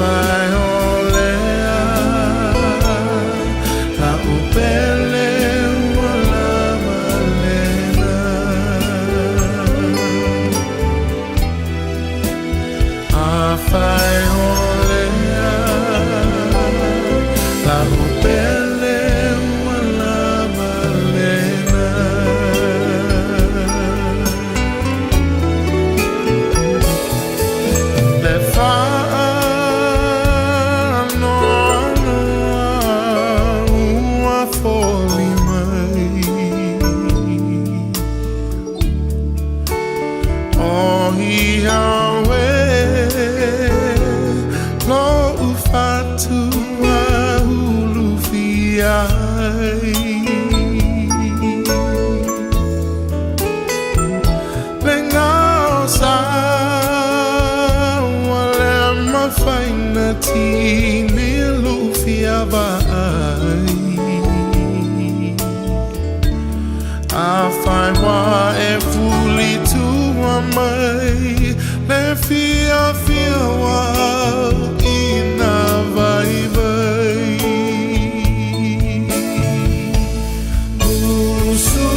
Afai o lea la upele ua lava lena. Afai o lea la upele ua lava lena. Le faanoanoa ua foli mai, o ia oe lo'u fatu ulufia ai. Le gao sa ua le mafai na tini lufia vaai. Afai ua e fuli tua mai le fiafia ua ina vaivai. Usu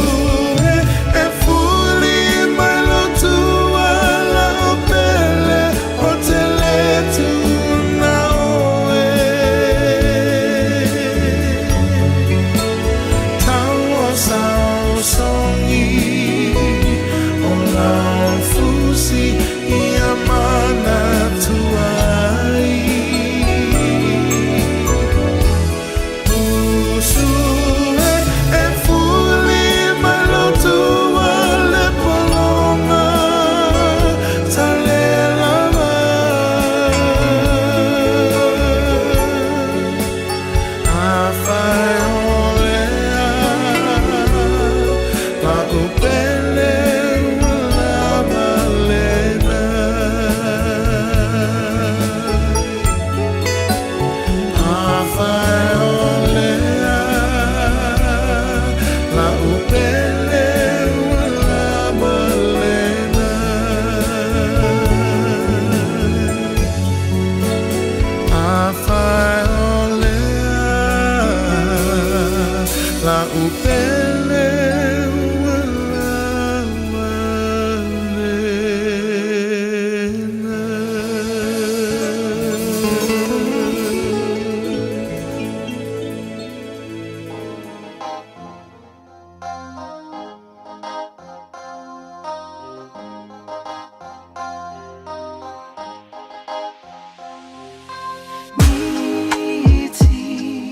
e, e fuli mai lou tua la'u pele o te le tuuna oe. Tau o saosaogi o lau fusi ia manatua ai. Usu e, e fuli mai lou tua le pologa talelava. Afai o lea la'u pele ua lava lena. Afai o lea la'u pele ua lava lena. Afai o lea la'u pele ua lava lena. Miti,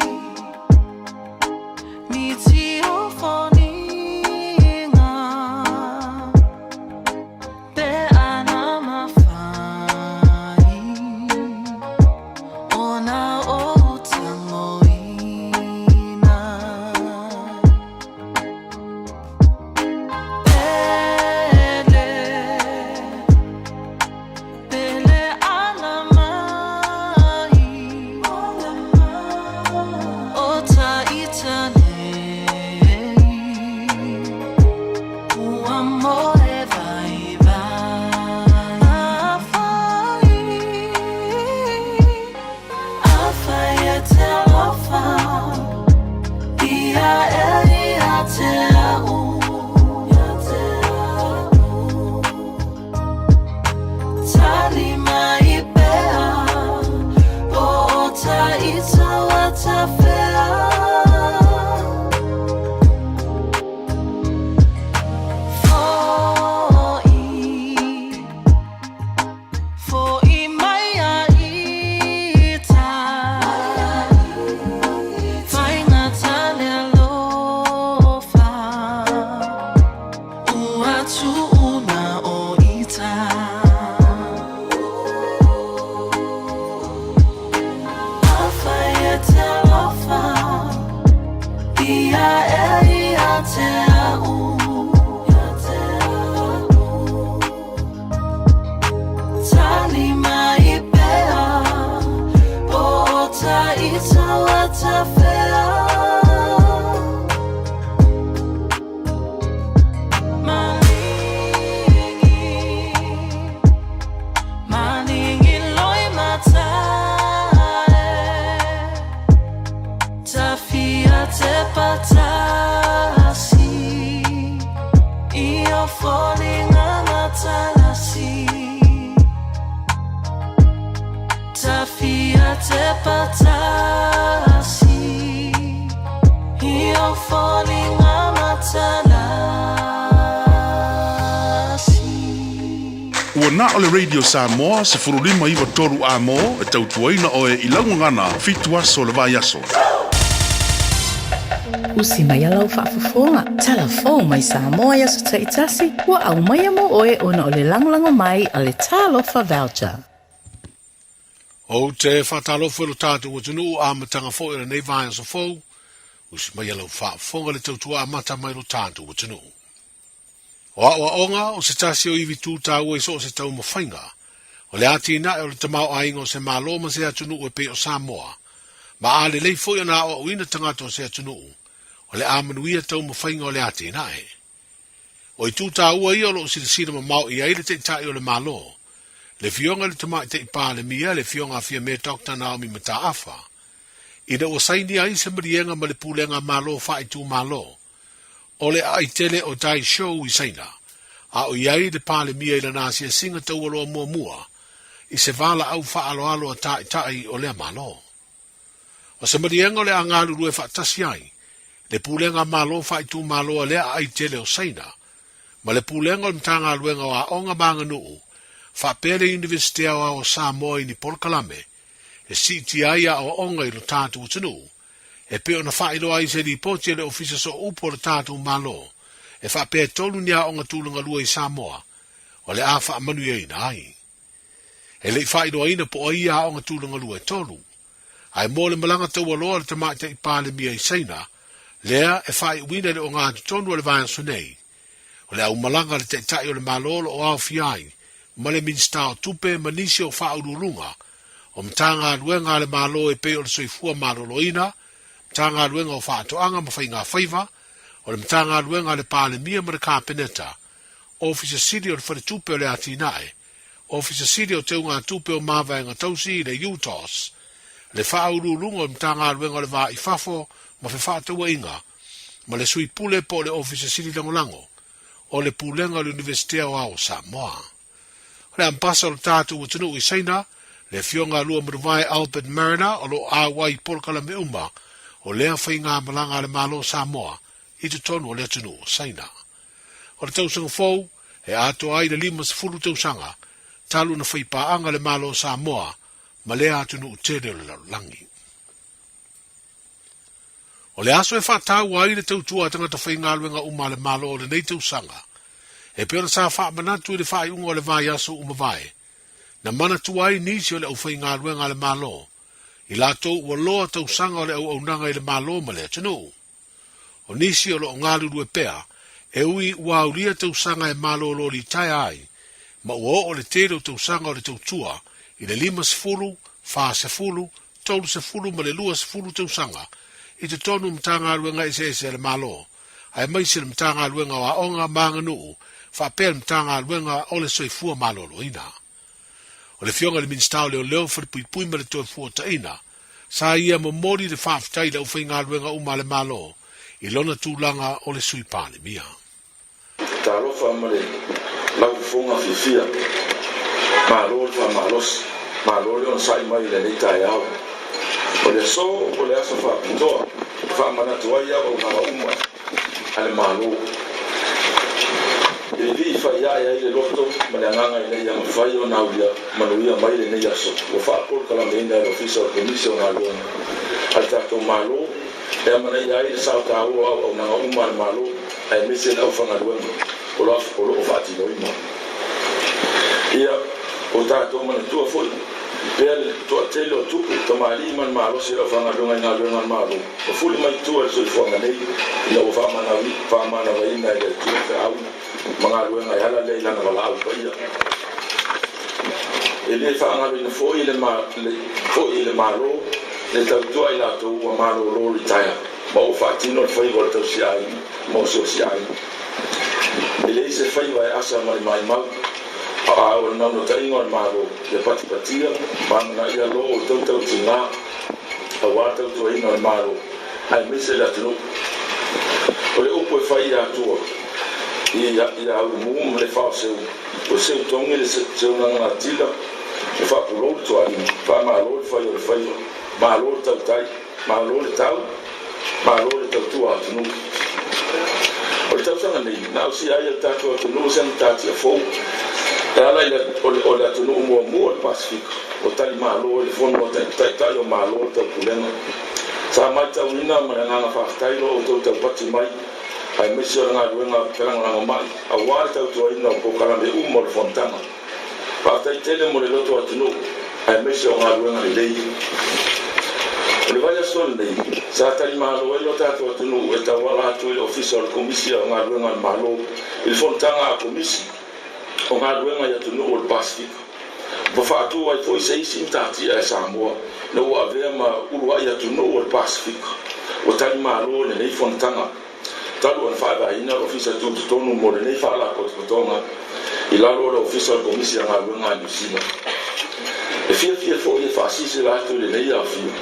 miti o foliga, pe ana mafai ona ou tagoina. Pele, pele ala mai, o ta ita nei, ua moe vaivai. Afai, afai e te alofa, ia e ia te a'u. Tali mai pea, po o ta ita ua tafea. Fo'i, fo'i mai a ita, faigata le alofa, ua tuuna o ita. Afai e te alofa, ia e ia te a'u. Tali mai pea, po o ta ita ua tafea. Maligi, maligi loi matai. Tafia te patasi I o foliga matalasi. Ua na o le Radio Samoa 15 93 Amo e tautuaina oe i lau gagana 7 aso o le vaiaso. Usi mai a lau faafofoga, talafou mai Samoa i aso taitasi, ua aumaia mo oe ona o le lagolago mai a le Talofa Voucher. Ou te faatalofa i lo tatou atunuu amataga foi o lenei vaiaso fou, usi mai a lau faafofoga le tautua amata mai lo tatou atunuu. O aoaoga o se tasi o ivi tū tāua i so o se taumafaiga, o le atinae o le tamaoaiga o se Malo ma se atunuu e pei o Samoa, ma a lelei foi ona aoaoina tagata o se atunuu, o le a manuia taumafaiga o le atinae. O itu tāua ia o lo o silasila mamao i ai le Taitai o le Malo, le Afioga i le Tamaitai Palemia, le Afioga a Fiame Doctor Naomi Mataafa, ina ua sainia ai se maliega ma le Pulega Malo Faaitumalo o le aai tele o Daishou i Saina, a o i ai le Palemia i lana asiasiga taualoa muamua i se valaau faaaloalo a Taitai o lea Malo. O se maliega o le a galulue faatasi ai le Pulega Malo Faaitumalo a lea aai tele o Saina ma le Pulega o le Matagaluega o Aoga ma Aganuu faapea le Iunivesite Aoao o Samoa i ni polokalame e siitia ai aoaoga i lo tatou atunuu e pei ona faailoa ai se lipoti a le Ofisa Sooupu o le tatou Malo e faapea e tolu ni aoga tulagalua i Samoa o le a faamanuiaina ai. E le i faailoaina po o ai ia aoga tulagalua e tolu. Ae mo le malaga taualoa a le Tamaitai Palemia i Saina, lea e faaiuina i le ogatotonu o le vaiaso nei, o le aumalaga a le Taitai o le Malo o lo o aofia ai ma le Minisita o Tupe ma nisi o faauluuluga o Matagaluega a le Malo e pei o le Soifua Maloloina, Matagaluega o Faatoaga ma Faigafaiva, o le Matagaluega a le Palemia ma le Kapeneta, Ofisa Sili o le Faletupe o le Atinae, Ofisa Sili o Teugatupe o Mavaega Tausi i le UTOS, le Faauluuluga o le Matagaluega o le Va i Fafo ma Fefaatauaiga, ma le Sui Pule po o le Ofisa Sili Lagolago o le Pulega o le Iunivesite Aoao o Samoa. O le Ambasa o le tatou atunuu i Saina, le Afioga a Luamanuvae Albert Mariner o lo o auai i polokalame uma o lea faigamalaga a le Malo o Samoa i totonu o le atunuu o Saina. O le tausaga fou, e atoa ai le 50 tausaga talu ona faipaaga le Malo o Samoa ma lea atunuu tele o le lalolagi. O le aso e faataua ai le tautua a tagata faigaluega uma a le Malo o lenei tausaga, e pei ona sa faamanatu i le faaiuga o le vaiaso ua mavae, na manatua ai nisi o le aufaigaluega a le Malo, i latou ua loa tausaga o le auaunaga i le Malo ma le atunuu. O nisi o lo o galulue pea, e ui ua aulia tausaga e malolo litaea ai, ma ua oo le tele o tausaga o le tautua i le 50, 40, 30 ma le 20 tausaga i totonu o Matagaluega eseese a le Malo, aemaise le Matagaluega o Aoga ma Aganuu faapea le Matagaluega o le Soifua Maloloina. O le Afioga i le Minisita o Leoleo, Falepuipui ma le Toefuataiga, sa ia momoli le faafetai i le aufaigaluega uma a le Malo i lona tulaga o le Sui Palemia. Talofa ma le lau fofoga fiafia. Malo le faamalosi, malo le onosai mai i lenei taeao. O le aso o le aso faapitoa e faamanatu ai auaunaga uma a le Malo. E lii faiae ai le loto ma le agaga ina ia mafai ona aulia manuia mai lenei aso ua faapolokalameina e le Ofisa o le Komisi o Galuega a le tatou Malo e amanaia ai le sao taua o auaunaga uma a le Malo aemaise le aufaigaluega o lo o faatinoina. Ia o tatou manatua foi pea le toatele o tupu, tamalii ma le malosi o le aufaigaluega i galuega a le Malo ua fuli mai tua i le soifuaga nei ina ua faamanavaina e le Atua feau ma galuega e ala lea i Lana valaau paia. E le faagaloina foi le Malo le tautua i latou ua malolo litaea ma ua faatino le faiva o le tausiaiga ma osiosiaiga. E leai se faiva e asa ma le maimau, a o le naunautaiga o le Malo ia patipatia ma amanaia lo outou tautiga aua le tautuaina o le Malo aemaise le atunuu. O le upu e fai i Atua i a Ulumu ma le Faoseu, ua seu togi le seunaga atila e faapupula. Faatulou le Tualima, faamalo le fai o le faiva, malo le tautai, malo le tau, malo le tautua atunuu. O le tausaga nei, na ausia ai e le tatou atunuu se matatia fou e ala i le o le atunuu muamua o le Pasefika o tali malo i le Fono a Taitai o Malo o le Taupulega. Sa matauina ma le agaga faafetai lo outou taupati mai aemaise o le galuega felagolagomai aua le tautuaina o polokalame uma o le fonotaga. Faafetai tele mo le loto atunuu aemaise o galuega lelei. O le vaiaso lenei, sa talimalo ai lo tatou atunuu e tauala atu i le Ofisa o le Komisi o Galuega a le Malo i le fonotaga a Komisi o Galuega i atunuu o le Pasefika. Ua faatu ai foi se isi matatia e Samoa ina ua avea ma uluai atunuu o le Pasefika ua talimalo i lenei fonotaga talu ona faavaeina le Ofisa Tutotonu mo lenei Faalapotopotoga i lalo o le Ofisa o le Komisi a Galuega a Niu Sila. E fiafia foi e faasilasila atu i lenei aofia,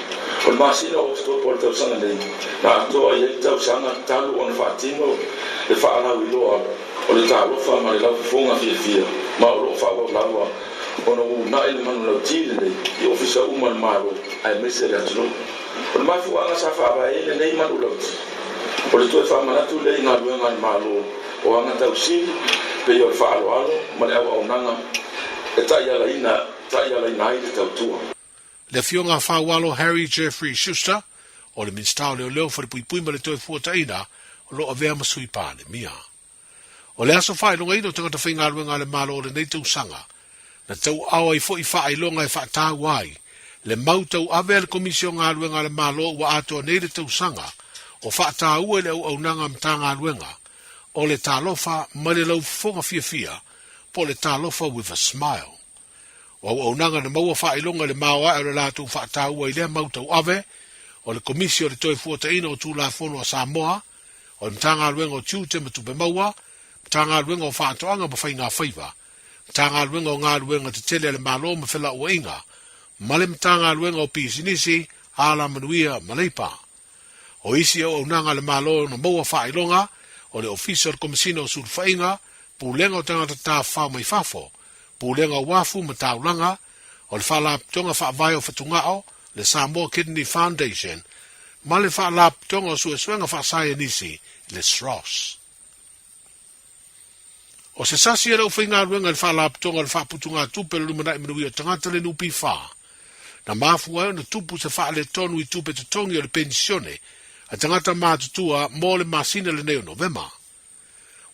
o le masina o Oketopa o le tausaga nei, na atoa i ai le tausaga talu ona faatino le faalauiloa o le talofa ma le laufofoga fiafia, ma o lo o faaauau lava ona uunai le manulauti lenei i ofisa uma o le Malo aemaise le atunuu. O le mafuaaga sa faavae ai lenei manulauti, o le toe faamanatu lea i galuega a le Malo o aga tausili pei o le faaaloalo ma le auaunaga e taialaina taialaina ai le tautua. Le Afioga a Faualo Harry Jeffrey Schuster, o le Minisita o Leoleo, Falepuipui ma le Toefuataiga, o lo o avea ma Sui Palemia. O le aso faailogaina o tagata faigaluega a le Malo o lenei tausaga, na tauaao ai foi faailoga e faataua ai le mau tauave a le Komisi o Galuega a le Malo ua atoa nei le tausaga o faataua i le auaunaga a Matagaluega o le Talofa ma le Laufofoga Fiafia po o le Talofa with a Smile. O auaunaga na maua faailoga i le maoae o le latou faataua i lea mau tauave o le Komisi o le Toefuataiga o Tulafono a Samoa, o le Matagaluega o Tiute ma Tupe Maua, Matagaluega o Faatoaga ma Faigafaiva, Matagaluega o Galuega Tetele a le Malo ma Felauaiga, ma le Matagaluega o Pisinisi, Alamanuia ma Leipa. O isi auaunaga a le Malo na maua faailoga, o le Ofisa o le Komesina o Sulufaiga, Pulega o Tagata Tafafao mai Fafo, Pulega o Uafu ma Taulaga, o le Faalapotopotoga Faavae o Fatugao, le Samoa Kidney Foundation, ma le Faalapotopotoga o Suesuega Faasaienisi, le SROS. O se sasi e le aufaigaluega i le Faalapotopotoga o le Faaputugatupe o le Lumanai Manuia o Tagata le NPF, na mafua ai ona tupu se faaletonu i tupe totogi o le penisione a tagata matutua mo le masina lenei o Novema.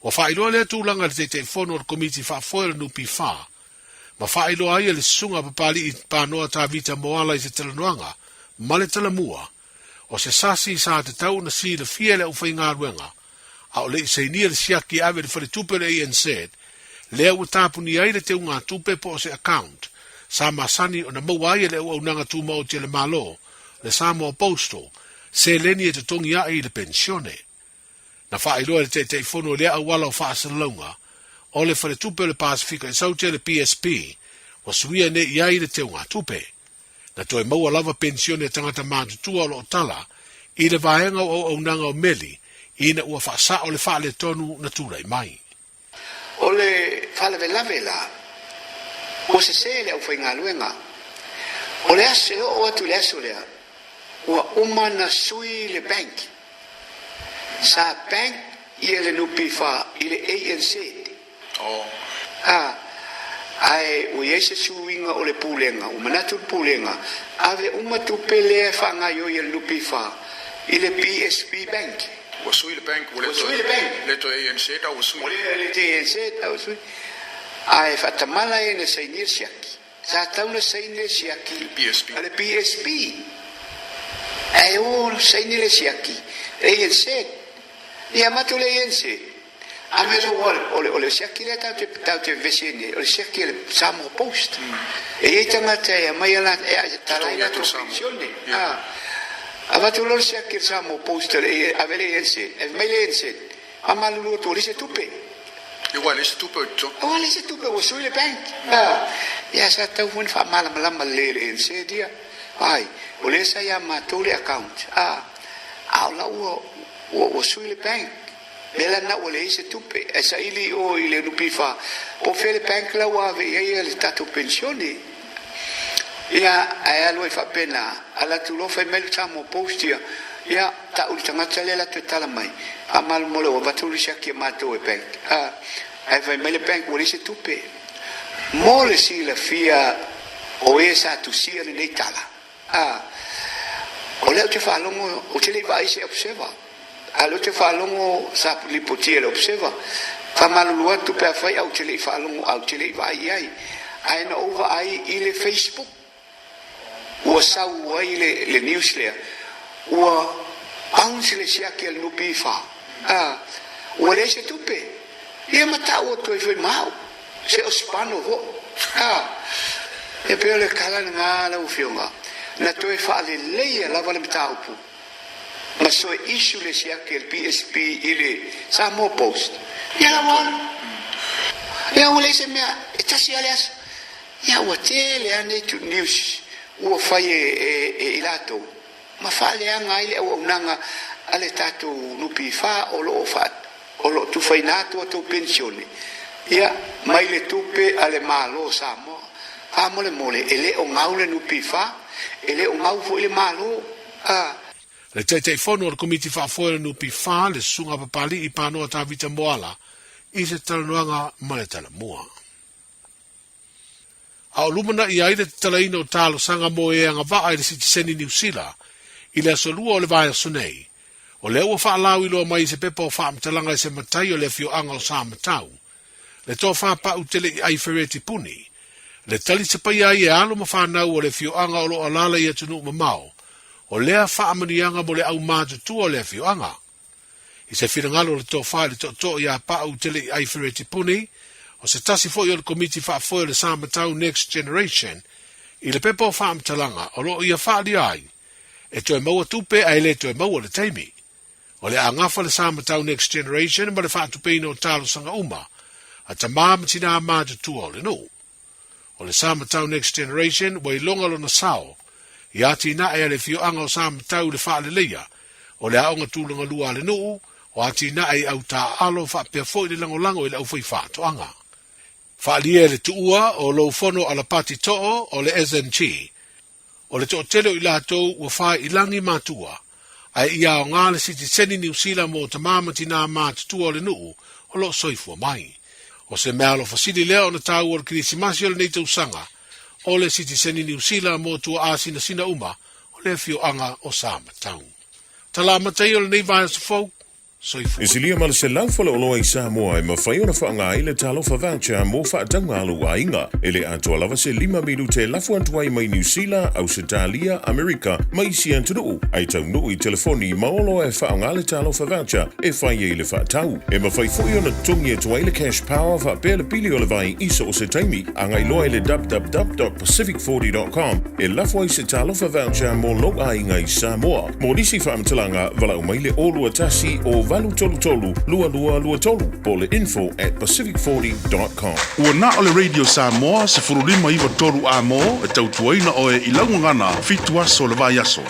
Ua faailoa lea tulaga e le Taitaifono o le Komiti Faafoe o le NPF, ma faailoa ai e le Susuga a Papali'i Panoa Tavita Moala i se talanoaga ma le Talamua, o se sasi sa tatau ona silafia e le aufaigaluega a o le i sainia le siaki e ave i le faletupe o le ANZ, lea ua tapunia ai le teugatupe po o se account sa masani ona maua ai e le auaunaga tumaoti a le Malo, le Samoa Postal, seleni e totogi ae i le penisione. Na faailoa e le Taitaifono i lea auala o faasalalauga o le Faletupe o le Pasefika i Saute, le PSP, ua suia nei i ai le teugatupe. Na toe maua lava penisione a tagata matutua o lo o tala i le vaega o auaunaga o meli ina ua faasao le faaletonu na tulai mai. O le faalavelave la, ua sese le aufaigaluega. O le aso e oo atu i le aso lea, ua uma na sui le bank. Sa bank ia le NPF i le ANZ. A, ae ua i ai se suiga o le Pulega, ua manatu le Pulega, ave uma tupe lea e faagaoioi e le NPF i le PSB Bank. Ua sui le bank, ua le toe, le toe ANZ a ua sui. Ua le toe ANZ a ua sui. Ae faatamala e na sainia le siaki. Sa tatau ona saini le siaki a le PSP. Ae o saini le siaki ANZ. Ia matou le ANZ. Ave lou o le o le siaki lea tatou te tatou te vevesi ai nei, o le siaki a le Samoa Post. E i ai tagata e aumai a la e tala ai latou penisione. A avatu loa le siaki a le Samoa Post e ave le ANZ, ave mai le ANZ, faamalulu atu ua leai se tupe. Ua leai se tupe o i totonu. Ua leai se tupe, ua sui le bank. A, ia sa tatau foi ona faamalamalama lelei e le ANZ ia. Ai, o lea sa ia matou le account, a, a o la ua ua sui le bank. Mea la lena ua leai se tupe ae saili i o i le NPF po o fea le bank la ua ave i ai le tatou penisione. Ia, ae alu ai faapena, alu atu loa fai mai le Samoa Post ia, ia, tau i le tagata lea latou e tala mai, faamalumole ua avatu le siaki a matou e bank, a, ae fai mai le bank ua leai se tupe. Mo le silafia o e sa tusia lenei tala, a, o lea ou te faalogo, ou te le i vaai i se Observer, a o lea ou te faalogo sa lipotia e le Observer, faamalulu atu pe afai au te le i faalogo a ou te le i vaai i ai, ae na ou vaai i le Facebook ua sau ai le, le news lea, ua bounce le siaki a le NPF, a, ua leai se tupe. Ia ma tau atu ai foi ma au, se o Spano foi. A, e pei o le tala lena lau Afioga, na toe faaleleia lava le mataupu ma soe issue le siaki a le PSP i le Samoa Post. Ia la ua alu. Ia ua leai se mea, e tasi lava le aso. Ia ua tele lava nei news ua fai e, e, e i latou ma faaleaga ai le auaunaga a le tatou NPF o lo o faa, o lo o tufaina atu a tou penisione, ia, mai le tupe a le Malo o Samoa. Faamolemole, e le o gau le NPF, e le o gau foi le Malo, a. Le Taitaifono o le Komiti Faafoe o le NPF, le Susuga Papali'i Panoa Tavita Moala, i se talanoaga ma le Talamua. A o lumanai ai le tatalaina o talosaga mo e agavaa i le sitiseni Niu Sila i le aso Lua o le vaiaso nei, o lea ua faalauiloa mai i se pepa o faamatalaga e se matai o le afioaga o Samatau, le tofa pau tele i ai Fereti Puni, le tali sapaia ai e alo ma fanau o le afioaga o lo o alaala i atunuu mamao, o lea faamanuiaga mo le aumatutua o le afioaga. I se finagalo o le tofa i le tootoo iā Pau Tele i ai Fereti Puni, o se tasi foi o le Komiti Faafoe o le Samatau Next Generation, i le pepa o faamatalaga o lo o ia faaalia ai, e toe maua tupe ae le toe maua le taimi. O le a gafa le Samatau Next Generation ma le faatupeina o talosaga uma a tamā ma tinā matutua o le nuu. O le Samatau Next Generation ua iloga lona sao i atinae a le afioaga o Samatau i le faaleleia o le aoga tulaga lua a le nuu, o atinae i autaaalo faapea foi le lagolago i le aufaifaatoaga. Faaalia e le tuua o lou fono alapati too o le SNG, o le toatele o i latou ua fai i lagi matua, ae ia aoga le sitiseni Niu Sila mo tamā ma tinā matutua o le nuu o lo o soifua mai. O se meaalofa sili lea ona taua o le Kerisimasi o lenei tausaga, o le sitiseni Niu Sila mo tuaasinasina uma o le afioaga o Samatau. Tala amata ia o lenei vaiaso fou, Soifua. E silia ma le 100 faleoloa i Samoa e mafai ona faaaoga ai le Talofa Voucher mo faatauga a lou aiga. E le atoa lava se lima minute e lafo atu ai mai Niu Sila, Ausetalia, Amerika ma isi atunuu, ae taunuu i telefoni ma oloa e faaaoga le Talofa Voucher e fai ai le faatau. E mafai foi ona totogi atu ai le Cash Power faapea le pili o le vai i so o se taimi. Agai loa i le www.pacific40.com e lafo ai se Talofa Voucher mo lou aiga i Samoa. Mo nisi faamatalaga, valaau mai le 021 o 833 2223 po o le info at pacific40.com. Ua na o le Radio Samoa 1593 amo e tautuaina oe i lau gagana fitu aso o le vaiaso.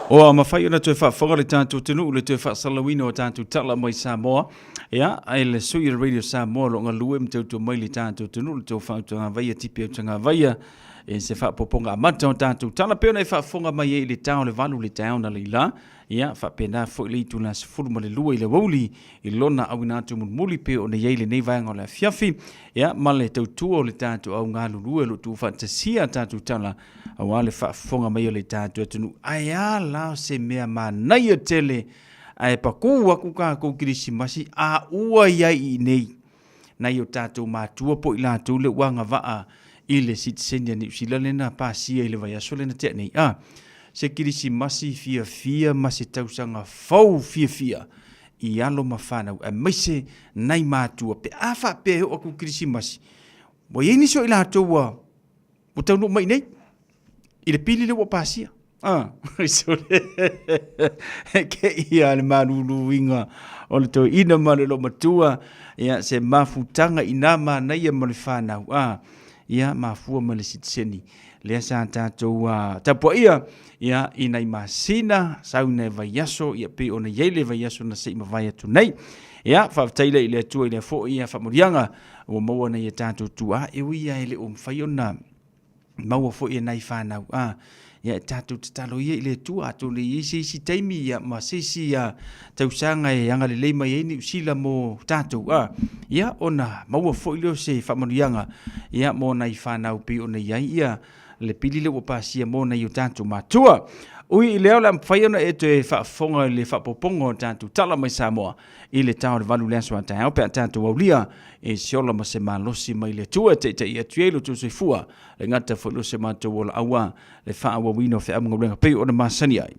Ua mafai ona toe faafofoga le tatou atunuu i le toe faasalalauina o tatou tala mai Samoa. Ia, ai le sui o le Radio Samoa o lo o galue ma tautua mai le tatou atunuu le tou faautagavaia tipi autagavaia e se faapopoga amata o tatou tala pei ona e faafofoga mai ai i le ta o le valu le taeao na leila. Ia, faapena foi le itula 12 i le aoauli i lona auina atu mulimuli pei ona i ai lenei vaega o le afiafi. Ia, ma le tautua o le tatou au galulue o lo o tuufaatasia tatou tala aua le faafofoga mai o le tatou atunuu. Ae a la se mea manaia tele ae pakū aku kākou Kerisimasi a ua i ai i inei nai o tatou matua po o i latou lea ua agavaa i le sitiseni a Niu Sila lea na pasia i le vaiaso lea na tea nei. A, se Kerisimasi fiafia ma se tausaga fou fiafia i alo ma fanau aemaise nai matua pe a faapea e oo atu Kerisimasi ua i ai nisi o i latou ua ua taunuu mai i nei i le pili lea ua pasia. Ah, ke ia le maluluina o le toeaina ma le loomatua, ia se mafutaga i nā manaia ma le whanau. Ah, ia mafua ma le sitiseni. Lea sa tātou tapuaia, ia i nai masina, sau i nai vaiaso, ia pei ona i ai le vaiaso na se i mavae atu nei. Ia, faafetai lea i le Atua i lea foi ia faamanuiaga ua maua nei e tātou tuaa, e ui lava e le o mafai ona. maua foi e nai fanau a ia e tatou tatalo ia i le Atua atonu e i ai se isi taimi ia ma se isi a tausaga e agalelei mai ai Niu Sila mo tatou a ia ona maua foi lea o se faamanuiaga ia mo nai fanau pei ona i ai ia le pili lea ua pasia mo nai o tatou matua. Ui i lea o le a mafai ona e toe faafofoga i le faaopoopoga o tatou tala mai Samoa i le ta o le 8 i le aso a taeao pe a tatou aulia e se ola ma se malosi mai le Atua e taitai atu ai lo outou soifua, le gata foi lo se matou ola aua le faaauauina o feau ma galuega pei ona masani ai.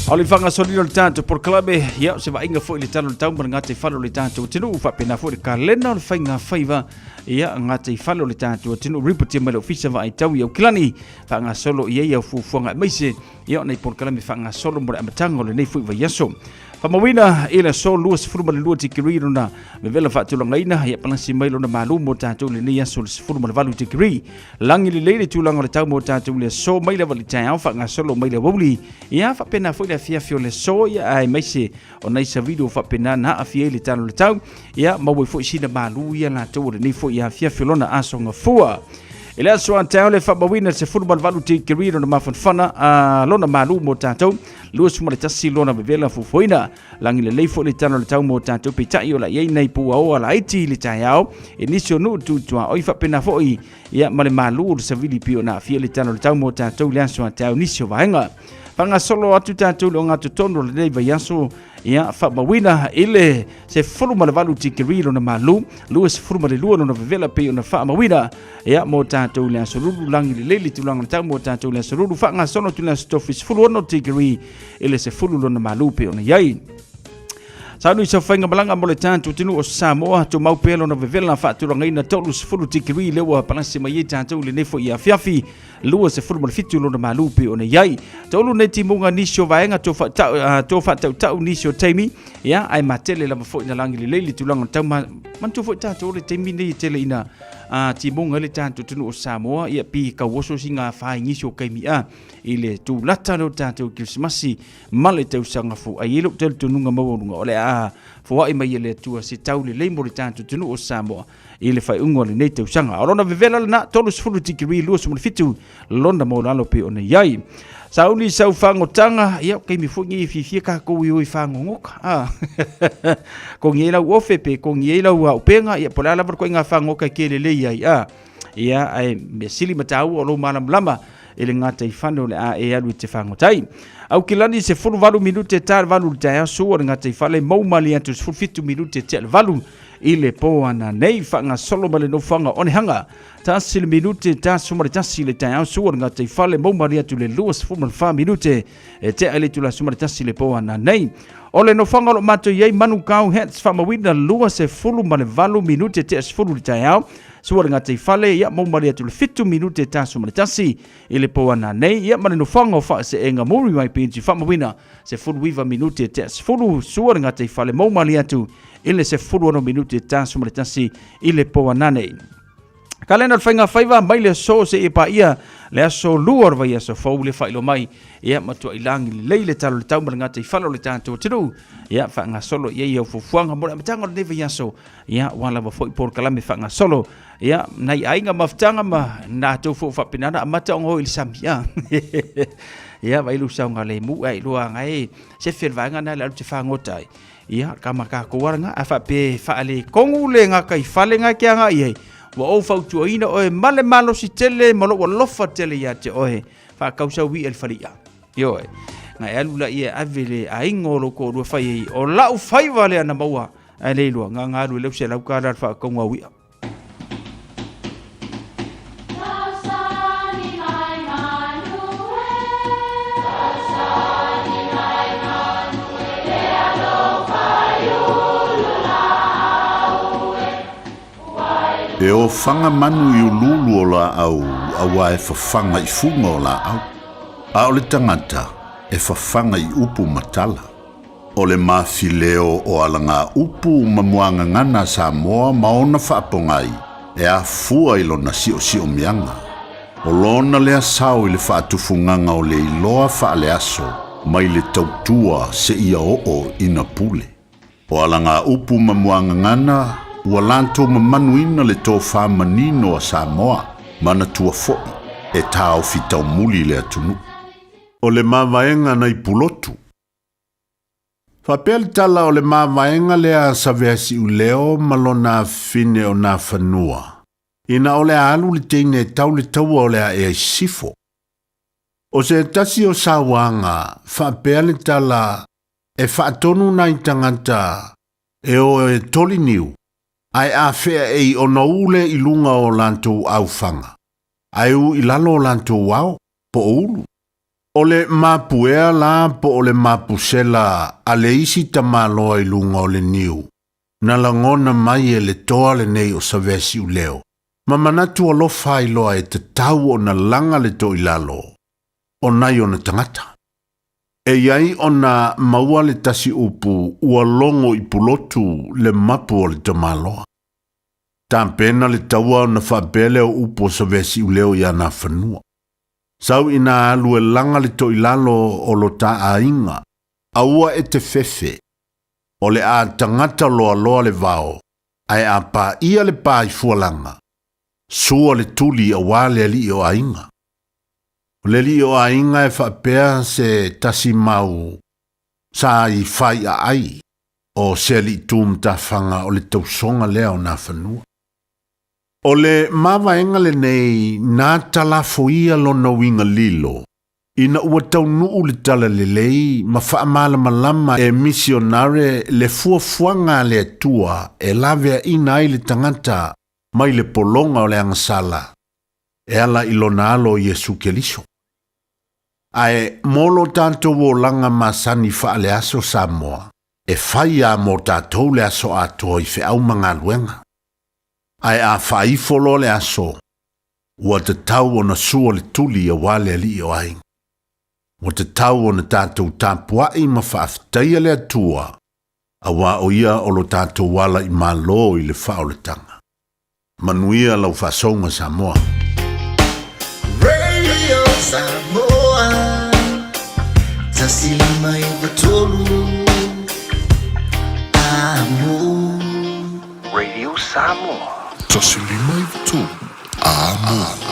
O le faagasoloina o le tatou polokalame, ia, o se vaaiga foi i le tala o le tau ma le gataifale o le tatou atunuu, faapena foi le kalena o le faiga faiva, ia, gataifale o le tatou atunuu, ripotia mai le Ofisa Vaai Tau i Aukilani, faagasolo i ai au fuafuaga aemaise, ia, o nei polokalame faagasolo mo le amataga o lenei foi vaiaso. Faamauina i le aso 22 tikeri lona vevela faatulagaina, ia palasi mai lona malu mo tatou i lenei aso le 18 tikeri. Lagi lelei le tulaga o le tau mo tatou i le aso mai lava i le taeao faagasolo mai le aoauli. Ia faapena foi le afiafi o le aso, ia aemaise o nai savili ua faapena na aafia ai le tala o le tau. Ia maua ai foi sina malu ia latou o lenei foi afiafi o lona aso gafua. I le aso a taeao le faamauina le 18 tikeri lona mafanafana a lona malu mo tatou. 21 lona vevela fuafuaina. Lagi lelei foi le tala o le tau mo tatou peitai o la i ai nai puaoa laiti i le taeao e nisi o nuu tutuaoi faapena foi ia ma le malu o le savili pei ona aafia le tala o le tau mo tatou i le aso a taeao nisi o vaega. Faagasolo atu tatou i le ogatotonu o lenei vaiaso ia faamauina i le 18 tikeri lona malu, 22 lona vevela pei ona faamauina ia mo tatou i le aso lulu lagi lelei le tulaga o le tau mo tatou i le aso lulu faagasolo atu i le aso tofi 16 tikeri i le 10 lona malu pei ona i ai. Sauni i saofaiga malaga mo le tatou atunuu o Samoa, tumau pea lona vevela faatulagaina 30 tikeri lea ua palasi mai ai tatou i lenei foi afiafi. 27 lona malu pei ona i ai. Taulu nei timuga nisi o vaega to faatau, to faatautau nisi o taimi, ia, ae matele lava foi na lagi lelei le tulaga o le tau. Manatua foi tatou le taimi nei e tele ina timuga ai le tatou atunuu o Samoa, ia, pi kauoso singa fai nisi o kaimi a i le tulata leo tatou Kerisimasi ma le tausaga fou. Ai e lou talitonuga maualuga o le a foai mai e le Atua se tau lelei mo le tatou atunuu o Samoa i le faaiuga o lenei tausaga. O lona vevela lena, 30 tikeri 27 lona maualalo pei ona i ai. Sauni sau fagotaga, ia o kaimi foi nei e fiafia kākou i o i fagogoka. Ah. Kongi ai lau ofe pe kongi ai lau aupenga, ia po o le a lava le koiga fagogoka e ke lelei ai. Ah. Ia, ae mea sili ma tāua o lou malamalama i le gataifale o le a e alu i te fagotai. Aukilani 18 minute ta le 8 i le taeao, sua le gataifale, mou malie atu 17 minute tea le 8 i le po ana nei faagasolo ma le nofoaga Onehanga. Tasi le minute 11 le taeao sua le gataifale maumali atu le 24 minute e tea i le itula 11 le po ana nei. O le nofoaga o lo o matou i ai Manukau Hats faamauina 28 minute tea 10 le taeao sua le gataifale ia maumali atu le 7 minute 11 i le po ana nei ia ma le nofoaga o Faaseega Muriwai PNG faamauina 19 minute tea 10 sua le gataifale maumali atu i le 16 minute 11 i le po anane. Kalena o le faiga faiva mai le aso seia paia le aso lua o le vaiaso fou le faailoa mai ia matuai lagi lelei le tala o le tau ma le gataifale o le tatou atunuu ia faagasolo i ai au fuafuaga mo le amataga o lenei vaiaso ia aua lava foi polokalame faagasolo ia nai aiga mafutaga ma latou foi faapena ona amata ona o i le sami a ia vai lu saogalemu ae iloa agai se fe le vaega na le alu te fagota ai Ia, ka ma kākou ala ngā, a whape whaale kongu le ngā kai whale ngā kia ngā iei. Ua ou fautuaina oe male malosi tele ma lou alofa tele ia te oe. Whaakausau wi el whalia. Ioe. Nga e alu la ia ave le aiga o lou toalua fai ai. O lau faiva lea na maua. Ae le iloa, nga nga alu e leu se lau ka la whaakauga wia. E ofaga manu i uluulu o laau auā e fafaga i fuga o laau, a o le tagata e fafaga i upu ma tala. O le mafileo o alagaupu ma muagagana a Samoa ma ona faapogai e afua i lona siosiomiaga. O lona lea sao i le faatufugaga o le iloa faaleaso mai le tautua seia oo ina pule. O alagaupu ma muagagana Ua latou mamanuina le tofa manino a Samoa, manatua foi e taofi taumuli le atunuu. O le mavaega nai Pulotu. Faapea le tala o le mavaega lea a Saveasiuleo ma lona afafine o Nafanua, ina o le a alu le teine e tau le taua o le a ea i sisifo. O se tasi o sauaga, faapea le tala, e faatonu nai tagata e o e toli niu, ae afea ei ona ule i luga o latou aufaga, ae u i lalo o latou ao, po o ulu. O le mapuea la po o le mapusela a le isi tamaloa i luga o le niu, na lagona mai e le toa lenei o Saveasiuleo, ma manatu alofa ai loa e tatau ona laga le toilalo o nai ona tagata. E i ai ona maua le tasi upu ua logo i Pulotu le mapu o le tamaloa. Tapena le taua ona faapea lea o upu o Saveasiuleo iā Nafanua. Sau ina alu e laga le toilalo o lo ta aiga, aua e te fefe, o le a tagata loaloa le vao, ae a paia le pa i fualaga, sua le tuli auā le alii o aiga. O le alii o aiga e faapea se tasi mau sa i faiaai o se alii tu matafaga o le tausoga lea o Nafanua. O le mavaega lenei na talafoia lona uiga lilo ina ua taunuu le talalelei ma faamalamalama e misionare le fuafuaga a le Atua e laveaina ai le tagata mai le pologa o le agasala e ala i lona Alo o Iesu Keliso. Ae mo lo tatou olaga masani faaleaso Samoa, e fai a mo tatou le aso atoa i feau ma galuega. Ae a faaifo loa le aso, ua tatau ona sua le tuli auā le alii o aiga. Ua tatau ona tatou tapuai ma faafetaia le Atua, auā o Ia o lo tatou ala i Malo i le faaolataga. Manuia lau faasouga Samoa. Radio Samoa 159 Amo. Radio Samoa. 159 Amo.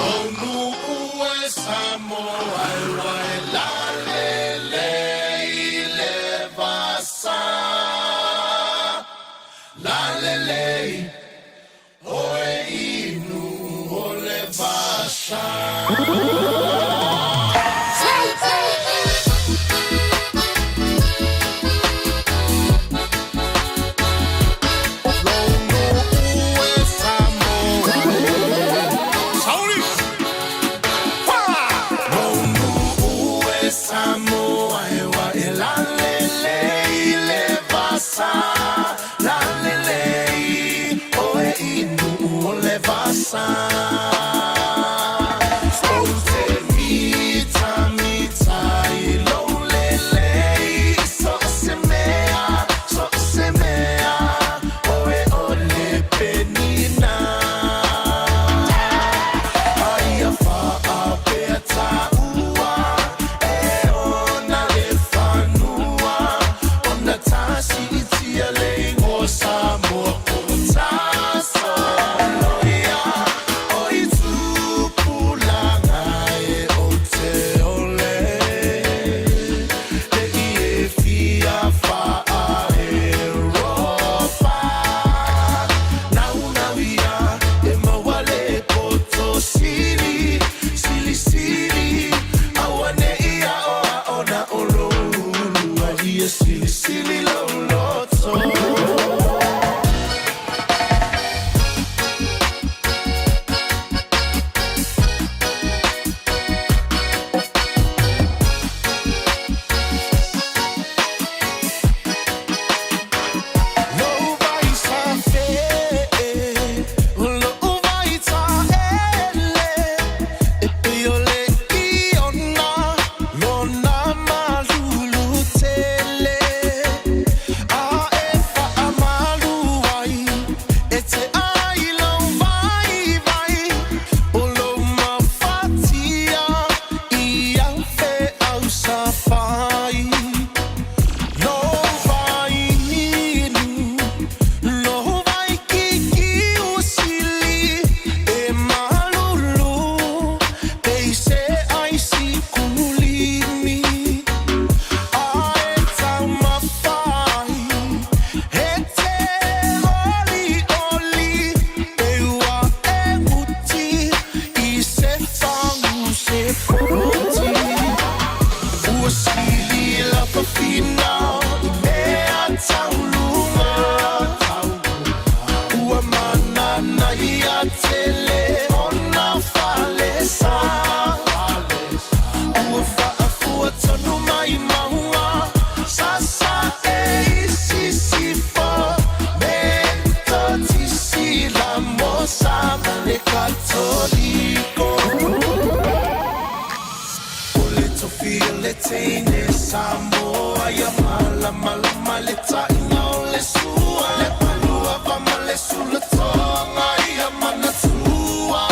teine Samoa ia malamalama le taʻiga o le sua le paluava ma le sulatoga ia manatua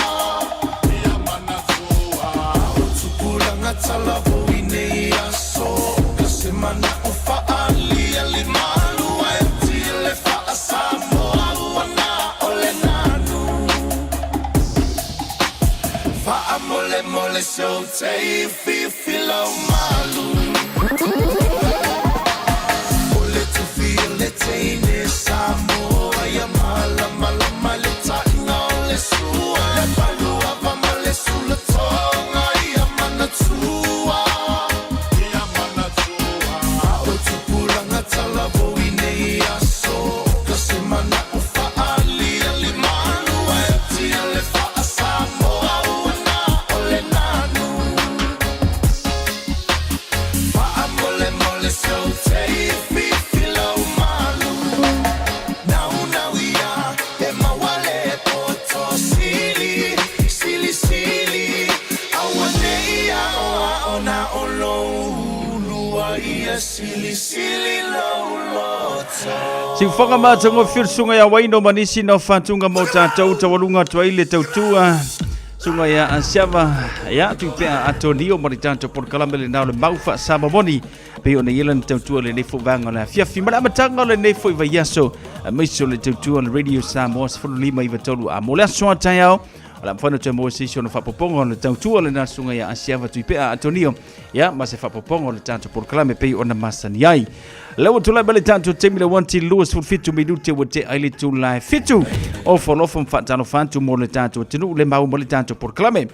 ia manatua o tupulaga talavou i nei aso ka se manaʻo faaliali malua e tile faa-Samoa ua na o le nanu Faamolemole se ou te fifi lau malu O le tufi o le teine Samoa ia malamalama le taʻiga o le sua Le paluava ma le sulatoga ia manatua Ia manatua O tupulaga talavou i nei aso Ka se manaʻo faaliali malua e tia le faa-Samoa ua na o le nanu Faamolemole se ou te fifi lau malu Naunau ia e maua le poto sili Sili sili aua ne i aoao na o lou ulua ia silisili lou loto. Siufoga matagofie le susuga ia Waino ma nisi na fatunga mo tatou taualuga atu ai le tautua susuga ia Asiava ia Tupea Atonio ma le tatou polokalame lena o le mau faasamamoni pei ona i ai lana tautua lenei foi vaega o le afiafi ma le amataga o lenei foi vaiaso aemaise o le tautua o le Radio Samoa 1593 a mo le aso a taeao o le a mafai ona toe maua se isi ona faapopoga o le tautua lena susuga ia Asiava Tuipea Atonio ia ma se faapopoga o le tatou polokalame pei ona masani ai. Lea ua tulai mai le tatou taimi le 1:27 minute ua tea ai le itula e 7 ofo alofa ma faatalofa atu mo le tatou atunuu le maua ma le tatou polokalame.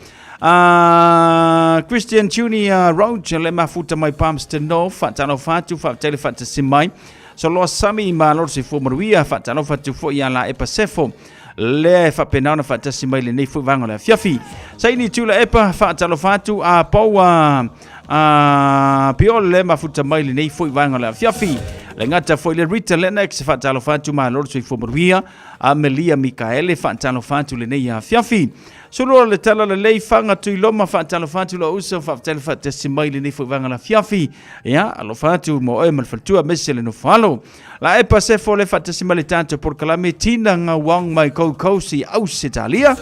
Christian Junior Roach le mafuta mai Palmerston North faatalofa atu faafetai le faatasi mai. Soloa Sami malo le soifua manuia faatalofa atu foi ia Laepa Sefo lea e faapena ona faatasi mai lenei foi vaega o le afiafi. Saini Tula Epa faatalofa atu a Paua a Piole le mafuta mai lenei foi vaega o le afiafi. Le gata foi le Rita Lennox faatalofa atu malo le soifua manuia. Amelia Mikaele faatalofa atu lenei afiafi. Sulu le tala lelei fanga tuiloma faatalofa atu lou uso faafetai le faatasi mai lenei foi vaega o le afiafi. Ia alofa atu mo oe ma le faletua aemaise le nofo alo. La e pasefo le faatasi mai le tatou polokalame Tina Ngauang mai Gold Coast i Ausetalia.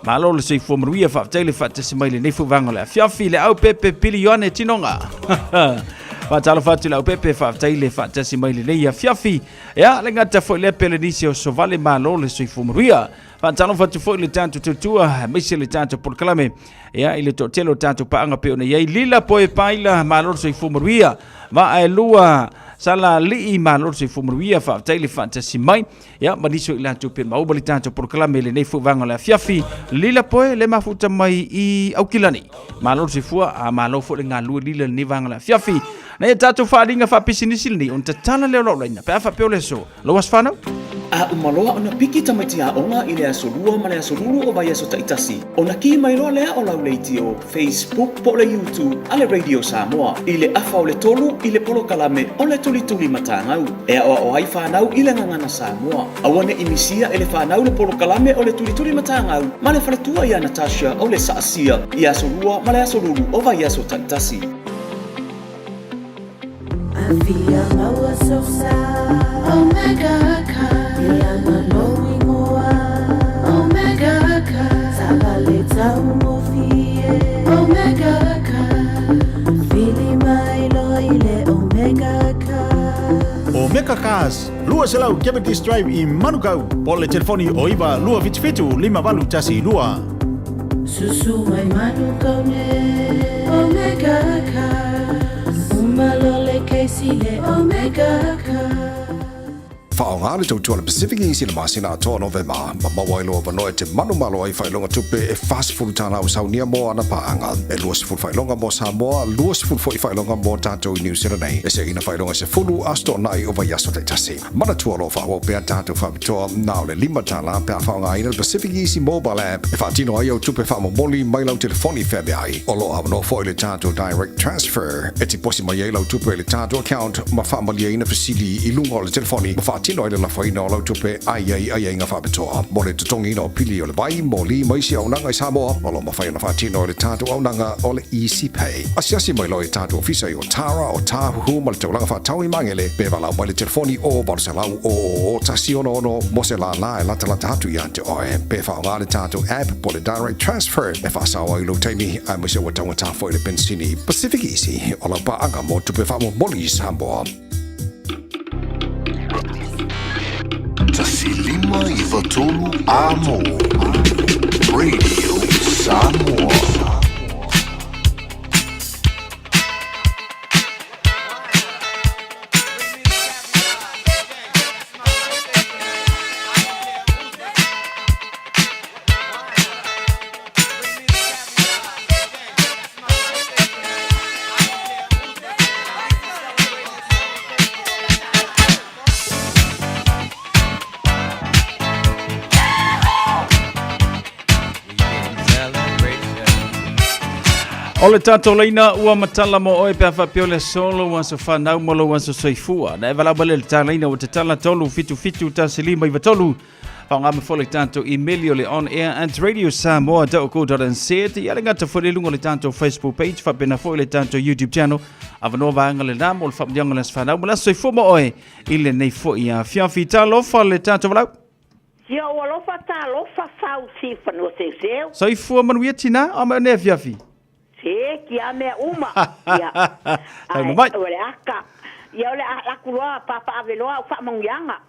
Malo le soifua manuia faafetai le faatasi mai lenei foi vaega o le afiafi le au pepe Pili Ioane Tinoga. Faatalofa atu le au pepe faafetai le faatasi mai lenei afiafi. Ia le gata foi lea Pelenise o Sovale malo le soifua manuia. Faatalofa atu foi le tatou tautua aemaise le tatou polokalame ia i le toatele o tatou paaga pei ona i ai Lila Poe Paila malo le soifua manuia. Vaa e lua Sala Alii malo le soifua manuia faafetai le faatasi mai ia ma nisi o i latou pe maua le tatou polokalame i lenei foi vaega o le afiafi. Lila Poe le mafuta mai i Aukilani malo le soifua a malo foi le galulue Lila i lenei vaega o le afiafi. Nei tatou faaaliga faapisinisi lenei ona tatala lea o lau laina pe a faapea o le aso Lau aso fanau? A uma loa ona piki tamaiti aoga i le aso Lua ma le aso Lulu o vaiaso taitasi, ona kī mai loa lea o lau leitio, Facebook po o le YouTube a le Radio Samoa i le afa o le tolu i le polokalame o le Tulituli Matagau e aoao ai fanau i le gagana Samoa. Aua ne i misia e le fanau le polokalame o le Tulituli Matagau ma le faletua ia Natasha o le Saasia i aso Lua ma le aso Lulu o vaiaso taitasi. Afia maua sosa Omega Car Ia ma lou ingoa Omega Car Taavale taugofie Omega Car Vili mai loa i le Omega Car Omega Cars, 200 Cavendish Drive i Manukau, po o le telefoni o 9 277 5812. Susu mai Manukau nei Omega Cars Uma loa le kesi le Omega Cars. Faaaoga le tautua a le Pacific Easy i le masina atoa o Novema, ma maua ai lou avanoa e te manumalo ai i faailoga tupe e $40 ua saunia mo ana paaga, e 20 faailoga mo Samoa, 20 foi faailoga mo tatou i Niu Sila nei, e seina faailoga e 10 aso toonai o vaiaso taitasi. Manatua o lo o faaauau pea tatou faapitoa na o le $5 pe a faaaogaina le Pacific Easy Mobile App e faatino ai au tupe faamomoli mai lau telefoni feaveai. O lo o avanoa foi le tatou Direct Transfer e tiposi mai ai lau tupe i le tatou account ma faamalieina fesili i luga o le telefoni ma faatino. faatino ai le lafoina o lau tupe a i ai aiaiga faapitoa mo le totogiina o pili o le vai, moli ma isi auaunaga i Samoa o lo o mafai ona faatino e le tatou auaunaga o le Easy Pay. Asiasi mai loa i tatou ofisa i Otara, Otāhuhu ma le taulaga faatau i Magele pe valaau mai le telefoni o 800 000 166 mo se lālā e latalata atu ia te oe. Pe faaaoga le tatou app po o le Direct Transfer e faasao ai lou taimi aemaise ua taugata foi le penisini. Pacific Easy, o lau paaga mo tupe faamomoli i Samoa. 1 5 9 3 Amo Radio Samoa. O le tatou laina ua matala mo oe pe a faapea o le aso lou aso fanau ma lou aso soifua. Na e valaau mai le talaina ua tatala 3 7 7 1 5 9 3. Faaaoga mai foi le tatou email o le onair at radiosamoa.co.nz ia le gata foi le luga o le tatou Facebook page faapena foi le tatou YouTube channel. Avanoa vaega lena mo le faamanuiaga o le aso fanau ma le aso soifua mo oe i lenei foi afiafi. Talofa le tatou valaau. Sia ou alofa talofa sau si fanua seuseu. Soifua manuia tina, o mai nei afiafi. Se ki a mea uma. Ia. Taunuu mai. O le aka. Ia o le a laku loa papa ave loa au faamanuiaga.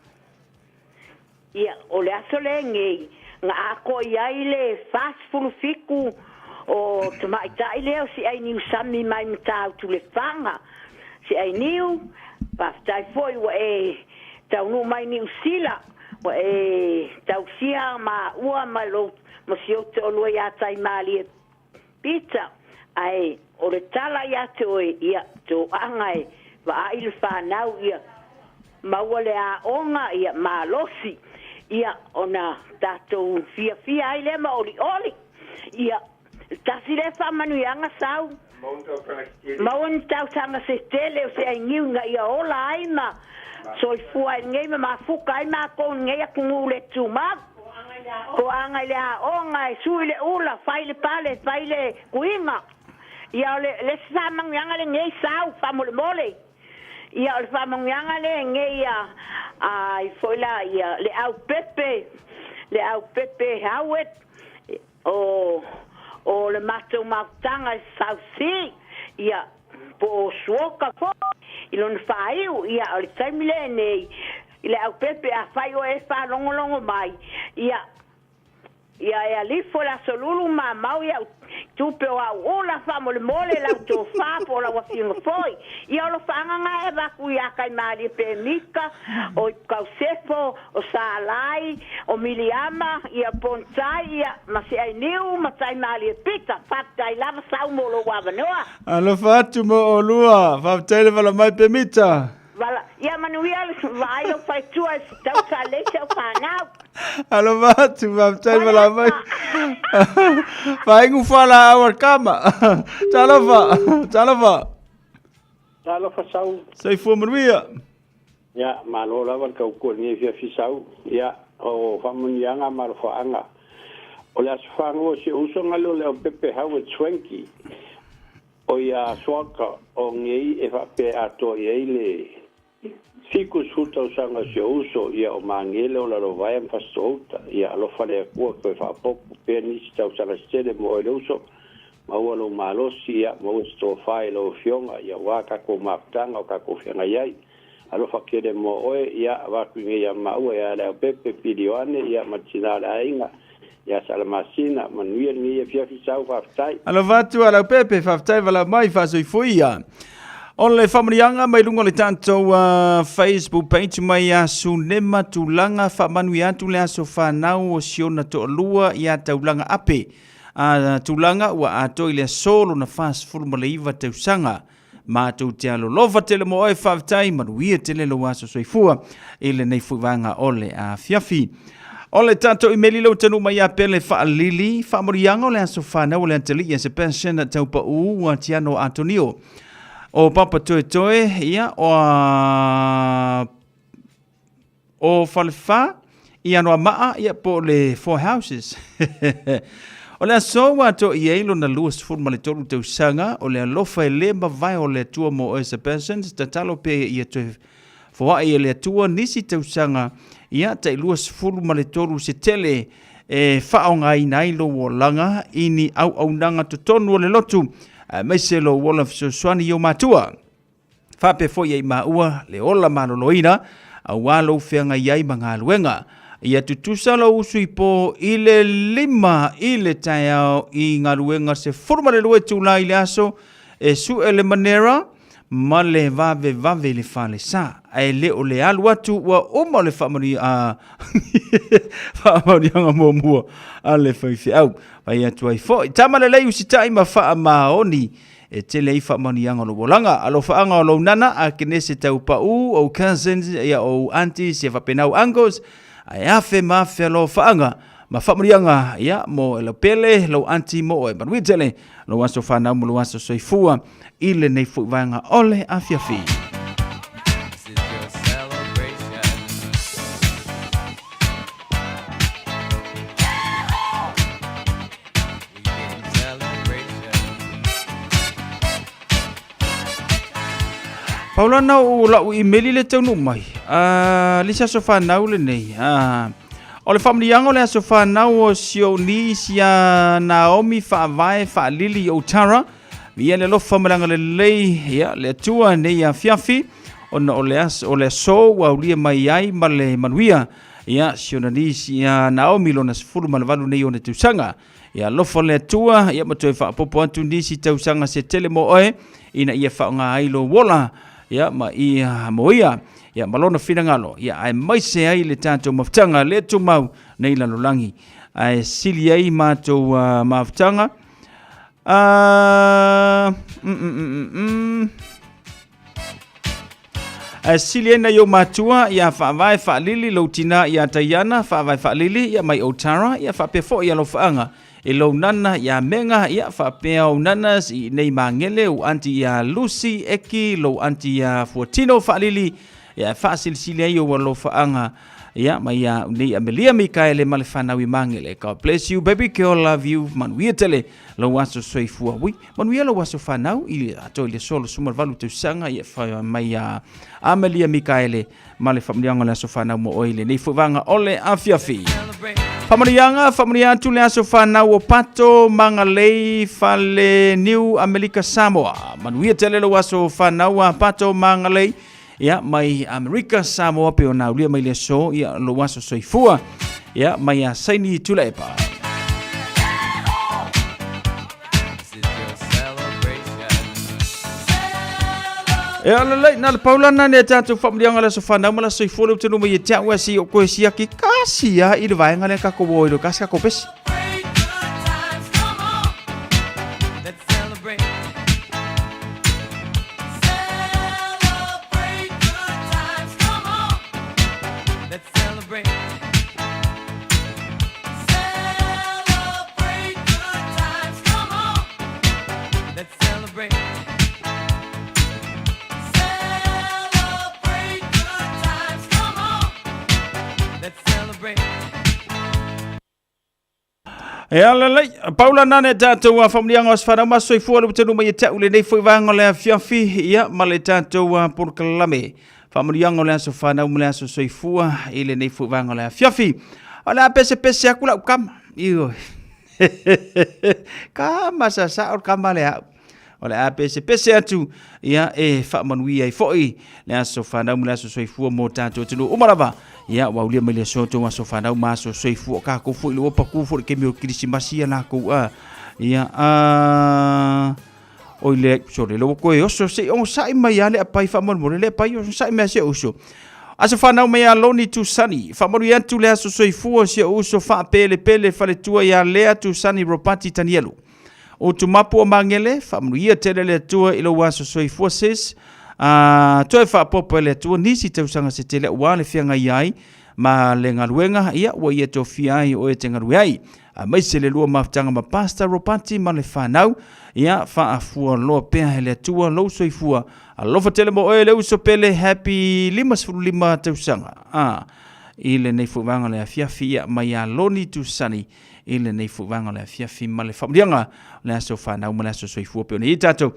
Ia, o le aso lenei, na atoa i ai le 47 o tamaitai lea o Siainiu Sami mai Matautu Lefaga. Siainiu, faafetai foi ua e taunuu mai Niu Sila, ua e tausia maua ma lou ma si ou toalua ia Taimalie Peter, ae o le tala ia te oe, ia, toaga e vaai le fanau, ia, maua le aoga, ia, malosi, ia, ona tatou fiafia ai lea ma olioli. Ia, tasi lea faamanuiaga sau. Maua ni tausaga se tele o se ainiu ina ia ola ai ma soifua ai lenei ma mafuka ai makou i lenei atunuu le tumau. Toaga i le aoga, e sui le ula, fai le pale, fai le kuiga. Ia o le le isi faamanuiaga lenei sau faamolemole. Ia o le faamanuiaga lenei a ai foi la ia le Aupepe, le Aupepe Howard o o le matou mafutaga i South Sea, ia po o Suoka foi i lona faaiu. Ia o le taimi lenei I le aupepe, afai oe e faalogologo mai, ia, ia e alifo le aso lulu ma mau ia'u tupe o a'u ula, faamolemole lau tofa po o lau afioga foi. Ia o lofaaga na e avatu iā Kaimalie Pemika, o Ipukau-sefo, o Salai, o Miliama, ia Pontai, ia, ma Seainiu ma Taimalie Pita. Faafetai lava Sau mo lou avanoa. Alofa atu mo olua. Faafetai le vala mai Pemita. Vala, ia manuia le vaai lou faletua e tau sa lei sau fanau. Alofa atu, faafetai vala mai. Faaigu fala au al kama. Talofa, talofa. Talofa sau. Soifua manuia. Ia, malo lava le tautua i lenei afiafi sau. Ia, o faamanuiaga ma alofaaga. O le aso fanua o si ou uso gale o le Leaupepe Howard Swanky. O ia Soaka o nei e faapea atoa i ai le 70 tausaga o si ou uso, ia o Magele o Lalovaea ma Fasitoo'uta. Ia alofa le Atua toe faaopoopo pea nisi tausaga se tele mo oe le uso, maua lou malosi, ia maua se tofa i lau Afioga, ia aua tatou mafutaga o tatou feagai ai. Alofa tele mo oe, ia avatu i nei ia maua ia Leaupepe, Pili Ioane, ia ma le tina o le aiga, ia Salamasina, manuia lenei afiafi sau, faafetai. Alofa atu a Leaupepe, faafetai valaau mai, faasoifuia. O le faamanuiaga mai luga o le tatou Facebook page mai ia Sunema Tulaga, faamanuia atu le aso fanau o si ona toalua ia Taulaga Ape. A Tulaga ua atoa i le aso lona 49 tausaga. Matou te alolofa tele mo oe, faafetai, manuia tele lou aso soifua i lenei foi vaega o le afiafi. O le tatou imeli lou tanu mai ia Pele Faalili, faamanuiaga o le aso fanau o le atalii a Sebastian Taupau ua Tiano Antonio. O Papa Toetoe, ia, o a... O Falefa i Anoamaa, ia po o le Four Houses. O le aso ua atoa i ai lona 23 tausaga, o le alofa e le mavae o le Atua mo oe Sebastian, tatalo pea ia toe foai e le Atua nisi tausaga, ia tai 23 se tele e faaaogaina ai lou olaga i ni auaunaga totonu o le lotu, aemaise lou ola fesoasoani i ou matua. Faapea foi ia i maua le ola maloloina aua lou feagai ai ma galuega. Ia tutusa lou usu i po i le 5 i le taeao i galuega 12 itula i le aso e sue le manera ma le vavevave i le falesa, ae le o le alu atu ua uma o le faamanuiaga muamua a le faifeau. Fai atu ai foi, tama lelei usitai ma faamaoni e tele ai faamanuiaga o lou olaga. Alofaaga o lou nana, Akenese Taupau, ou cousins, ia ou aunties, ia faapena ou uncles, ae afe ma afe alofaaga ma faamanuiaga ia mo lau pele, lou auntie mo oe. Manuia tele lou aso fanau ma lou aso soifua i lenei foi vaega o le afiafi. Paulana o lau imeli le taunuu mai. Uh, le se aso whanau le nei. Uh, o le whamanianga o le aso whanau o si o ni si a Naomi whaavae whaalili o Tara. Via le lofa malanga le lei, ia, le atua nei a fiafi. Ona o le aso, o le aso ua ulia mai ai ma le manuia. Ia, si ona ni si a Naomi lona 18 nei ona tausaga. Ia alofa le Atua, ia ma toe faapopo atu nisi tausaga se tele mo oe, ina ia faaaoga ai lou ola, ia ma ia mo ia, ia ma lona finagalo, ia aemaise ai le tatou mafutaga le tumau nei lalolagi, ae sili ai matou mafutaga. Mm, mm, mm, mm, mm. Ae sili ai nai ou matua ia Faavae Faalili, lou tina ia Taiana Faavae Faalili, ia mai ou Tara, ia faapea foi ia Lofaaga i lou nana ia Mega, ia faapea ou nanas i nei Magele, ou aunty ia Lucy Eki, lou aunty ia Fuatino Faalili, ia e faasilisili ai ou alofaaga ia mai ia nei Amelia Mikaele ma le fanau i Magele. God bless you baby girl, love you, manuia tele lou aso soifua. Ui, Manuia lou aso fanau i atoa i le aso 18 tausaga ia whai mai a Amelia Mikaele ma le faamanuiaga o le aso fanau mo oe i lenei foi vaega o le afiafi. Faamanuiaga, faamanuia atu le aso fanau o Pato Magalei Fale Niu Amelika Samoa. Manuia tele lou aso fanau a Pato Magalei ia mai Amerika Samoa pe ona aulia mai le aso ia lou aso soifua ia mai a Saini Tulaepa. E ala lei, na le paulana ne tātou whamurianga le aso whanau ma la soifua le utenu mai e te au asi o koe siaki kasi a i le vaenga le kako o i kasi kako pesi. E ala lei, paula nane tātou a whamulianga o swhanau ma soifua le utenu mai e tau le nei foi vaenga o le afiafi, ia ma le tātou a polokalame. Whamulianga o le aso whanau ma le aso soifua i le nei foi vaenga o le afiafi. O le a pese pese aku lau kama. Io. Kama sa sa o kama le au. O le a pese pese atu ia e faamanuia ai foi le aso fanau ma le aso soifua mo tātou atunuu uma lava. Ia ua aulia mai le aso tou aso fanau ma aso soifua o kākou foi le ua paku foi le kemi o Kirisimasi ia lākou a. Ia a oi le sorry le ua koe oso se i ogosa'i mai a le apai faamolemole le apai ogosa'i mai a si ou uso. Aso fanau mai ia Loni Tusani, faamanuia atu le aso soifua o si ou uso faapelepele faletua ia Lea Tusani Ropati Tanielu. O Tumapu o Magele, faamanuia tele le Atua i lou aso soifua sis. A, toe faapopo e le Atua nisi tausaga se tele aua le feagai ai ma le galuega, ia ua ia tofia ai oe te galue ai. Aemaise le lua mafutaga ma Pastor Ropati ma le fanau, ia faafua loa pea e le Atua lou soifua. Alofa tele mo oe le uso pele, happy 55 tausaga. A. i lenei foi vaega o le afiafi, ia, mai ia Loni Tusani i lenei foi vaega o le afiafi ma le faamanuiaga o le aso fanau ma le aso soifua pei ona i ai tatou.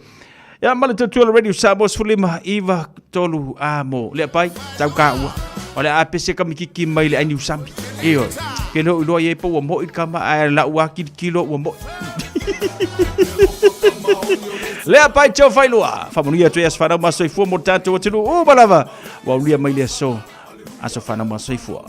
Ia, ma le tautua le Radio Samoa 15 9 3 a mo le apai tau ka ua. O le a pese ka mikiki mai le aini usami. E oi. Ke lo iloa ye po ua moi kama a la ua kilo ua moi. Le apai tau failua. Faamanuia atu i aso fanau ma soifua mo tatou atunuu uma lava. Ua aulia mai le aso. Aso fanau ma soifua.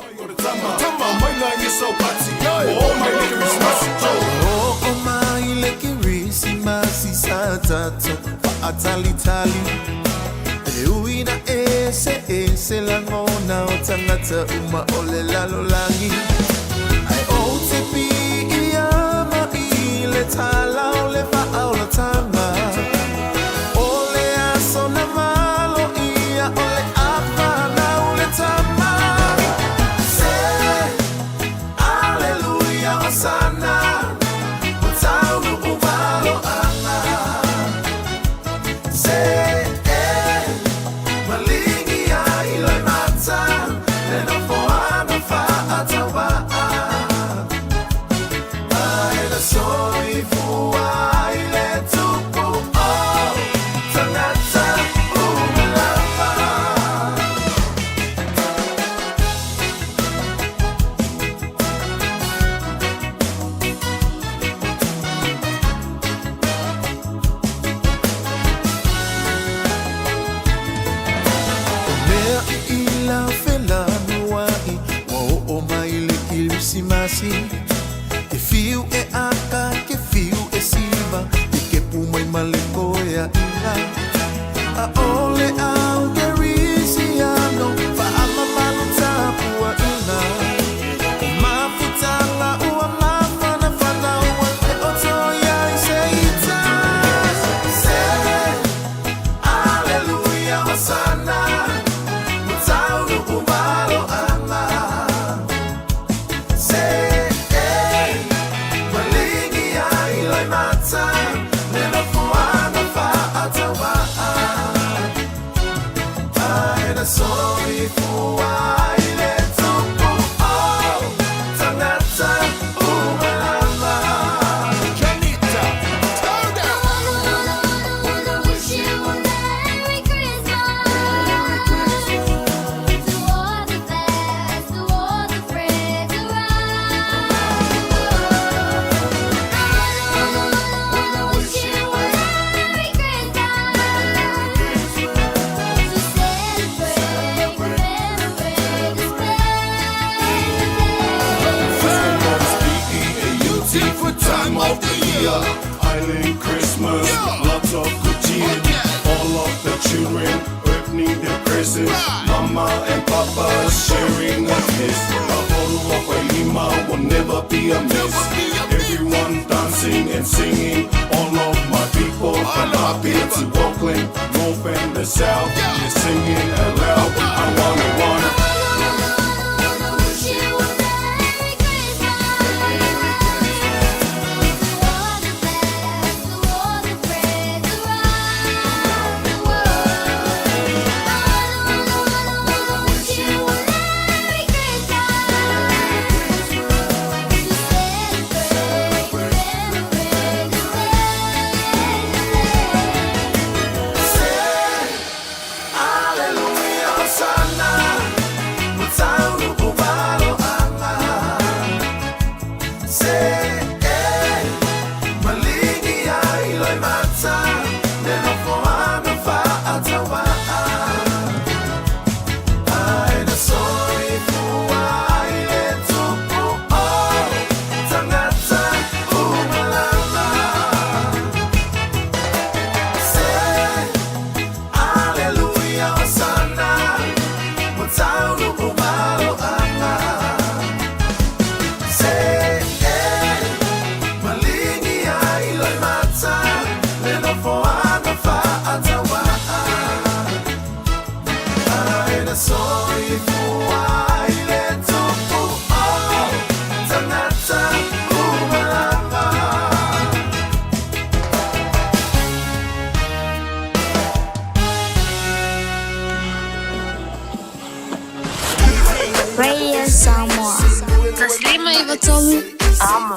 1.593 Amo.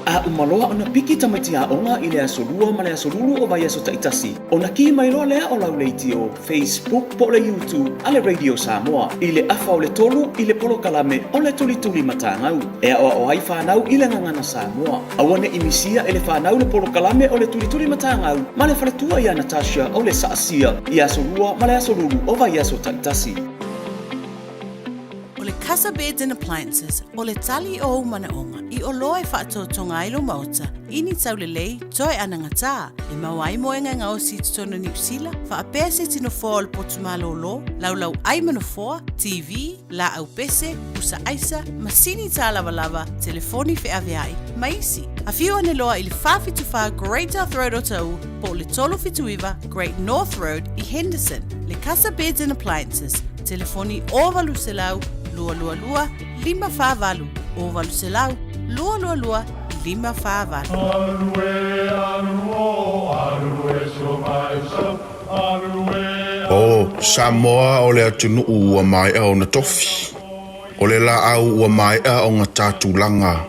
A uma loa ona piki tamaiti aoga i le aso Lua ma le aso Lulu o vaiaso taitasi, ona ki mai loa lea o lau leitio, Facebook po o le YouTube a le Radio Samoa i le afa o le tolu i le polokalame o le Tulituli Matagau e aoao ai fanau i le gagana Samoa. Aua ne i misia e le fanau le polokalame o le Tulituli Matagau ma le faletua ia Natasha o le Saasia i aso Lua ma le aso Lulu o vaiaso taitasi. O le Casa Beds and Appliances, o le tali o ou manaoga i oloa e faatotoga ai lou maota i ni taulelei toe anagatā e maua ai moega e gaosi i totonu o Niu Sila, faapea se tino foa o le potu malōlō, laulau ai ma nofoa, TV, laau pese, pusa aisa, masini tālavalava, telefoni feaveai, ma isi. Afio ane loa i le 474 Great South Road o Taʻu po o le 379 Great North Road i Henderson. Le Casa Beds and Appliances, telefoni 0800 222 548, 0800 222 548. O Samoa o le atunuu ua maea ona tofi. O le laau ua maea ona ta tulaga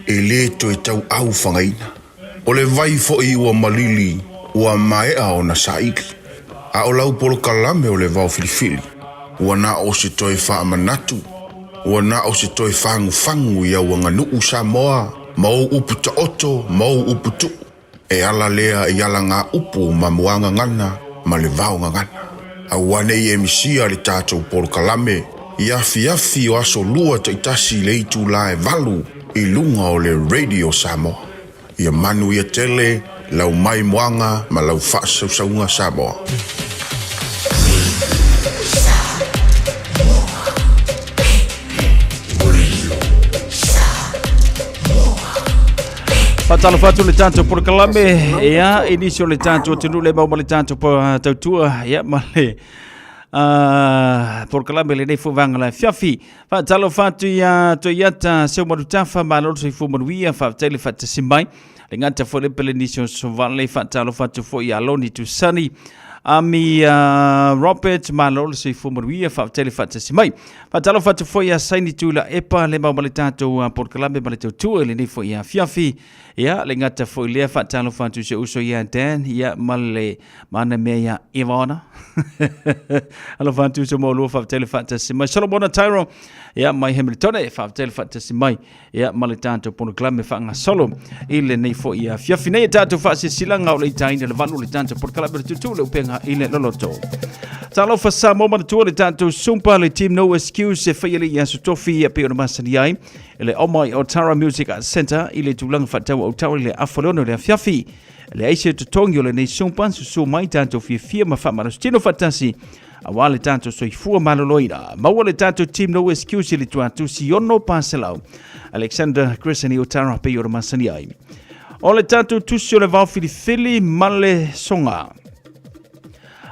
e le toe tauau fagaina. O le vai foi ua malili ua maea ona saili. A o lau polokalame o le vao filifili, ua na o se toe faamanatu, ua na o se toe fagufagu i au aganuu Samoa ma ou upu taoto ma ou upu tuu. E ala lea i alagaupu ma muagagana ma le vaogagana. Aua ne i e misia le tatou polokalame i afiafi o aso Lua taitasi i le itula e valu i luga o le Radio Samoa. Ia manuia tele lau maimoaga ma lau faasausauga Samoa. Faatalofa atu le tatou polokalame ia i nisi o le tatou atunuu le mau ma le tatou tautua ia ma le polokalame lenei foi vaega la fiafi. Faatalofa atu ia Toiata Seumalutafa, malo le soifua manuia, faafetai le faatasi mai. Le gata foi le pele nisi o Sovale, faatalofa atu foi ia Loni Tusani. Ami Robert, malo le soifua manuia, faafetai le faatasi mai. Faatalofa atu foi ia Saini Tuila Epa, le mau ma le tatou polokalame ma le tautua i lenei foi afiafi. Ia, le gata foi lea, faatalofa atu i si ou uso ia Dan, ia, ma le mana mea ia Ivana. Alofa atu i se maulua, faafetai le faatasi mai. Solomona Tyro, ia, mai Hamiltone, faafetai le faatasi mai. Ia, ma le tatou polokalame faagasolo i lenei foi afiafi nei e tatou faasiasilaga o le itaina le valu o le tatou polokalame le tutu le upega i le loloto. Talofa Samoa manatua le tatou Sumpa le team No Excuse e faia le i aso tofi ia pei ona masani ai e le Omai o Tara Music Arts Center i le tulaga faatau au tau i le afa leono le afiafi. Le aise totogi o lenei Sumpa susu mai tatou fiafia ma faamalositino faatasi Aua le tatou soifua maloloina. Maua le tatou team no excuse i le tuatusi ono paselau. Alexander Chris ni Otara pe o masani ai. O le tatou tusi o le vao filifili ma le soga.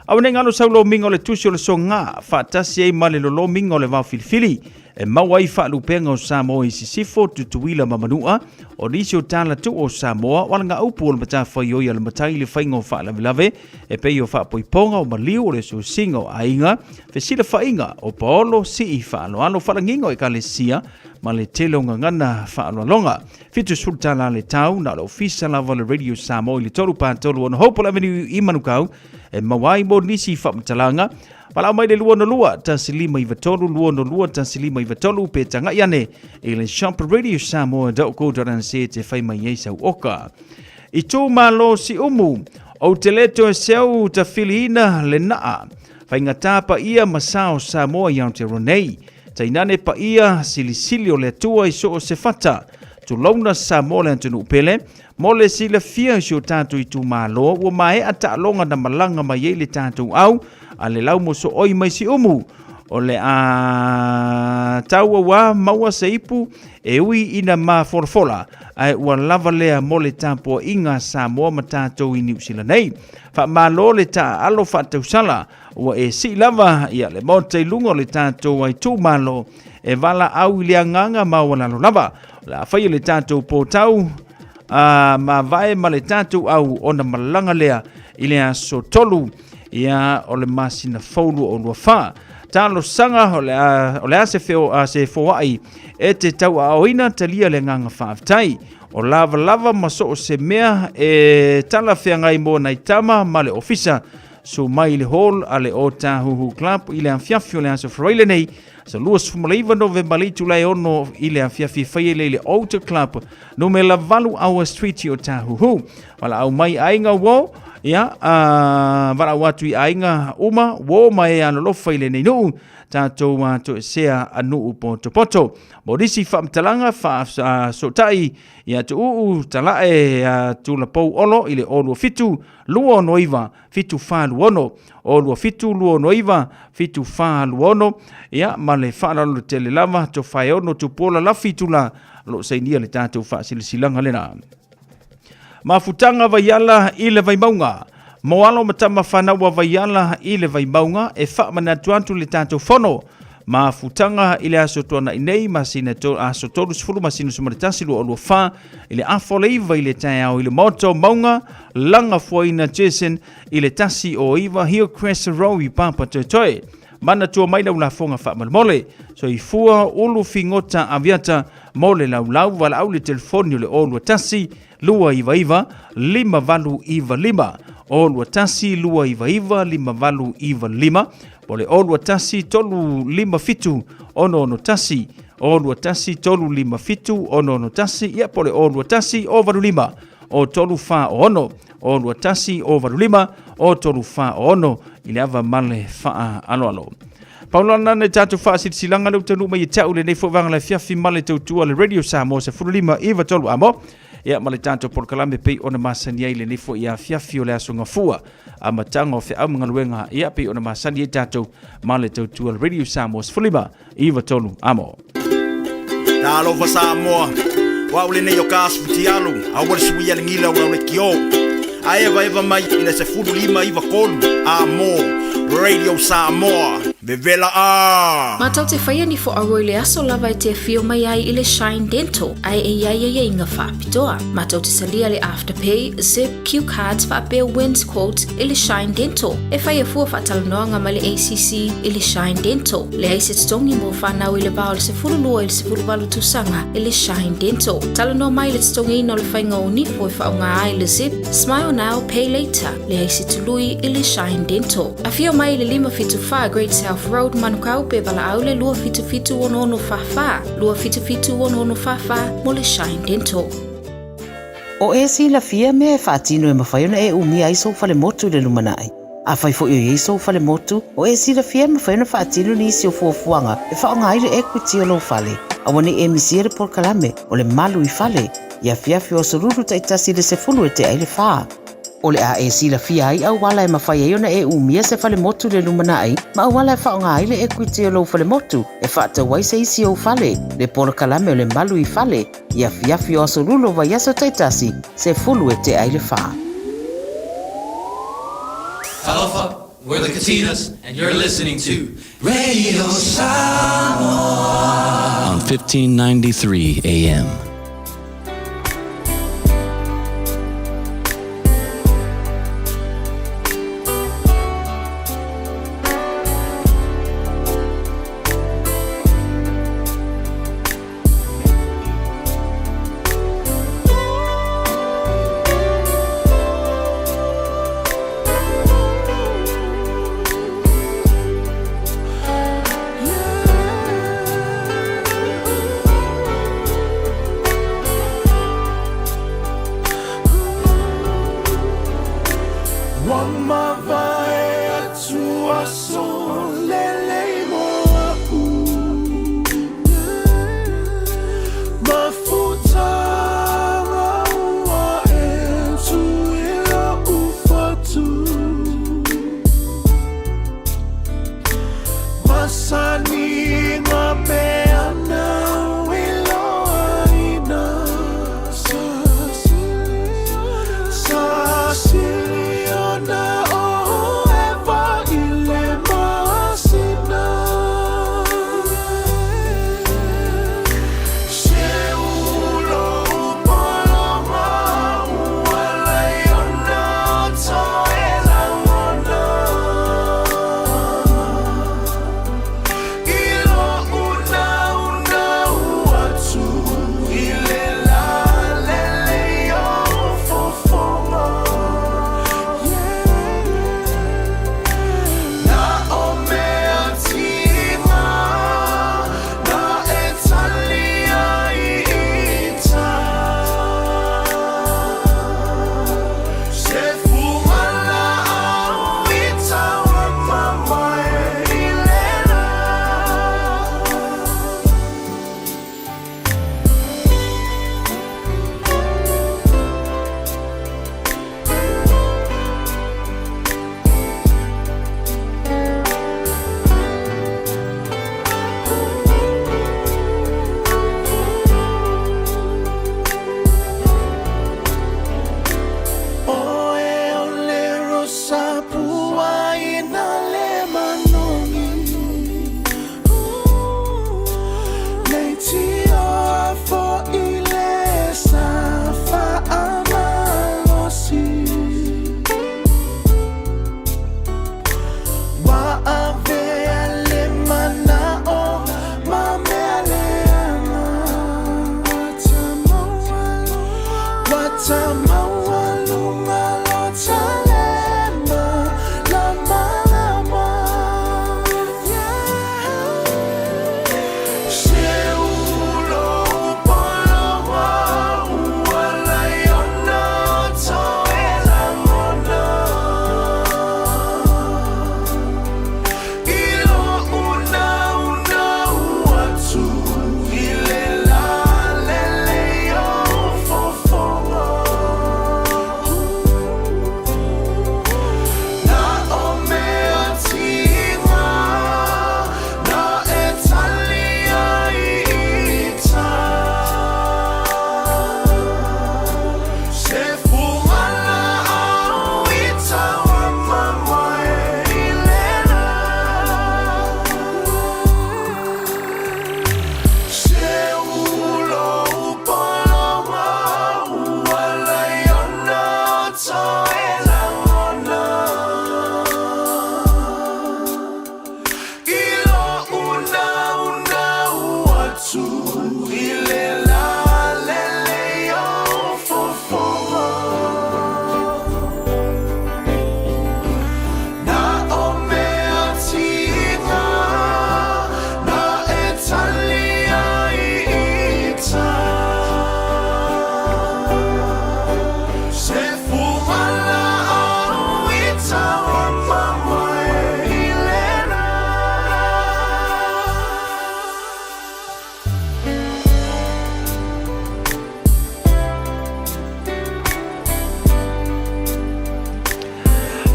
Au nei ngalo sau lomiga o le tusi o le soga, faatasi ai ma le lolomiga o le vao filifili. E maua ai faalupega o Samoa i Sisifo, Tutuila ma Manua, o nisi o tala tuu o Samoa, o alagaupu o le matafaioi a le matai i le faiga o faalavelave, e pei o faapoipoga o maliu o le susiga o aiga, fesilafaiga o paolo, sii faaaloalo, faalagiga o ekalesia, ma le tele o gagana faaaloaloga. 70 tala le tau, na o le ofisa lava o le Radio Samoa i le 3 pa 3 6 Hopewell Avenue i Manukau, e maua ai mo nisi faamatalaga. Valaau mai le 262 1593 262 1593 pe tagai ane i le shopradiosamoa.co.nz e fai mai ai sau oka. I tū malo Siumu, ou te le toe seu tafiliina le naa. Faigata paia ma sa o Samoa i Aotearoa nei. Tainane paia silisili o le Atua i so o se fata. Tulouna Samoa le atunuu pele, Mo le silafia i si o tatou itumalo, ua maea taaloga na malaga mai ai le tatou au a le laumosooi mai Siumu. O le a tau auā maua se ipu e ui ina mafolafola, ae ua lava lea mo le tapuaiga a Samoa ma tatou i Niu Sila nei. Faamalo le taaalo faatausala, ua e sii lava ia le Maota i luga o le tatou itumalo e valaau i le agaga maualalo lava. O le a faia le tatou pōtau a mavae ma le tatou au ona malaga lea i le aso 3 ia o le masina fou 2024. Talosaga o le a, o le a se, feo, a se foai e te tauaaoina talia le agaga faafetai. O lavalava ma so o se mea e talafeagai mo nai tama ma le ofisa. Susu mai i le hall a le Otahuhu Club i le afiafi o le aso Faraile lenei, aso 29 Novema le itula e 6 i le afiafi e fai ai lea i le Ota Club, numera 8 Aua Street i Otahuhu. Valaau mai aiga uo, ia, valaau atu i aiga uma, uo ma e alolofa i lenei nuu, tatou toesea a nuu potopoto. Mo nisi faamatalaga faasootai ia Tuuu Talae Tulapou Olo i le 027 269 746, 027 269 746, ia ma le faaaloalo tele lava, Tofaeono Tupuola Lafi Tula, o lo o sainia le tatou faasilasilaga lena. Mafutaga Vaiala i le Vaimauga. Mo alo ma tama fanau a Vaiala i le Vaimauga e faamanatu atu le tatou fono mafutaga i le aso tuanai nei masina to, aso 30 masina 11 2024 i le afa o le 9 i le taeao i le Maota o Mauga Lagafuaina Jason i le 109 Hillcrest Road i Papatoetoe. Manatua mai lau lafoga faamolemole. Soifua ulu figota aviata mo le laulau valaau le telefoni o le 021 299 5895 021 299 5895 po le 021 357 661 021 357 661 ia po le 021 085 o 346 021 085 o 346 i le ava ma le faaaloalo. Paulana nei tatou faasilasilaga lea ua taunuu mai ia te au lenei foi vaega o le afiafi ma le tautua le Radio Samoa 15 iva tolu amo ia ma le tatou polokalame pei ona masani ai lenei foi afiafi o le aso Gafua amataga o feau ma galuega ia pei ona masani ai tatou ma le tautua le Radio Samoa 15 iva tolu amo. Talofa Samoa, o au lenei o ka asu fitialu, aua le suia le gila o le kio. A eva eva mai i le 15 9 3, a mo Radio Samoa, vevela a! Matou te whaia ni whoaroa i le aso lava e te awhio mai ai i le Shine Dental, ae e iai ai inga whaapitoa. Matou te salia le Afterpay, Zip, Cue Cards faapea Wins Quote i le Shine Dental. E whaia fua whaatalanoanga mai le ACC i le Shine Dental. Leai se totogi mo whanau i le va o le 12 i le 18 tausaga i le Shine Dental. Talanoa mai le totogiina o le whainga o nifo e whaonga ai le Zip, Smile Now, Pay Later, leai se tului i le Shine Dental. Afio mai i le 574 Great South Road, Manukau, pe valaau le 277 6644, 277 6644 mo le Shine Dental. O e silafia mea e faatino e mafai ona e umia ai sou falemotu i le lumanai. Afai foi o i ai sou falemotu, o e silafia e mafai ona faatino nisi o fuafuaga e faaaoga ai le equity o lou fale. Aua ne i e misia le polokalame o le Malu i Fale i afiafi o aso Lulu taitasi i le 10 e tea i le fa. O le a e silafia ai auala e mafai ai ona e umia se falemotu i le lumanai ma auala e faaaoga ai le equity o lou falemotu e faatau ai se isi ou fale, le polokalame o le Malu i Fale i afiafi o aso Lulu o vaiaso taitasi, 10 e tea i le fa. Talofa, we're the Katinas, and you're listening to Radio Samoa on 1593 AM. Ua mavae atu aso lelei mo a'u Mafutaga ua e tū i lo'u fatu Masani ngā mea nāu i loaina Sa sili ona o Eva i le masina.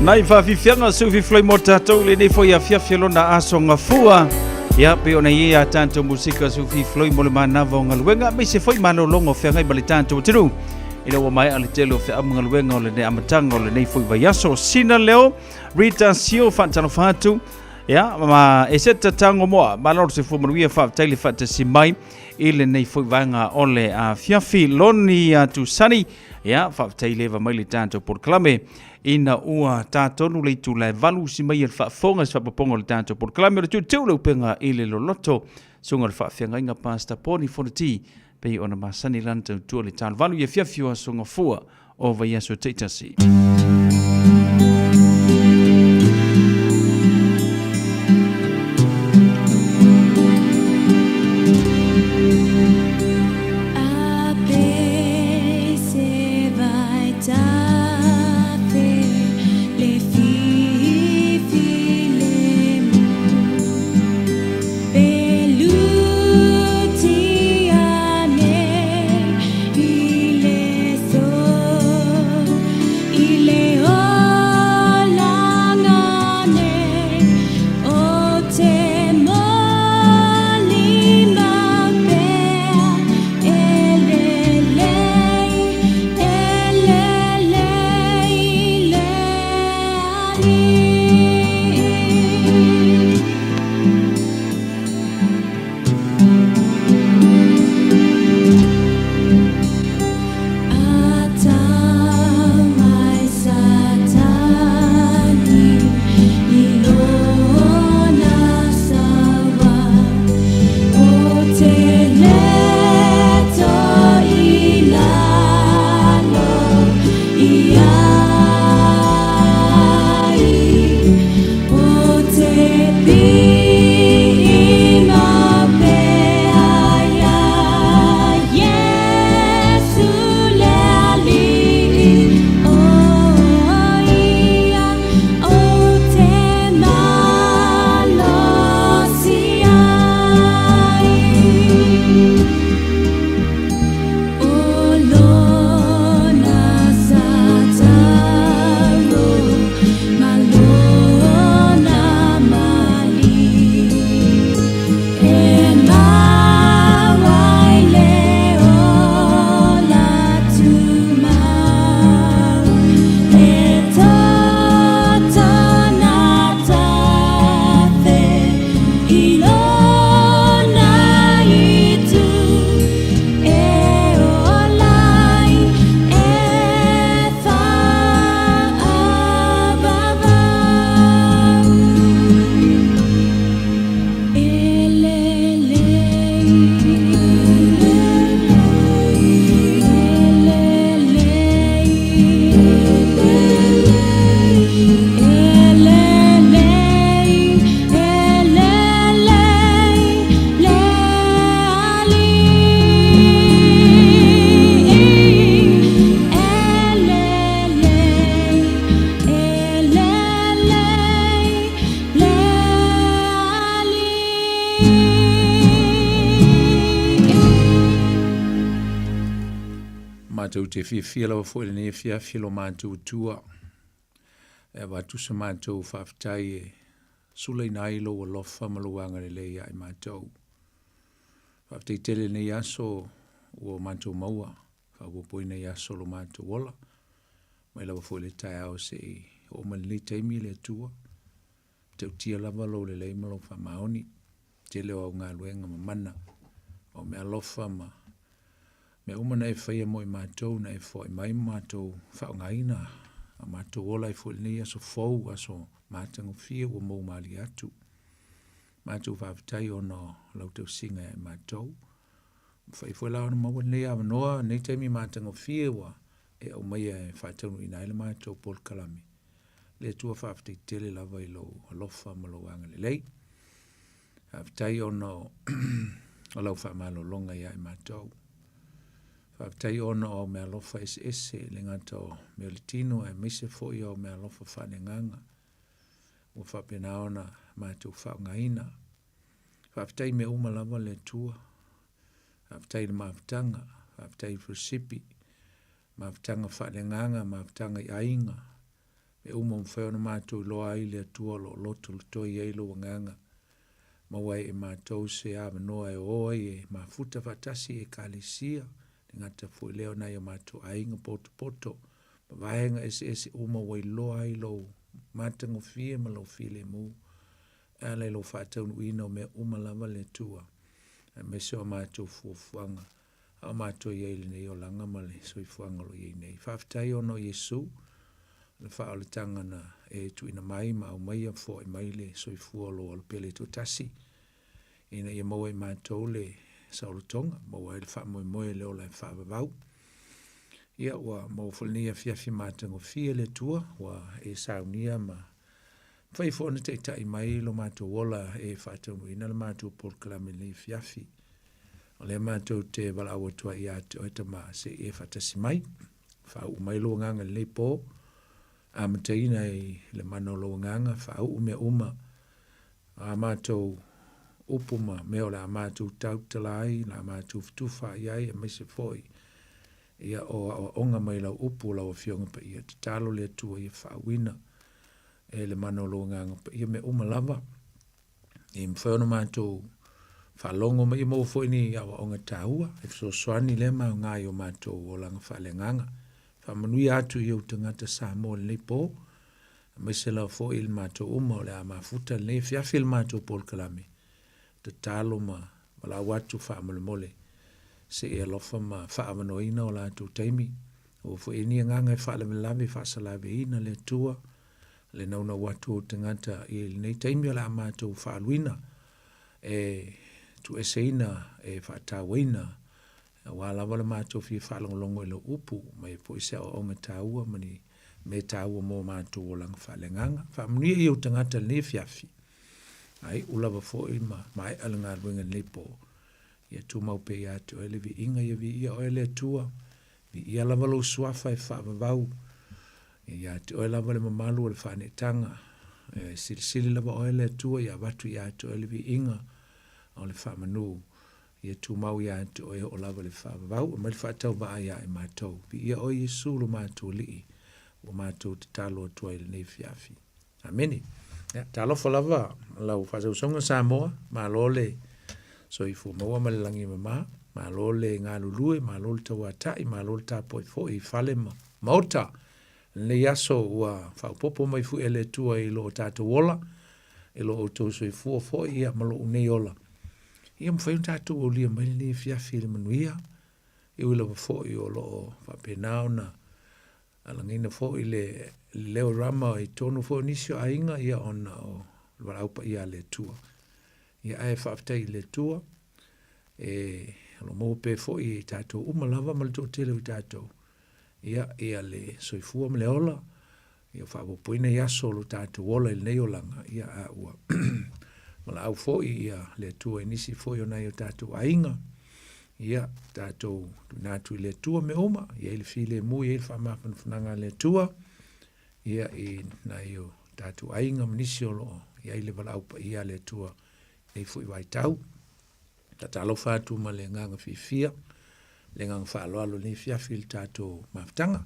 Nai faafiafiaga seu fifiloi mo tatou lenei foi afiafi lona aso gafua. Ia pei ona i ai a tatou musika seu fifiloi mo le manava o galuega aemaise foi malologa o feagai ma le tatou atunuu ina ua maea le tele o feamu galuega o lenei amataga o lenei foi vaiaso. Sina leo Rita Sio faatalofa atu. Ia ma e se tatago moa malo le soifua manuia faafetai le faatasi mai i lenei foi vaega o le afiafi. Loni atu Sani, ia faafetai leva mai le tatou polokalame ina ua tatonu le itula e 8 usi mai e le faafofoga se faapopoga o le tatou polokalame o le tuutuu le upega i le loloto suga o le faafeagaiga Pastor Poni Fonoti pei ona masani lana tautua le talovalu i afiafi o aso gafua o vaiaso taitasi. fiafia lava foi i lenei afiafi lo matou Atua e avatu sa matou faafetai e sulaina ai lou alofa ma lou agalelei ia i matou. Faafetai tele i lenei aso ua matou maua, faaopoopoina i aso o lo matou ola, mai lava foi i le taeao se'i oo mai lenei taimi le Atua, tautia lava lou lelei ma lou faamaoni, tele o au galuega mamana, o meaalofa ma mea uma na e faia mo i matou, na e foai mai ma matou faaaogaina a matou ola ai foi i lenei aso fou, aso matagofie ua mou malie atu. Matou faafetai ona o lau tausiga ia i matou. Mafai foi la ona maua lenei avanoa, lenei taimi matagofie ua e aumaia e faataunuuina ai le matou polokalame. Le Atua faafetai tele lava i lou alofa ma lou agalelei. Faafetai ona o lau faamalologa ia i matou. Faafetai ona o au meaalofa eseese, e le gata o mea o le tino aemaise foi o au meaalofa faaleagaga ua faapena ona matou faaaogaina. Faafetai i mea uma lava le Atua. Faafetai i le mafutaga, faafetai i felosipi, mafutaga faaleagaga, mafutaga i aiga, mea uma ua mafai ona matou iloa ai le Atua o lo o lotolotoi ai lou agaga. Maua ai e matou se avanoa e o ai e mafuta faatasi i Ekalesia, le gata foi lea o nai o matou aiga potopoto ma vaega eseese uma ua iloa ai lou matagofie ma lou filemu e ala i lou faataunuuina o mea uma lava le Atua, aemaise o a matou fuafuaga a o matou i ai i lenei olaga ma le soifuaga o lo o i ai nei. Faafetai ona o Iesu, le faaolataga na e tuuina mai ma aumaia foai mai le soifua o lou Alo Pele Toatasi, ina ia maua e matou le saolotoga, maua ai le faamoemoe le ola e faavavau. Ia, ua maua foi lenei afiafi matagofie le Atua, ua e saunia ma mafai foi ona taitai mai lo matou ola e faataunuuina le matou polokalame i lenei afiafi. O lea matou te valaau atu ai ia te oe Tama, se i e faatasi mai, faauu mai lou agaga i lenei po, amataina i le mana o lou agaga, faauu mea uma, a matou upu ma mea o le a matou tautala ai, o le a matou fetufaai ai, aemaise foi ia o aoaoga mai lau upu o lau Afioga Paia. Tatalo le Atua ia faauuina e le mana o lou Agaga Paia mea uma lava, ia mafai ona matou faalogo ma ia maua foi ni aoaoga taua e fesoasoani lea ma aoga i o matou olaga faaleagaga. Faamanuia atu i ou tagata Samoa i lenei po, aemaise lava foi i le matou uma o le a mafuta lenei afiafi i le matou polokalame. Tatalo ma valaau atu faamolemole se i alofa ma faaavanoaina o latou taimi. Aua foi e ni agaga e faalavelave e faasalaveina le Atua le naunau atu o tagata i lenei taimi o le a matou faaluina e tuueseina e faatauaina aua lava le matou fia faalogologo i lau upu mai foi se aoaoga taua ma ni mea taua mo matou olaga faaleagaga. Faamanuia i ou tagata i lenei afiafi, a iu lava foi ma maea le galuega i lenei po, ia tumau pea ia te oe le viiga, ia viia oe le Atua, viia lava lou suafa e faavavau, ia ia te oe lava le mamalu o le faaneetaga, e silisili lava oe le Atua, ia avatu ia te oe le viiga o le faamanu. Ia tumau ia te oe oo lava le faavavau, aumai le faatauvaa ia i matou. Viia oe Iesu lo matou Alii, ua matou tatalo atu ai i lenei afiafi. Amene. Ia, talofa lava lau faasausauga Samoa, malo le soifua maua ma le lagi e mama, malo le galulue, malo le tauatai, malo le tapuai foi i fale ma maota. Lenei aso ua faaopoopo mai foi e le Atua i lo tatou ola, i lo outou soifua foi ia ma lou nei ola. Ia mafai ona tatou aulia mai lenei afiafi i le manuia, e ui lava foi o lo o faapena ona alagaina foi le leo rama i totonu foi o nisi o aiga, ia ona o le valaau paia a le Atua. Ia ae faafetai i le Atua, e o lo o maua pea foi e i tatou uma lava ma le toatele o i tatou, ia, ia le soifua ma le ola, ia faaopoopoina i aso o lo tatou ola i lenei olaga, ia a ua valaau foi ia le Atua i nisi foi o nai o tatou aiga, ia tatou tuuina atu i le Atua mea uma, i ai le filemu, i ai le faamafanafanaga a le Atua, ia i nai o tatou aiga ma nisi o lo o i ai le valaau paia a le Atua i lenei foi vaitau. Faatalofa atu ma le agaga fiafia. Le agaga faaaloalo i lenei afiafi i le tatou mafutaga.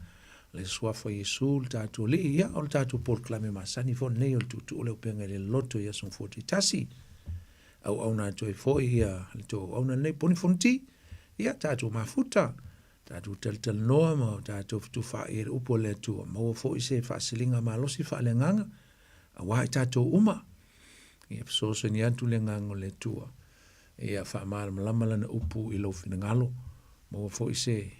Le Suafa o Iesu le tatou Alii, ia, o le tatou polokalame masani foi lenei o le Tuutuu o le Auupega i le Loloto i aso Gafua taitasi. Auauna atu ai foi ia le tou auauna lenei Poni Fonoti, ia tatou mafuta, tatou talatalanoa ma tatou fetufaai i le upu a le Atua, maua foi se faasiliga malosi faaleagaga aua i tatou uma. Ia fesoasoani atu le agaga o le Atua. Ia faamalamalama lana upu i lou finagalo. Maua foi se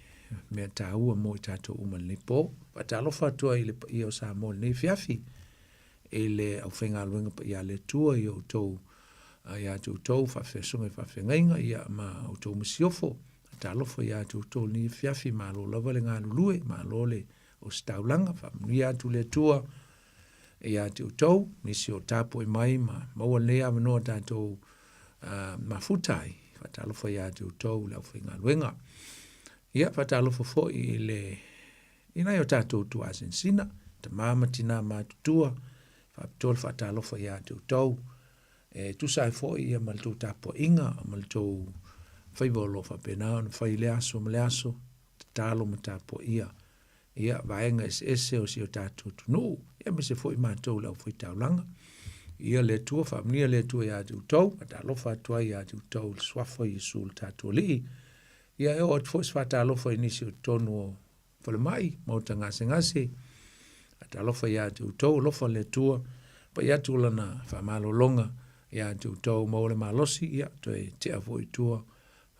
mea taua mo i tatou uma i lenei po. Faatalofa atu ai i le paia o Samoa i lenei afiafi, i le aufaigaluega paia a le Atua i outou, ia te outou faafeasuga i faafeagaiga, ia ma outou masiofo. Faatalofa ia te outou i lenei afiafi, malo lava le galulue, malo le ositaulaga, faamanuia atu le Atua ia te outou, nisi o tapuai mai ma maua lenei avanoa tatou mafuta ai, faatalofa ia te outou le aufaigaluega. Ia, faatalofa foi i le i nai o tatou tuaasinsina, tama ma tinā matutua, faapitoa le faatalofa ia te outou, e tusa ai foi ia ma le tou tapuaiga ma le tou faiva o lo o faapena ona fai i lea aso ma lea aso, tatalo ma tapuaia ia, vaega eseese o si o tatou atunuu, ia aemaise foi matou le aufaitaulaga. Ia le Atua, faamanuia le Atua ia te outou, faatalofa atu ai ia te outou i le suafa o Iesu le tatou Alii. Ia e oo atu foi se faatalofa i nisi o totonu o falemai, maota gasegase, faatalofa ia te outou, alofa le Atua, pai atu lana faamalologa ia te outou, maua le malosi, ia toe tea foi i tua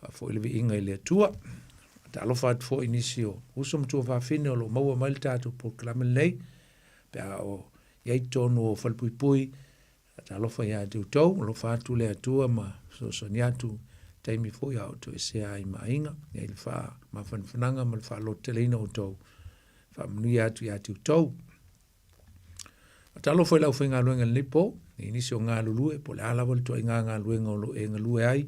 Faafoi le viiga i le Atua. Talofa atu foi i nisi o uso ma tuafafine o lo o maua mai le tatou polokalame lenei, pe a o i ai totonu o falepuipui, talofa ia te outou, alofa atu le Atua ma fesoasoani atu taimi foi a o toesea ai ma aiga, i ai le faamafanafanaga ma le faalototeleina o outou, faamanuia atu ia te outou. Talofa i le aufaigaluega i lenei po, i nisi o galulue, po o le a lava le ituaiga galuega o lo o e galue ai,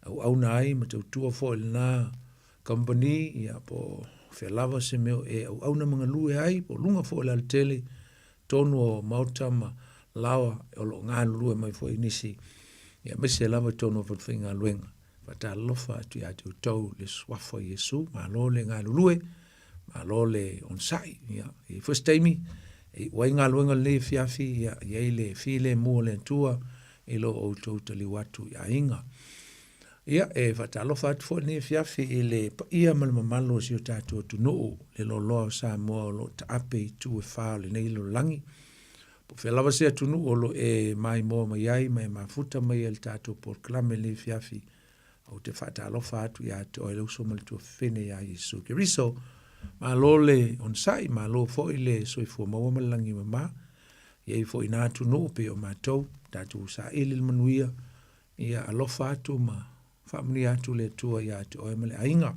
auauna ai ma tautua foi i lena kamupani, ia po o fea lava se mea o e auauna ma galue ai, po o luga foi o le alatele, totonu o maota ma laoa o lo o galulue mai foi nisi, ia aemaise lava i totonu o falefaigaluega. Faatalofa atu ia te outou i le suafa o Iesu, malo le galulue, malo le onosai. Ia, e i ai foi se taimi, e iu ai galuega lenei afiafi, ia, i ai le filemu o le Atua i lo outou taliu atu i aiga. Ia, e faatalofa atu foi lenei afiafi i le paia ma le mamalu o si o tatou atunuu, le loaloa o Samoa o lo o taape i itu e fa o lenei lalolagi. Po o fea lava se atunuu o lo o e maimoa mai ai ma e mafuta mai ai i le tatou polokalame i lenei afiafi, ou te faatalofa atu ia te oe le uso ma le tuafafine ia Iesu Keriso. Malo le onosai, malo foi le soifua maua ma le lagi e mama. I ai foi i na atunuu pei o matou, tatou saili le manuia, ia alofa atu ma faamanuia atu le Atua ia te oe ma le aiga.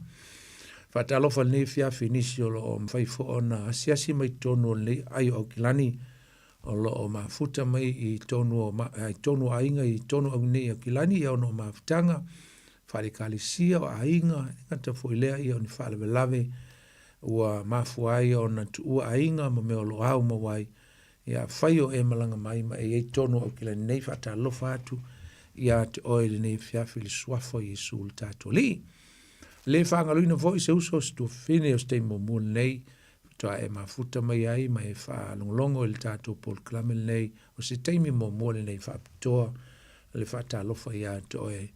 Faatalofa i lenei afiafi i nisi o lo o mafai foi ona asiasi mai totonu o lenei aai o Aukilani, o lo o mafuta mai i totonu o, i totonu o aiga i totonu o nei Aukilani, ia ona o mafutaga faale-ekalesia o aiga, e gata foi lea ia o ni faalavelave ua mafua ai ona tuua aiga ma mea o lo o ao mau ai. Ia afai o e malaga mai ma e i ai totonu o Aukilani nei, faatalofa atu ia te oe i lenei afiafi i le suafa o Iesu le tatou Alii. Le faagaloina foi se uso o se tuafafine o se taimi muamua lenei, faatoa e mafuta mai ai ma e faalogologo i le tatou polokalame lenei, o se taimi muamua lenei faapitoa le faatalofa ia te oe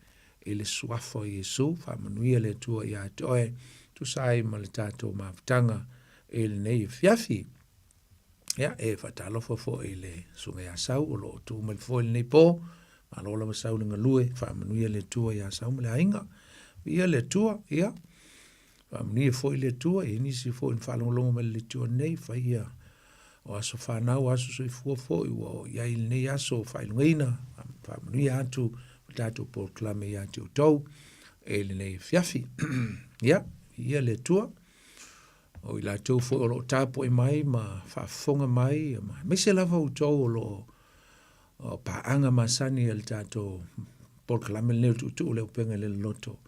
i le suafa o Iesu, faamanuia le Atua ia te oe, tusa ai ma le tatou mafutaga i lenei afiafi. Ia, e faatalofa foi i le Susuga ia Sau o lo o tu mai foi lenei po. Malo lava Sau le galue, faamanuia le Atua ia Sau ma le aiga. Viia le Atua, ia, faamanuia foi le Atua i nisi foi na faalogologo mai le Atua nei, fai ia o aso fanau, aso soifua foi ua o i ai lenei aso faailogaina, faamanuia atu o tatou polokalame ia te outou i lenei afiafi. Ia, viia le Atua. O i latou foi o lo o tapuai mai ma faafofoga mai, aemaise lava outou o lo o paaga masani a le tatou polokalame lenei o le Tuutuu o le Auupega i le Loloto.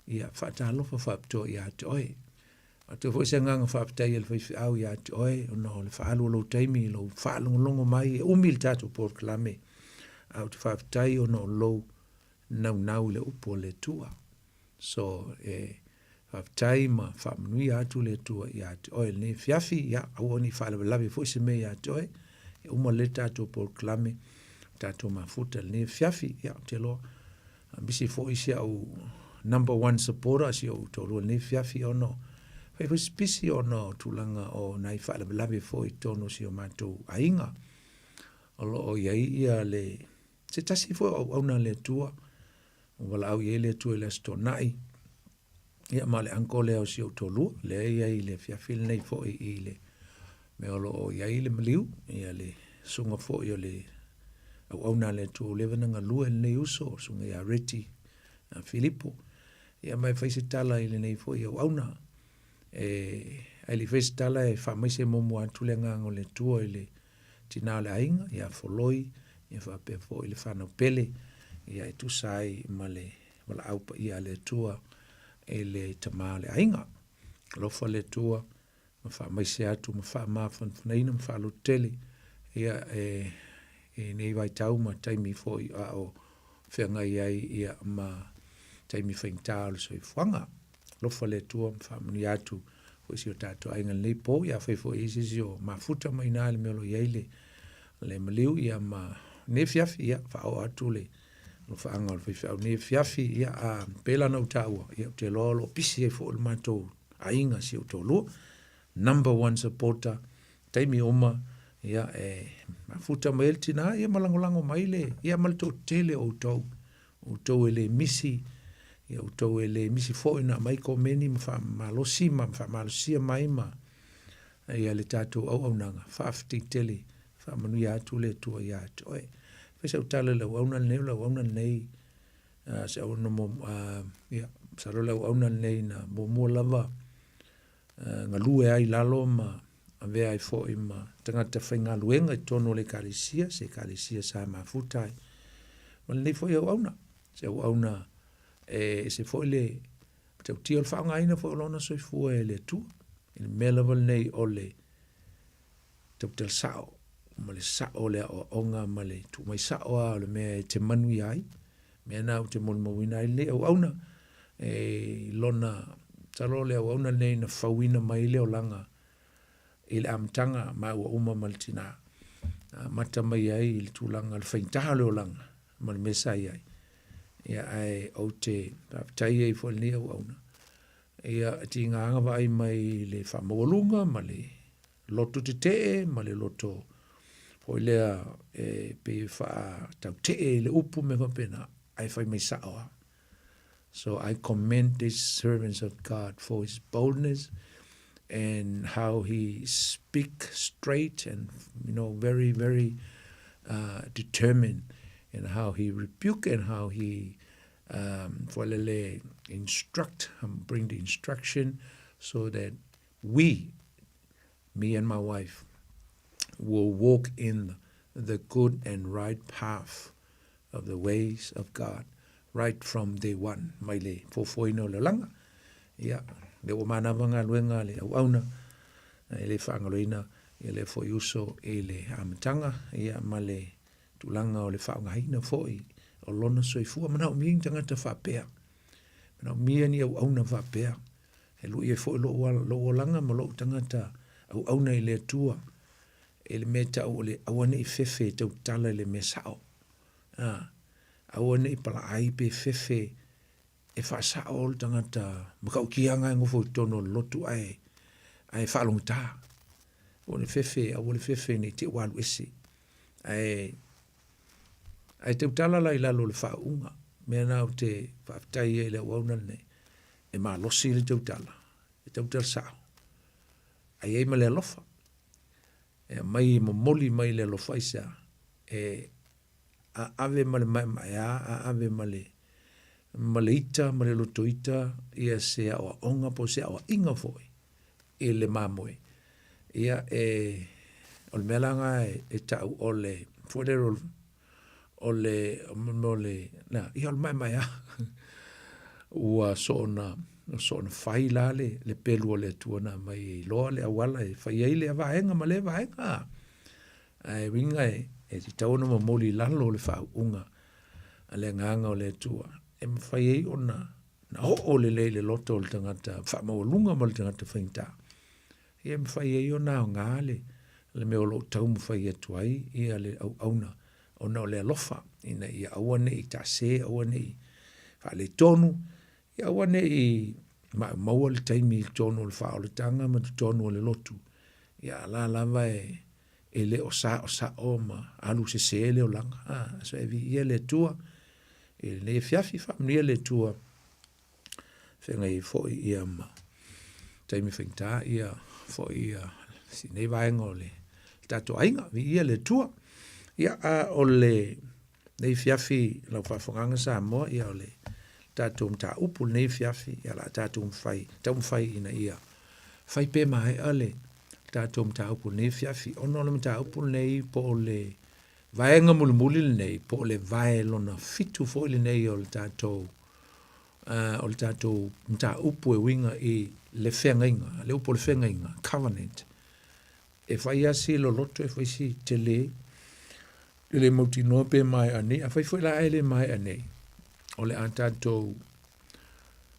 Ia, faatalofa faapitoa ia te oe. Avatu foi se agaga faafetai a le faifeau ia te oe ona o le faaalu o lou taimi i lou faalogologo mai e umi le tatou polokalame, ae ou te faafetai ona o lou naunau i le upu a le Atua. So, e. Faafetai ma faamanuia atu le Atua ia te oe lenei afiafi, ia aua ne i faalavelave foi se mea ia te oe. Ia uma lelei le tatou polokalame, tatou mafuta lenei afiafi. Ia ou te iloa misi foi si au number one supporter si ou toalua lenei afiafi ona fai foi si pisi ona o tulaga o nai faalavelave foi i totonu o si o matou aiga. O lo o i ai ia le se tasi foi o auauna a le Atua ua valaau i ai le Atua i le Aso Toonai, ia ma o le uncle lea o si ou toalua, lea e i ai i le afiafi lenei foi i le mea o lo o i ai le maliu, ia le susuga foi o le auauna a le Atua ua leva ona galue lenei uso, le susuga ia Reti Filipo. Ia ma e fai se tala i lenei foi auauna. E, ae le i faia se tala e faamaise muamua atu le agaga o le Atua i le tina o le aiga, ia Foloi, ia faapea foi le fanau pele, ia e tusa ai ma le valaau paia a le Atua i le tama o le aiga. Alofa le Atua ma faamaise atu ma faamafanafanaina ma faalototele ia e i nei vaitau ma taimi foi a o feagai ai ia ma taimi faigata o le soifuaga. Alofa le Atua ma faamanuia atu foi si o tatou aiga i lenei po. Ia afai foi e i ai se isi o mafuta mai i ina i le mea o lo o i ai le, le maliu, ia ma lenei afiafi, ia faaoo atu le alofaaga o le faifeau i lenei afiafi. Ia a pei la ona ou taua, ia ou te iloa o lo o pisi ai foi le matou aiga, si ou toalua. Number one supporter, taimi uma, ia e mafuta mai ai le tina, ia ma lagolago mai le, ia ma le toatele o outou. Outou e le misi, ia outou e le misi foi na aumai komeni ma faamalosi ma faamalosia mai ma ia le tatou auaunaga. Faafetai tele, faamanuia atu le Atua ia te oe. Fai sau tala i le auauna lenei, o le auauna lenei, se auauna mo, ia, masalo le auauna lenei na muamua lava galue ai i lalo ma avea ai foi ma tagata faigaluega i totonu o le Ekalesia, se Ekalesia sa mafuta ai ma lenei foi auauna. Se auauna e ese foi le matautia o le faaaogaina foi o lona soifua e le Atua, i le mea lava lenei o le tautala sao ma le sao o le aoaoga ma le tuu mai sao lava o le mea e te manuia ai. Mea na ou te molimauina ai lenei auauna e i lona, masalo o le auauna lenei na fauina mai le olaga i le amataga maua uma ma le tina. Na amata mai ai i le tulaga o le faigata o le olaga ma le mea sa i ai. Ia ae ou te faafetai ai foi i lenei auauna, ia e tiga lava vaai mai i le faamaualuga ma le loto tetee ma le loto foi lea e pei e faatautee i le upu mea faapena, ae fai mai sao lava. So I commend this servants of God for his boldness and how he speak straight and you know very very determined and how he rebuke and how he um, foi instruct um, bring the instruction so that we me and my wife will walk in the good and right path of the ways of God right from day one mai le fofoina o le olaga. Ia, lea ua manava galuega a le auauna, e le faagaloina ia lea foi uso i le amataga, ia ma le tulaga o le faaaogaina foi o lona soifua. Manaomia ni tagata faapea, manaomia ni auauna faapea, e lui ai foi lou, lou olaga ma lou tagata auauna i le Atua, i le mea e tau o le aua ne i fefe e tautala i le mea sao. A, aua ne i palaai pe fefe e faasao le tagata matautia e nofo i totonu o le lotu ae, ae faalogotā. Aua le fefe, aua le fefe ne i te i ua alu ese. Ae, ae tautala la i lalo o le faauuga. Mea na ou te faafetai ai i le auauna lenei, e malosi le tautala, e tautala sao, ae i ai ma le alofa. E aumai e momoli mai le alofa aisea? E ave ma le maemaea, ave ma le ma le ita ma le loto ita ia se aoaoga po o se aoaiga foi i le mamoe. Ia e o le mea la lena e tau o le foi lele o le o le na ia o le maemaea ua soona soona fai la le le pelu o le Atua na aumai e iloa le auala e fai ai lea vaega ma lea vaega. Ae uiga e e tatau ona momoli i lalo le faauuga a le agaga o le Atua e mafai ai ona. Na oo lelei le loto o le tagata faamaualuga ma le tagata faigata, ia e mafai ai ona aoga le, le mea o lo o taumafai atu ai ia le auauna ona o le alofa ina ia aua ne i taase, aua ne i faaletonu, ia aua ne i maumau le taimi i totonu o le faaolataga ma totonu o le lotu, ia a la lava e, e le o saosao ma alu sese le olaga. A, so e viia le Atua i lenei afiafi, faamanuia le Atua feagai ai foi ia ma taimi faigata ia foi ia si nei vaega o le tatou aiga, viia le Atua. Ia, a o le nei afiafi lau faafofogaaga Samoa, ia o le tatou mataupu lenei afiafi, ia o le a tatou mafai, taumafai ina ia fai pe maea le tatou mataupu lenei afiafi, ona o le mataupu lenei po o le vaega mulimuli lenei, po o le vae lona fitu foi lenei o le tatou o le tatou mataupu e uiga i le feagaiga, le upu o le feagaiga, covenant. E fai lava si loloto, e fai si tele, e le mautinoa pe maea nei. Afai foi la e le maea nei, o le a tatou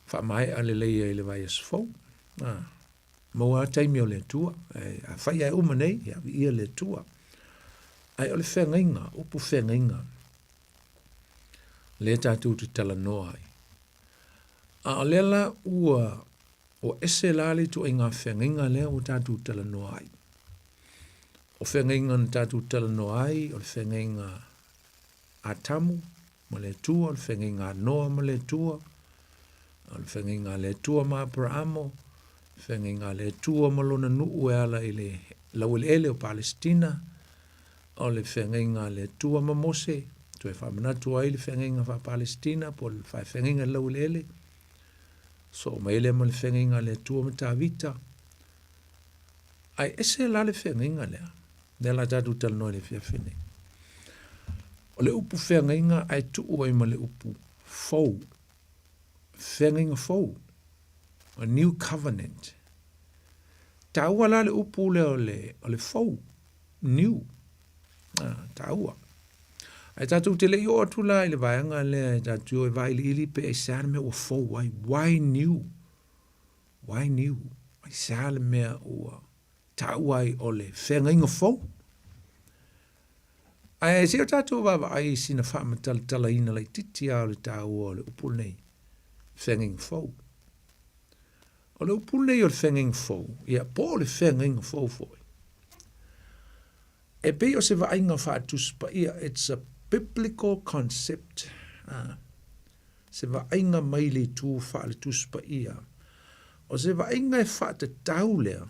faamaea lelei ai i le vaiaso fou. Ah, maua lava taimi o le Atua. E, afai lava e uma nei, ia viia le Atua. Ae o le feagaiga, upu feagaiga, lea tatou te talanoa ai. A o lea la ua, ua ese la le ituaiga feagaiga lea ua tatou talanoa ai. O feagaiga na tatou talanoa ai, o le feagaiga a Atamu ma le Atua, o le feagaiga a Noa ma le Atua, o le feagaiga a le Atua ma Aperaamo, le feagaiga a le Atua ma lona nuu e ala i le laueleele o Palesitina, o le feagaiga a le Atua ma Mose, toe faamanatu ai le feagaiga faa-Palesitina po o le feagaiga i le laueleele, soo mai ai lea ma le feagaiga a le Atua ma Tavita. Ae ese la le feagaiga lea, lea la tatou talanoa i le afiafi nei. O le upu feagaiga ae tuu ai ma le upu fou, feagaiga fou, a new covenant. Taua la le upu lea o le, o le fou, new, ah, taua. Ae tatou te le i oo atu la i le vaega lea e tatou o e vailiili pe aisea le mea ua fou ai, why new? Why new? Aisea le mea ua taua ai o le feagaiga fou? Ae se i o tatou vaavaai i sina faamatalatalaina laitiiti lava o le taua o le upu lenei, feagaiga fou. O le upu lenei o le feagaiga fou, ia po o le feagaiga fou foi, e pei o se vaaiga faatusi paia, it's a biblical concept, ah, se vaaiga mai le itu faale-Tusi Paia. O se vaaiga e faatatau lea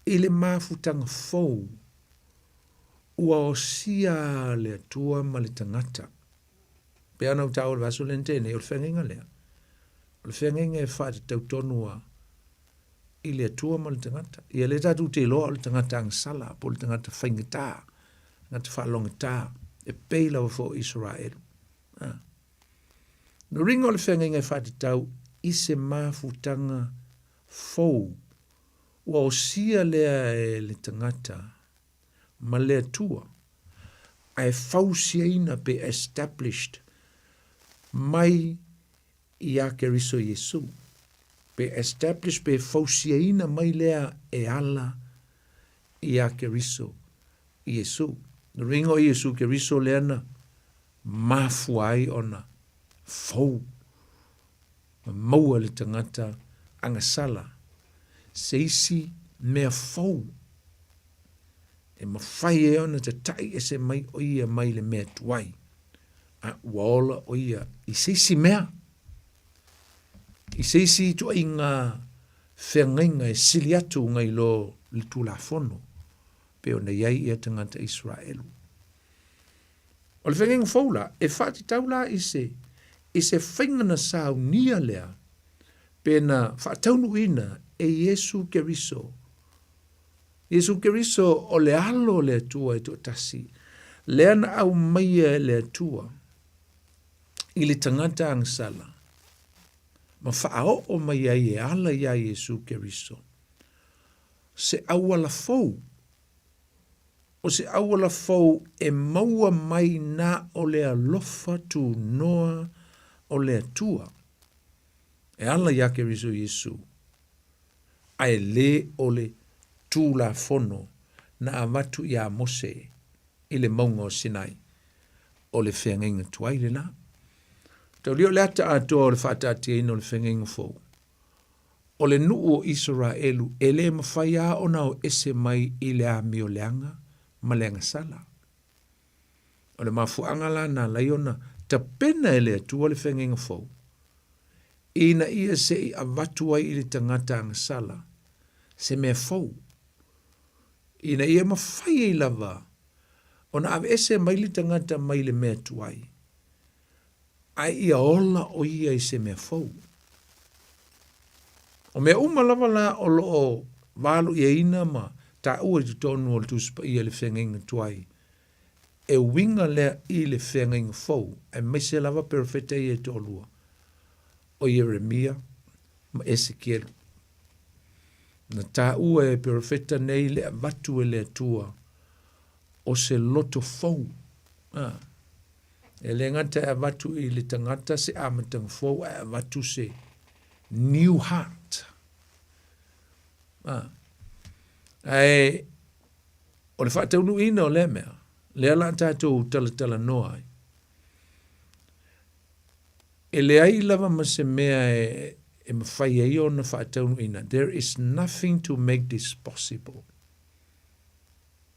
i le mafutaga fou ua osia le Atua ma le tagata. Pei ona ou taua i le vaiaso lea na tea nei, o le feagaiga lea, o le feagaiga e faatatau tonu lava i le Atua ma le tagata. Ia lea tatou te iloa o le tagata agasala po o le tagata faigata, tagata faalogogata, e pei lava foi o Isaraelu. Ah. No ringa o le feagaiga e faatatau i se mafutaga fou ua osia lea e le tagata ma le Atua, ae fausiaina pe established mai iā Keriso Iesu. Pe establish pe fausiaina mai lea e ala iā Keriso Iesu. No le uiga o Iesu Keriso lea na mafua ai ona fou ma maua le tagata agasala se isi mea fou e mafai ai ona tatai ese mai o ia mai le mea tuai, a ua ola o ia i se isi mea, i se isi ituaiga feagaiga e sili atu ngai lo le Tulafono pei ona i ai ia tagata Isaraelu. O le feagaiga fou la, e faatatau la i se, i se faiga na saunia lea pe na faataunuuina e Iesu Keriso. Iesu Keriso o le Alo o le Atua e toatasi, lea na aumaia e le Atua i le tagata agasala, ma faaoo mai ai e ala iā Iesu Keriso se auala fou, o se auala fou e maua mai na o le alofa tunoa o le Atua e ala iā Keriso Iesu, ae lē o le Tulafono na avatu iā Mose i le mauga o Sinai, o le feagaiga tuai lenā. Taulia o le ata atoa o le faataatiaina o le feagaiga fou, o le nuu o Isaraelu e le mafai lava ona o ese mai i le amio leaga ma le agasala. O le mafuaaga la na alai ona tapena e le Atua le feagaiga fou, ina ia se i avatu ai i le tagata agasala se mea fou, ina ia mafai ai lava ona aveese mai le tagata mai le mea tuai, ae ia ola ʻo ia i se mea fou. O mea uma lava la o lo o valoiaina ma taua i totonu o le Tusi Paia i le Feagaiga Tuai, e uiga lea i le Feagaiga Fou, aemaise lava perofeta ia e toalua, o Ieremia ma Esekielu. Na taua e perofeta nei le avatu e le Atua o se loto fou. Ah. E le gata e avatu i le tagata se amataga fou, ae avatu se new heart. Ah. Ae o le faataunuuina o lea mea, lea la tatou talatalanoa ai. E leai lava ma se mea e, e mafai ai ona faataunuuina. There is nothing to make this possible.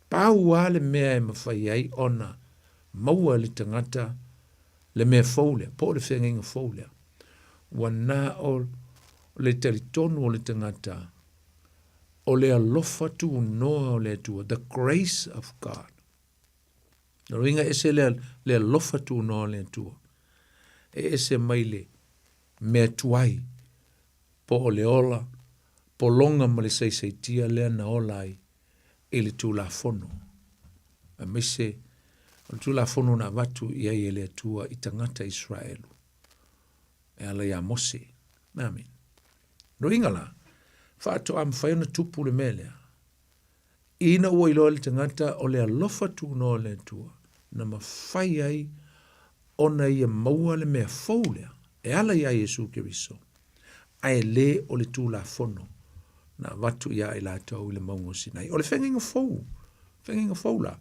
Pau lava le mea e mafai ai ona maua e le tagata le mea fou lea, po o le feagaiga fou lea, ua na o le talitonu o le tagata o le alofa tunoa o le Atua, the grace of God. Lona uiga e ese le, le alofa tunoa o le Atua, e ese mai le mea tuai, po o le ola pologa ma le saisaitia lea na ola ai i le Tulafono, aemaise o le Tulafono na avatu i ai e le Atua i tagata Isaraelu e ala iā Mose. Amene. Loiga la, faatoa mafai ona tupu le mea lea. Ina ua iloa e le tagata o le alofa tunoa o le Atua, na mafai ai ona ia maua le mea fou lea e ala iā Iesu Keriso, ae le o le Tulafono na avatu iā i latou i le mauga o Sinai. O le feagaiga fou, feagaiga fou la,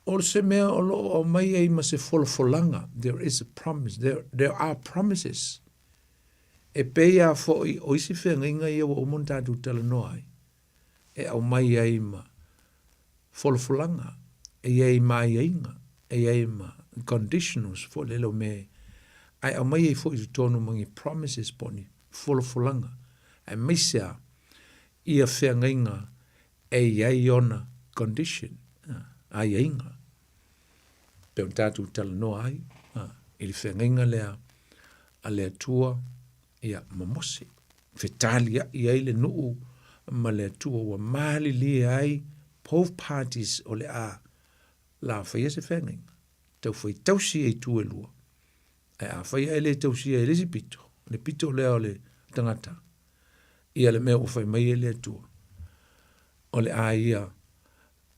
o se mea o lo o aumai ai ma se folafolaga, there is a promise, there, there are promises. E pei lava foi o isi feagaiga ia ua uma ona tatou talanoa ai, e aumai ai ma folafolaga, e i ai ma aiaiga, e i ai ma conditionals foi lele o mea ae aumai ai foi i totonu ma ni promises po o ni folafolaga, aemaise a ia feagaiga e i ai ona condition, aiaiga. Pei ona tatou talanoa ai i le feagaiga lea a le Atua ia, ma Mose. Fetaliai ai le nuu ma le Atua ua malilie ai both parties o le a la faia se feagaiga. Taufai tausi e itu e lua. Ae afai ae le tausia e le isi pito, le pito lea o le tagata, ia le mea ua fai mai e le Atua, o le a ia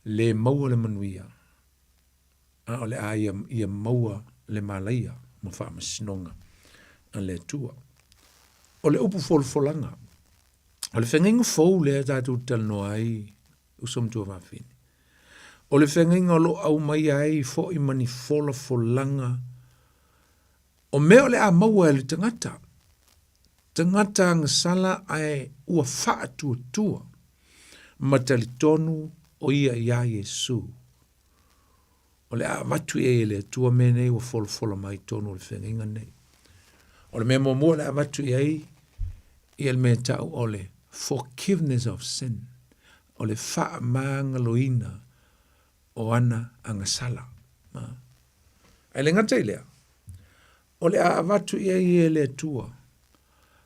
le maua le manuia, a o le a ia, ia maua le malaia ma faamasinoga a le Atua. O le upu folafolaga, o le feagaiga fou lea tatou te talanoa ai, uso ma tuafafine. O le feagaiga o lo o aumai ai foi ma ni folafolaga o mea o le a maua e le tagata, tagata agasala ae ua faatuatua ma talitonu o ia iā Iesu. O le a avatu i ai e le Atua mea nei ua folafola mai totonu o le feagaiga nei. O le mea muamua o le a avatu i ai ia le mea tau o le forgiveness of sin, o le faamagaloina o ana agasala. Ae le gata i lea, o le a avatu i ai e le Atua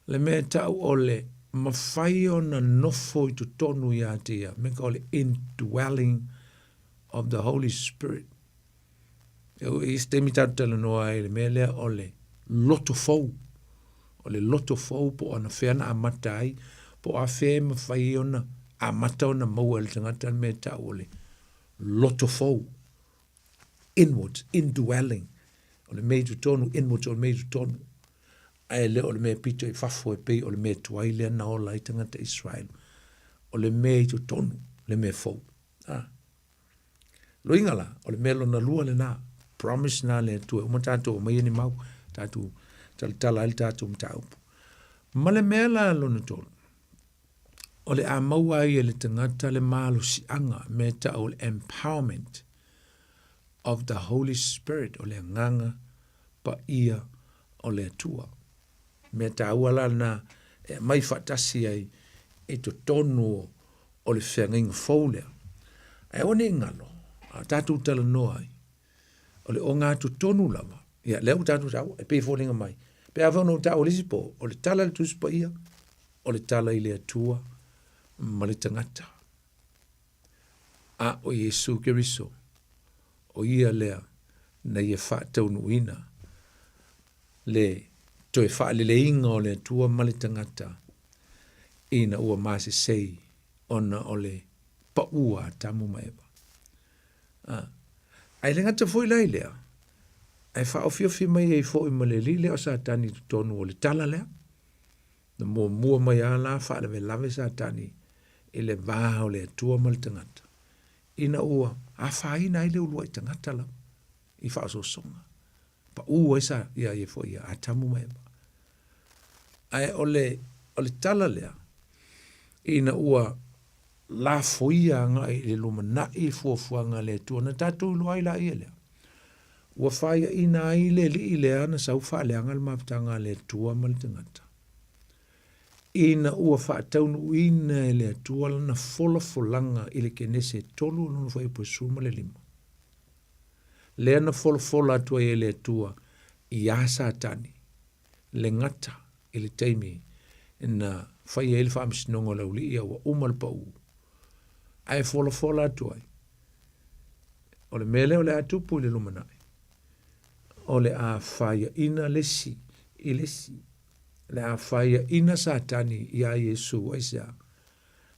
le mea tau o le mafai ona nofo i totonu ia te ia, me ka o le indwelling of the Holy Spirit. E ui i se taimi tatou talanoa ai i le mea lea o le loto fou. O le loto fou po o anafea na amata ai, po o afea e mafai ai ona amata ona maua e le tagata le mea e tau o le loto fou. Inwards, indwelling. O le mea i totonu, inwards o le mea i totonu. Ae le o le mea pito i fafo e pei o le mea tuai lea na ola ai tagata Israel. O le mea i totonu, le mea fou. A. Loiga la, o le mea lona lua lena, promise na le Atua, uma tatou aumaia ni mau, tatou talatala ai le tatou mataupu. Ma le mea la lona tolu, o le a maua ai e le tagata le malosiaga, mea tau o le empowerment of the Holy Spirit, o le agaga paia o le Atua. Mea taua la lena e aumai faatasi ai i totonu o le feagaiga fou lea. Ae aua ne i galo, a tatou talanoa ai, o le ogatotonu lava, ia lea ua tatou taua, e pei e foliga mai, pe a foi ona ou taua i le isi po, o le tala i le Tusi Paia, o le tala i le Atua ma le tagata. A o Iesu Keriso, o ia lea na ia faataunuuina le toe faaleleiga o le Atua ma le tagata ina ua masesei ona o le pau a Atamu ma Eva. A, ae le gata foi la i lea, ae faaofiofi mai ai foi ma le alii lea o Satani i totonu o le tala lea. Na muamua mai lava la faalavelave Satani i le va o le Atua ma le tagata, ina ua afaina ai le uluai tagata lava i faaosoosoga. Pau ai sa ia ia foi ia Atamu ma Eva. Ae o le, o le tala lea, ina ua lafoia agai i le lumanai fuafuaga a le Atua, na tatou iloa ai laia lea. Ua faiaina ai le alii lea na sau faaleaga le mafutaga a le Atua ma le tagata. Ina ua faataunuuina e le Atua lana folafolaga i le Kenese 3 lona fuaiupu e 15. Lea na folafola atu ai e le Atua iā Satani le gata i le taimi na fai ai le faamasinoga o le aualii a ua uma le pau. Ae folafola atu ai, o le mea lea o le a tupu i le lumanai, o le a faiaina le isi i le isi. O le a faiaina Satani iā Iesu, aisea?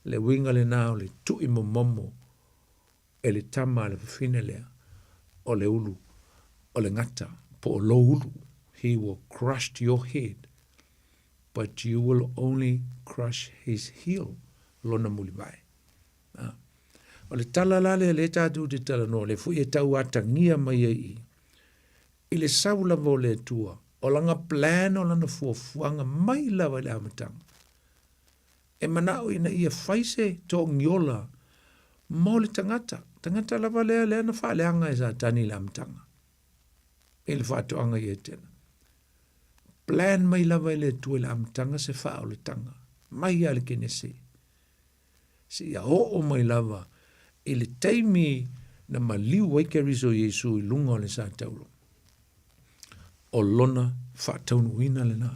Le uiga lena o le tui momomo e le tama a le fafine lea o le ulu o le gata po o lou ulu, he will crush your head but you will only crush his heel, lona mulivae. A. O le tala la lea lea tatou te talanoa, lea foi e tau atagia mai ai i i le sau lava o le Atua, o lana plan, o lana fuafuaga mai lava i le amataga. E manao ina ia fai se togiola mo le tagata, tagata lava lea lea na faaleaga e Satani i le amataga, i le faatoaga i Etena. Plan mai lava e le Atua i le amataga se faaolataga, mai lava i le Kenese, seia oo mai lava i le taimi na maliu ai Keriso Iesu i luga o le satauro. O lona faataunuuina lena.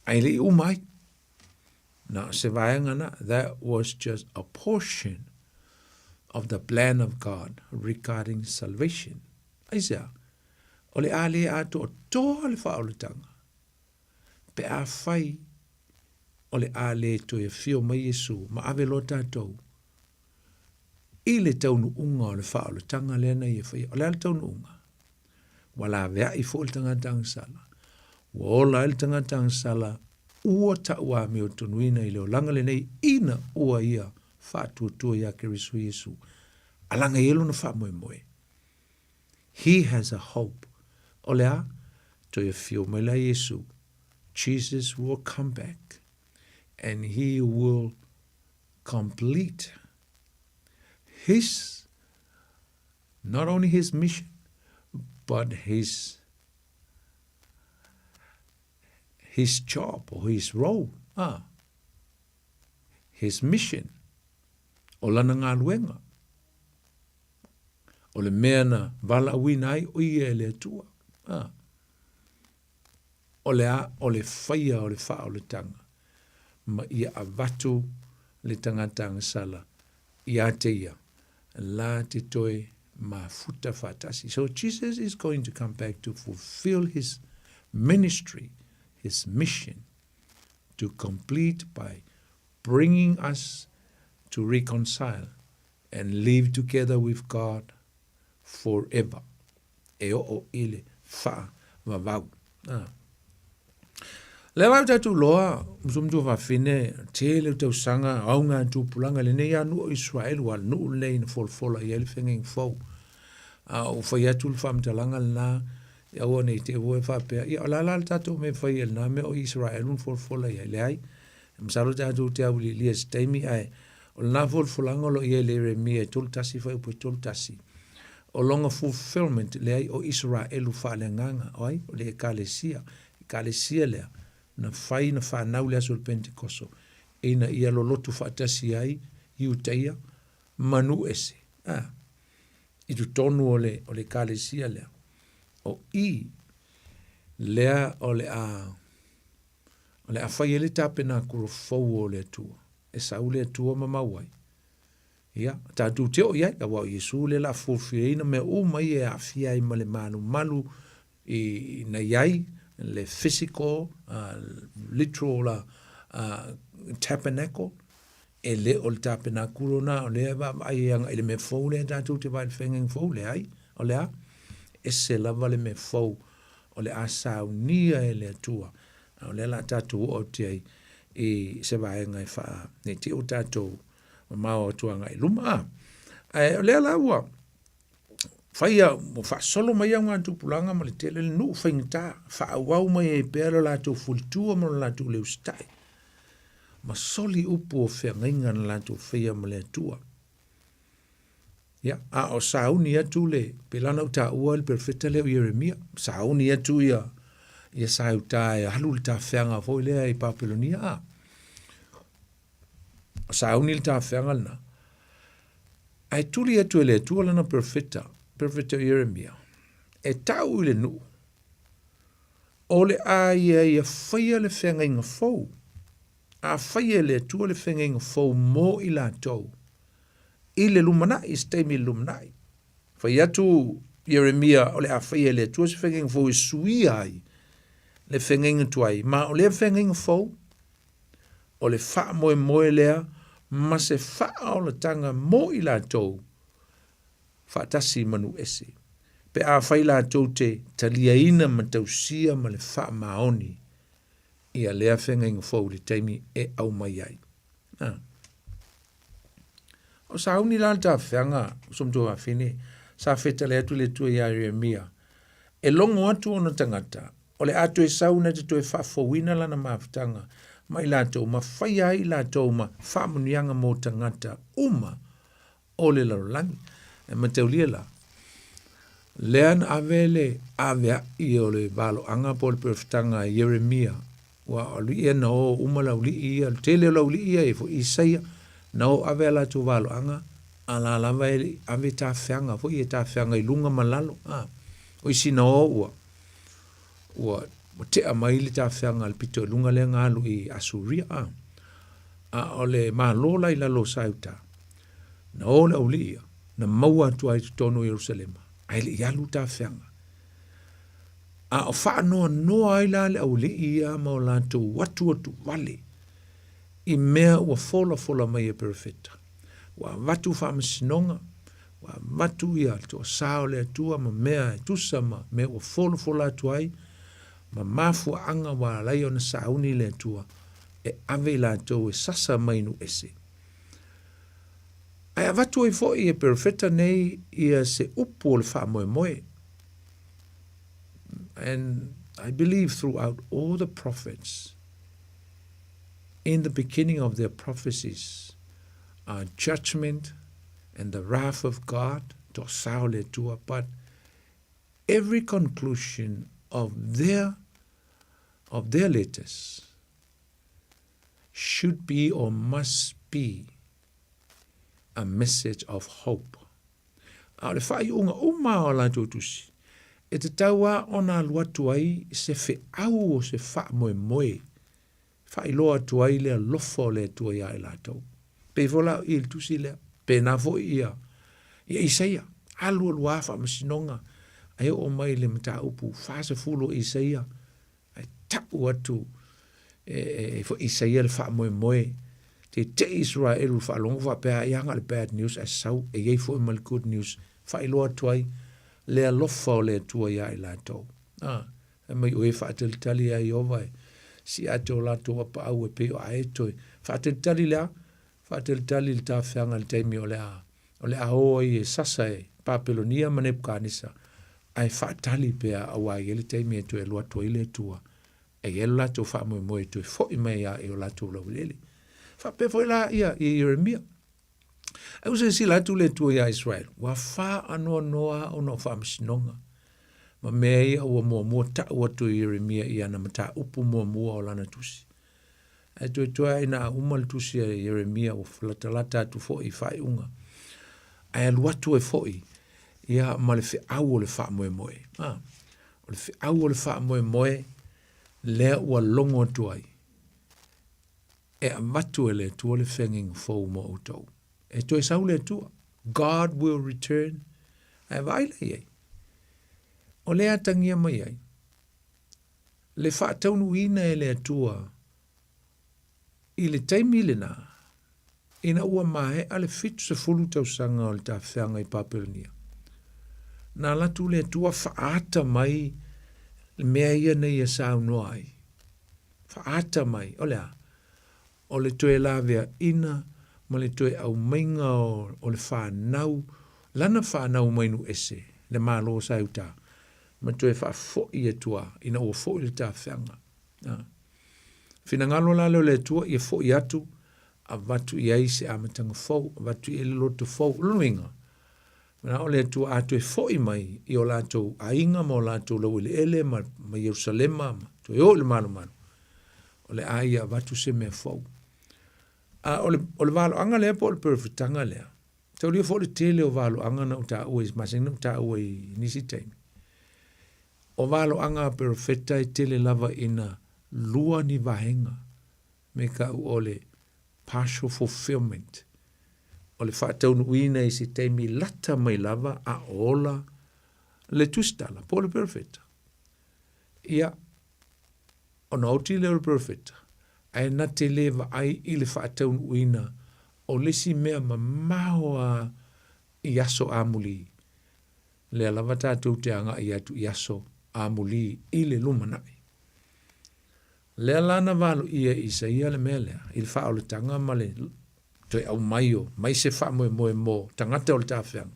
Ae le i uma ai. Na o se vaega na, that was just a portion of the plan of God regarding salvation. Aisea? O le a le atoatoa le faaolataga, pe afai o le a le toe afio mai Iesu ma ave loa tatou i le taunuuga o le faaolataga lea na ia faia. O le a le taunuuga? Ua laveai foi le tagata agasala. Ua ola ai le tagata agasala ua tauamiotonuina i le olaga lenei ina ua ia faatuatua iā Keriso Iesu, alaga i ai lona faamoemoe. He has a hope. O le a? Toe afio mai la Iesu. Jesus will come back and he will complete his not only his mission but his his job or his role, ah, his mission, o lana galuega, o le mea na valaauina ai o ia e le Atua. Ah. O le a, o le faia o le faaolataga, ma ia avatu le tagata agasala ia te ia, la te toe mafuta faatasi. So Jesus is going to come back to fulfill his ministry, his mission, to complete by bringing us to reconcile and live together with God forever. E oo i le faavavau. Ah. Lea la ua tatou iloa, uso ma tuafafine, tele o tausaga, auga tupulaga i lenei lava nuu o Isaraelu, aua o le nuu lenei na folafola i ai le feagaiga fou. A ua fai atu le faamatalaga lena, ia aua ne i te i ua e faapea, ia o le a la le tatou mea e fai ai i lena mea o Isaraelu na folafola i ai. Leai, masalo tatou te auiliilia i se taimi, ae o lena folafolaga o lo o i ai i le Ieremia e 31 fuaiupu e 31, o lona fulfillment, leai, o Isaraelu faaleagaga, o ai? O le Ekalesia. Ekalesia lea na fai na fanau i le aso o le Pentekoso ina ia lolotu faatasi ai Iutaia ma nuu ese, a, i totonu o le, o le Ekalesia lea. O i lea o le a, o le a fai ai le tapenakulo fou o le Atua, e sau le Atua ma mau ai. Ia, tatou te oo i ai, aua o Iesu lea o le a fuafuaina mea uma ia e aafia ai ma le malumalu i na i ai le physical, literal tabernacle, e le o le tapenakulo na o lea e vaavaai ai agai i le mea fou lea tatou te vaai i le feagaiga fou, leai, o le a? Ese lava le mea fou o le a saunia e le Atua, a o lea o le a tatou oo atu i ai i se vaega e faa, ne i te i ua tatou mamao atu agai i luma, a. Ae o lea la ua faia, ua faasolo mai augatupulaga ma le tele o le nuu faigata, faaauau mai ai pea lo latou fulitua ma lo latou le usitai, ma soli upu o feagaiga na latou faia ma le Atua. Ia, a o sauni atu le, pei la ona ou taua le perofeta lea o Ieremia, sauni atu ia, ia Saeuta e alu le tafeaga foi lea i Papelonia, a. O sauni le tafeaga lena. Ae tuli atu e le Atua lana perofeta, perofeta o Ieremia, e tau i le nuu, o le a ia ia faia le feagaiga fou. A faia e le Atua le feagaiga fou mo i latou, i le lumanai, i se taimi i le lumanai. Fai atu Ieremia o le a faia e le Atua se feagaiga fou e suia ai le feagaiga tuai, ma o lea feagaiga fou, O le faamoemoe lea ma se faaolataga mo i latou faatasi ma nuu ese, pe afai latou te taliaina ma tausia ma le faamaoni ia lea feagaiga fou i le taimi e aumai ai. A. O sauni la le tafeaga, uso ma tuafafine, sa fetale atu le Atua ia Ieremia, e logo atu ona tagata, O le a toe sau na te toe faafouina lana mafutaga ma i latou, ma faia ai i latou ma faamanuiaga mo tagata uma o le lalolagi. E mataulia la, lea na ave le avea'i o le valoaga po o le perofetaga e Ieremia, ua alu ia na o uma le auli'i ia, le tele o le auli'i ia, e foi Isaia, na o ave a latou valoaga, a la lava e ave tafeaga foi ia, tafeaga i luga ma lalo, a, o isi na o ua, ua tea mai le tafeaga a le pito i luga lea na alu i Asuria, a. A o le Malo la i lalo o Saeuta, na o le aualii ia, na maua atu ai i totonu o Ierusalema, ae le i alu tafeaga. A o faanoanoa ai la le aualii ia ma o latou atuatu vale i mea ua folafola mai e perofeta. Ua avatu faamasinoga, ua avatu ia le toasa o le Atua ma mea e tusa ma mea ua folafola atu ai, ma mafuaaga ua ala ai ona sauni le Atua e ave i latou e sasa mai nuu ese. Ae avatu ai foi e perofeta nei ia se upu o le faamoemoe. And I believe throughout all the prophets, in the beginning of their prophecies, are judgment and the wrath of God, toasā o le Atua, but every conclusion of their of their letters should be or must be a message of hope. A o le faaiuga uma o latou tusi, e tatau lava ona alu atu ai se feau o se faamoemoe faailoa atu ai le alofa o le Atua iā i latou. Pei foi la o i le tusi lea, pēnā foi ia, ia Isaia, alu alu lava faamasinoga, ae oo mai le mataupu 40 o Isaia, ae tau atu e, e, e foi Isaia le faamoemoe, tete'i Isaraelu i le faalogo faapea, ia na o le bad news ae sau, e i ai foi ma le good news, faailoa atu ai le alofa o le Atua iā i latou. Ah, Fai mai, O e faatalitali ia Ieova e. Sii atu o latou apaau e pei o Aeto e faatalitali le a? Faatalitali le tafeaga i le taimi o le a o le a o ai e sasa e Papelonia ma Nepukanesa, ae faatali pea auā e i ai le taimi e toe alu atu ai le Atua e i ai lo latou faamoemoe e toe foi mai ai i o latou laueleele. Faapea foi la ia ia Ieremia. Ae ua silasila atu le Atua iā Israel, ua faanoanoa ona o faamasinoga ma mea ia ua muamua tau atu e Ieremia i ana mataupu muamua o lana tusi. Ae toetoe lava ina a uma le tusi a Ieremia ua latalata atu foi i faaiuga, ae alu atu ai foi ia ma le feau o le faamoemoe. A, o le feau o le faamoemoe lea ua logo atu ai, e avatu e le Atua le feagaiga fou mo outou. E toe sau le Atua. God will return. Ae vaai la i ai. O lea atagia mai ai, le faataunuuina e le Atua i le taimi lena, ina ua maea le 70 tausaga o le tafeaga i Papelonia, na alu atu le Atua faaata mai le mea ia na ia saunoa ai. Faaata mai, o le a? O le toe laveaina ma le toe aumaiga o le fanau, lana fanau mai nuu ese, le Malo sa i uta, ma toe faafoi atu a ina ua foi le tafeaga. A. Finagalo la lea o le Atua ia foi atu, avatu i ai se amataga fou, avatu i ai le loto fou. O lona uiga, manao le Atua a toe foi mai i o latou aiga ma o latou laueleele ma, ma Ierusalema ma toe o i le malumalu, o le a ia avatu se mea fou. A o le, o le valoaga lea po o le perofetaga lea, Taulia foi le tele o valoaga na ou taua i masani na ou taua i nisi taimi. O valoaga a perofeta e tele lava ina lua ni vaega me ka u o le partial fulfillment. O le faataunuuina i se taimi lata mai lava a ola le tusitala po o le perofeta. Ia, ona oti lea o le perofeta, ae na te le vaai i le faataunuuina o le isi mea mamao a i aso amuli. Lea lava tatou te agai atu i aso amuli i le lumanai. Lea la na valoia e Isaia le mea lea i le faaolataga ma le toe aumai o mai se faamoemoe mo tagata o le tafeaga.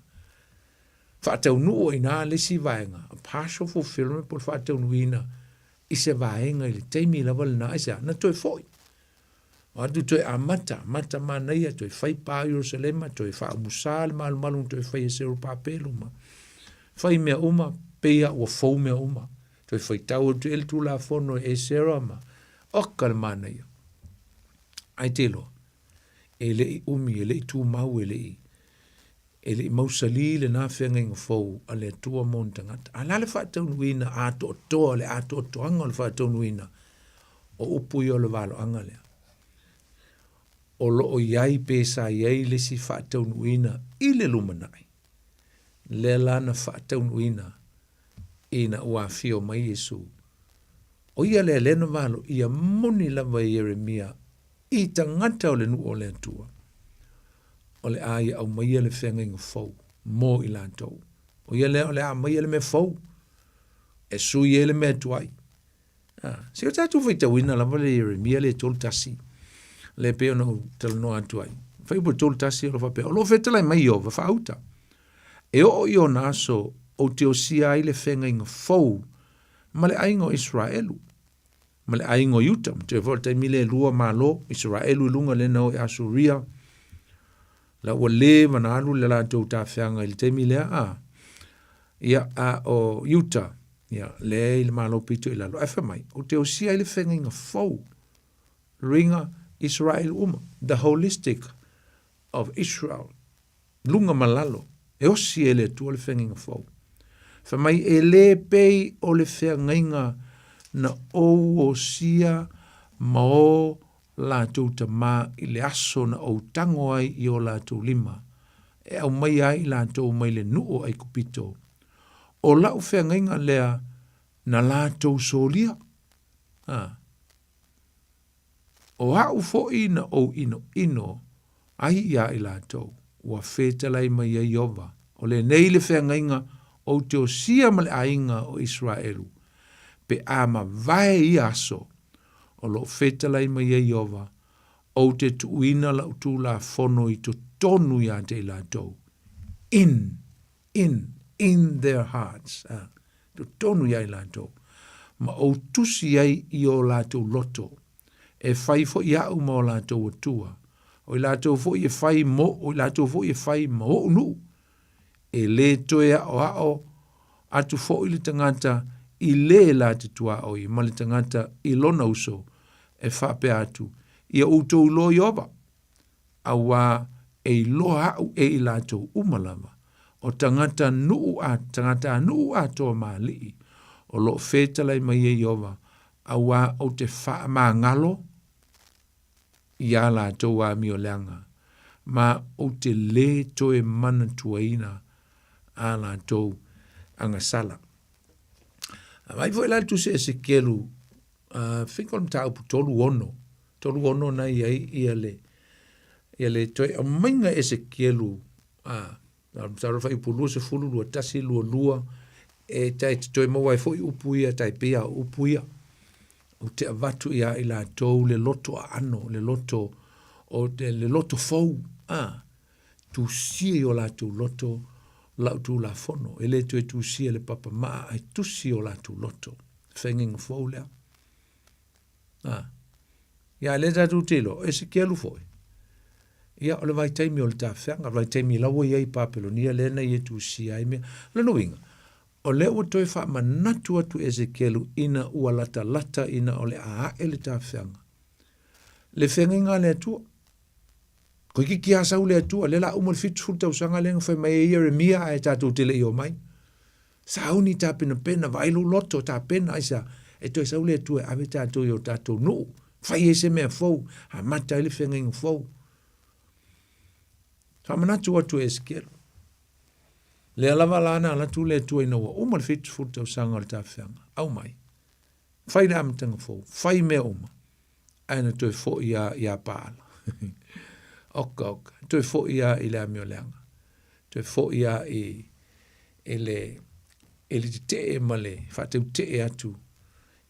Faataunuu ai ina le isi vaega, a partial fulfillment po o le faataunuuina i se vaega i le taimi lava lena, aisea? Na toe foi. O atu toe amata, amata manaia, toe fai pa o Ierusalema, toe faaumusa le malumalu na toe fai e Serupapelu ma fai mea uma, pei lava ua fou mea uma. Toe faitau atu ai le Tulafono e Esera ma, oka le manaia. Ae te iloa, e le i umi, e le i tumau, e le i, e le i mausali lena feagaiga fou a le Atua mo ona tagata. A o le a le faataunuuina atoatoa, le atoatoaga o le faataunuuina o upu ia o le valoaga lea? O lo o i ai pe sa i ai le isi faataunuuina i le lumanai, lea la na faataunuuina ina ua afio mai Iesu. O ia lea lea na valoia moni lava e Ieremia i tagata o le nuu o le Atua, o le a ia aumaia le feagaiga fou mo i latou. O ia lea o le a aumaia le mea fou e sui ai le mea tuai. Ah, se o tatou faitauina lava le Ieremia le 31, le pei ona ou talanoa atu ai. Fuaiupu 31 o lo faapea, o lo o fetalai mai Ieova faauta. E oo i ona aso ou te osia ai le feagaiga fou ma le aiga o Iseraelu ma le aiga o Iuta. Matua foi o le taimi lea e lua malo, Iseraelu i luga lea na o i Asuria. La ua leva na alu le latou tafeaga i le taimi lea, a. Ia, a o Iuta, ia, lea i le malo pito i lalo. Ae fai mai, ou te osia ai le feagaiga fou, luiga Iseraelu uma, the holistic of Israel, luga ma lalo, e osi e le Atua le feagaiga fou. Fai mai, e le pei o le feagaiga na ou osia ma o latou tamā i le aso na ou tago ai i o latou lima, e aumaia ai i latou mai le nuu o Aikupito. O lau feagaiga lea na latou solia. A. O aʻu foi na ou ʻinoʻino ai iā i latou, ua fetalai mai ai Ieova, o lenei le feagaiga ou te osia ma le aiga o Iseraelu, pe a mavae ia aso, O lo o fetalai mai e Ieova, Ou te tuuina lau Tulafono i totonu iā te i latou. In, in, in their hearts. Ah, totonu iā i latou. Ma ou tusi ai i o latou loto. E whai foi a'u ma o latou atua. O i latou foi e whai mo, o i latou foi e whai ma o'u nuu. E lē toe aʻoaʻo atu foʻi le tagata i lē la te tuaoi ma le tagata i lona uso, e faapea atu, Ia outou iloa Ieova, auā e iloa aʻu e i latou uma lava, o tagata nuʻu a tagata nuʻu atoa ma aliʻi, o lo o fetalai mai e Ieova, auā ou te faamagalo iā latou amioleaga, ma ou te lē toe manatuaina a latou agasala. A mai foi la le tusi Esekielu, think o le mataupu 36, 36 na i ai ia le, ia le toe aumaiga Esekielu, Masalo faaiupu 20, 21, 22, e tai te toe maua ai foi upu ia, tai pei a o upu ia. Ou te avatu iā i latou le loto aano, le loto, o te, le loto fou, a, tusia i o latou loto lau Tulafono. E le toe tusia le papa maa, ae tusi i o latou loto. Whaingainga fou lea. A, ia lea tatou te iloa, o Esekielu foi. Ia, o le vaitaimi o le tafeaga, le vaitaimi la ua i ai i Papelonia lea na ia tusia ai mea. Lona uiga, o lea ua toe faamanatu atu Esekielu ina ua latalata ina o le a ae le tafeaga. Le feagaiga a le Atua. Toeitiiti lava sau le Atua, lea la uma le 70 tausaga lea na fai mai ai Ieremia ae tatou te le i omai. Sauni tapenapena, vaai lou loto, tapena, aisea? E toe sau le Atua e ave tatou i o tatou nuu, fai ai se mea fou, amata ai le feagaiga fou. Faamanatu atu e Esekielu. Lea lava la na alu atu le Atua ina ua uma le 70 tausaga o le tafeaga, aumai. Fai le amataga fou, fai mea uma, ae na toe foi lava iā Paala. Oka, oka, toe foi lava i le amioleaga. Toe foi lava i, i le, i le tetee ma le faatautee atu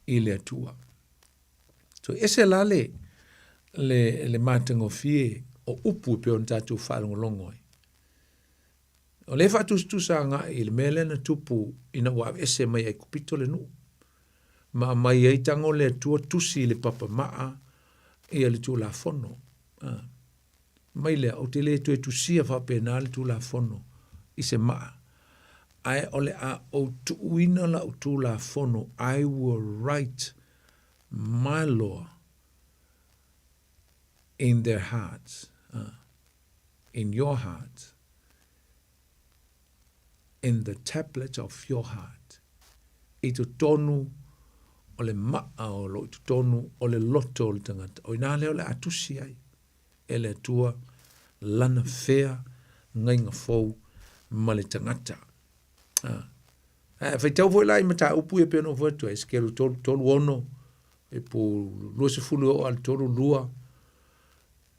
i le Atua. Toe ese la le, le, le matagofie o upu e pei ona tatou faalogologo ai. O lea e faatusatusa agai i le mea lea na tupu ina ua aveese mai Aikupito le nuu, ma aumai ai tago le Atua tusi i le papa maa ia le Tulafono. A. Mai lea, ou te le toe tusia faapena le Tulafono i se maa, ae o le a ou tuuina lau Tulafono, I will write my law in their hearts. A. In your heart. In the tablet of your heart. I totonu o le maa o lo o i totonu o le loto o le tagata. O inā lea o le a tusi ai e le Atua lana feagaiga fou ma le tagata. Ah. Ae faitau foi la i mataupu ia pei ona ou fai atu ai, Esekielu 3, 3, 6, e po 20 e oo lava i le 3, 2,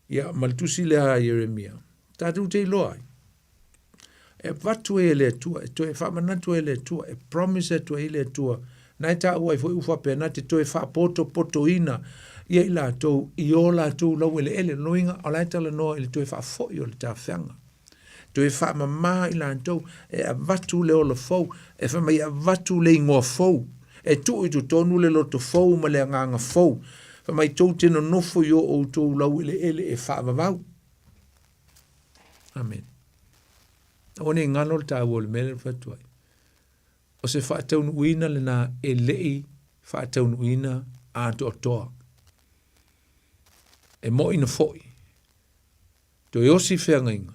Ia, ma le tusi lea a Ieremia, tatou te iloa ai, e avatu ai e le Atua, e toe faamanatu ai e le Atua, e promise atu ai le Atua, na e taua ai foi ua faapena te toe faapotopotoina ia i latou i o latou laueleele. Lona uiga, o la e talanoa i le toe faafoi o le tafeaga. Toe faamama i latou, e avatu le ola fou, e fai mai e avatu le igoa fou, e tuu i totonu le loto fou ma le agaga fou. Fai mai tou te nonofo i o outou laueleele e faavavau. Amene. Aua ne i galo le taua o le mea lea na fai atu ai. O se faataunuuina lena e le i faataunuuina atoatoa. E moʻi na foi. Toe osi feagaiga,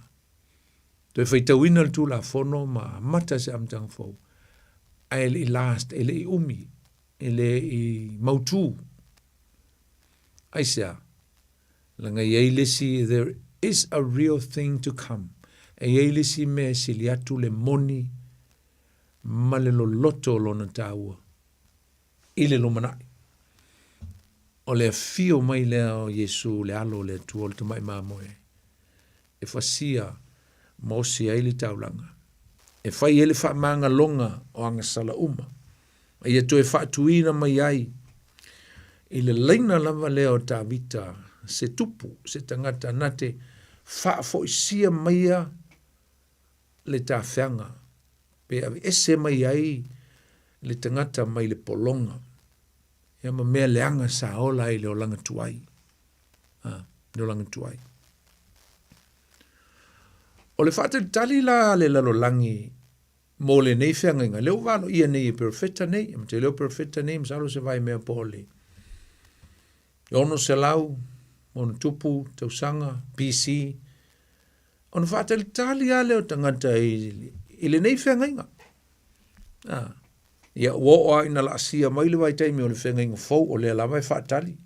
toe faitauina le Tulafono ma amata se amataga fou, ae le i last, e le i umi, e le i mautū. Aisea? Leaga e i ai le isi, there is a real thing to come. E i ai le isi mea e sili atu le moni ma le loloto o lona taua. i le lumanai. O le afio mai lea o Iesu, le Alo o le Atua, o le Tamai Mamoe, e fasia ma osi ai le taulaga, e fai ai le faamagaloga o agasala uma, a ia toe faatuina mai ai. I le laina lava lea o Tavita, se tupu, se tagata na te faafoisia maia le tafeaga, pe aveese mai ai le tagata mai le pologa, ia ma mea leaga sa ola ai i le olaga tuai. A, le olaga tuai. O le faatalitali la a le lalolagi mo lenei feagaiga, lea ua valoia nei e perofeta nei, e matai lea o perofeta nei, masalo se vaimea po o le 600 ma ona tupu tausaga BC, ona faatalitali lava lea o tagata i, i lenei feagaiga. Ah, ia ua oo lava ina laasia mai le vaitaimi o le feagaiga fou, o lea lava e faatali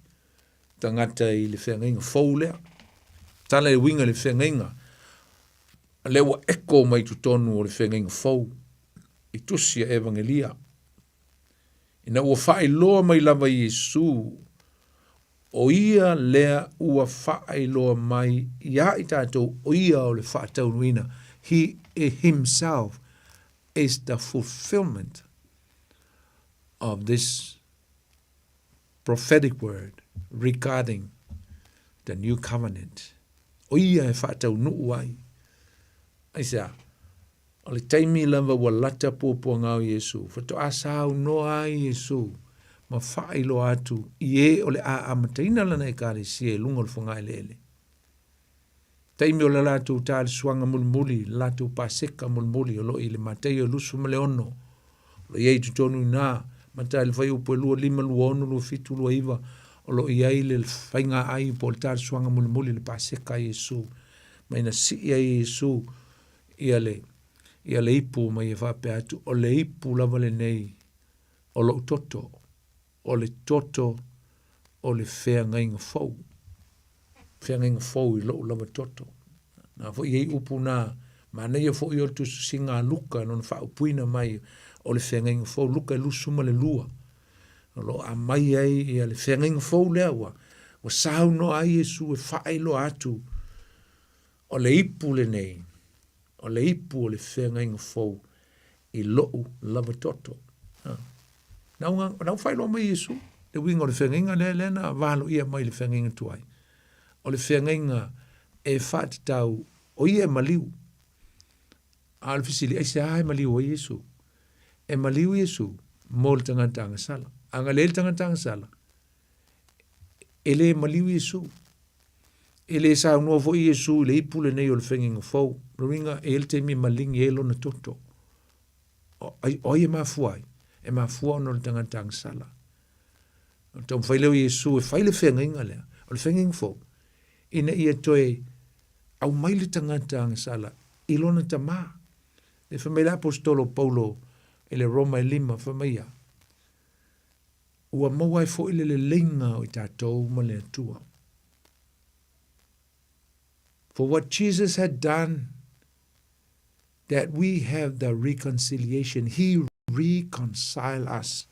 tagata i le feagaiga fou lea. Tala e uiga i le feagaiga, lea ua eko mai totonu o le feagaiga fou i tusi a Evagelia. Ina ua faailoa mai lava Iesu, o ia lea ua faailoa mai iā i tatou o ia o le faataunuuina, He himself is the fulfillment of this prophetic word regarding the new covenant. O ia e faataunuu ai. Aisea? O le taimi lava ua lata puapuaga o Iesu, faatoa saunoa ai Iesu ma faailoa atu i e o le a amataina lana Ekalesia i luga o le fogaeleele. Taimi o le latou talesuaga mulimuli, le latou Paseka mulimuli o lo o i le Mataio e 26, o lo o i ai i totonu i ina, mata i le fuaiupu e 25, 26, 27, 29, o lo o i ai le faiga ai po o le talesuaga mulimuli, le Paseka a Iesu, ma ina sii ai e Iesu ia le, ia le ipu ma ia faapea atu, o le ipu lava lenei o lou toto, o le toto o le feagaiga fou, feagaiga fou i lou lava toto. Na foi i ai upu na, manaia foi o le tusitusiga a Luka lona faaupuina mai o le feagaiga fou, Luka e 22. O lo o aumai ai ia le feagaiga fou lea ua, ua saunoa ai Iesu e faailoa atu o le ipu lenei, o le ipu o le feagaiga fou i lou lava toto. Ha. Na ua, na ua faailoa mai Iesu le uiga o le feagaiga lea, lea na valoia mai le feagaiga tuai. O le feagaiga e faatatau o ia e maliu. A o le fesili, aisea e maliu ai Iesu? E maliu Iesu mo le tagata agasala. A na leai le tagata agasala, e le maliu Iesu. E le saunoa foi Iesu i le ipu lenei o le feagaiga fou. O lona uiga, e i ai le taimi e maligi ai lona toto. O ai, o ai e mafua ai? E mafua ona o le tagata agasala. O le taumafai lea o Iesu e fai le feagaiga lea, o le feagaiga fou, ina ia toe aumai le tagata agasala i lona tamā. E fai mai le Aposetolo Paulo i le Roma e lima, fai mai ia, ua maua ai foi le leleiga o i tatou ma le Atua. For what Jesus had done, that we have the reconciliation. He reconciled us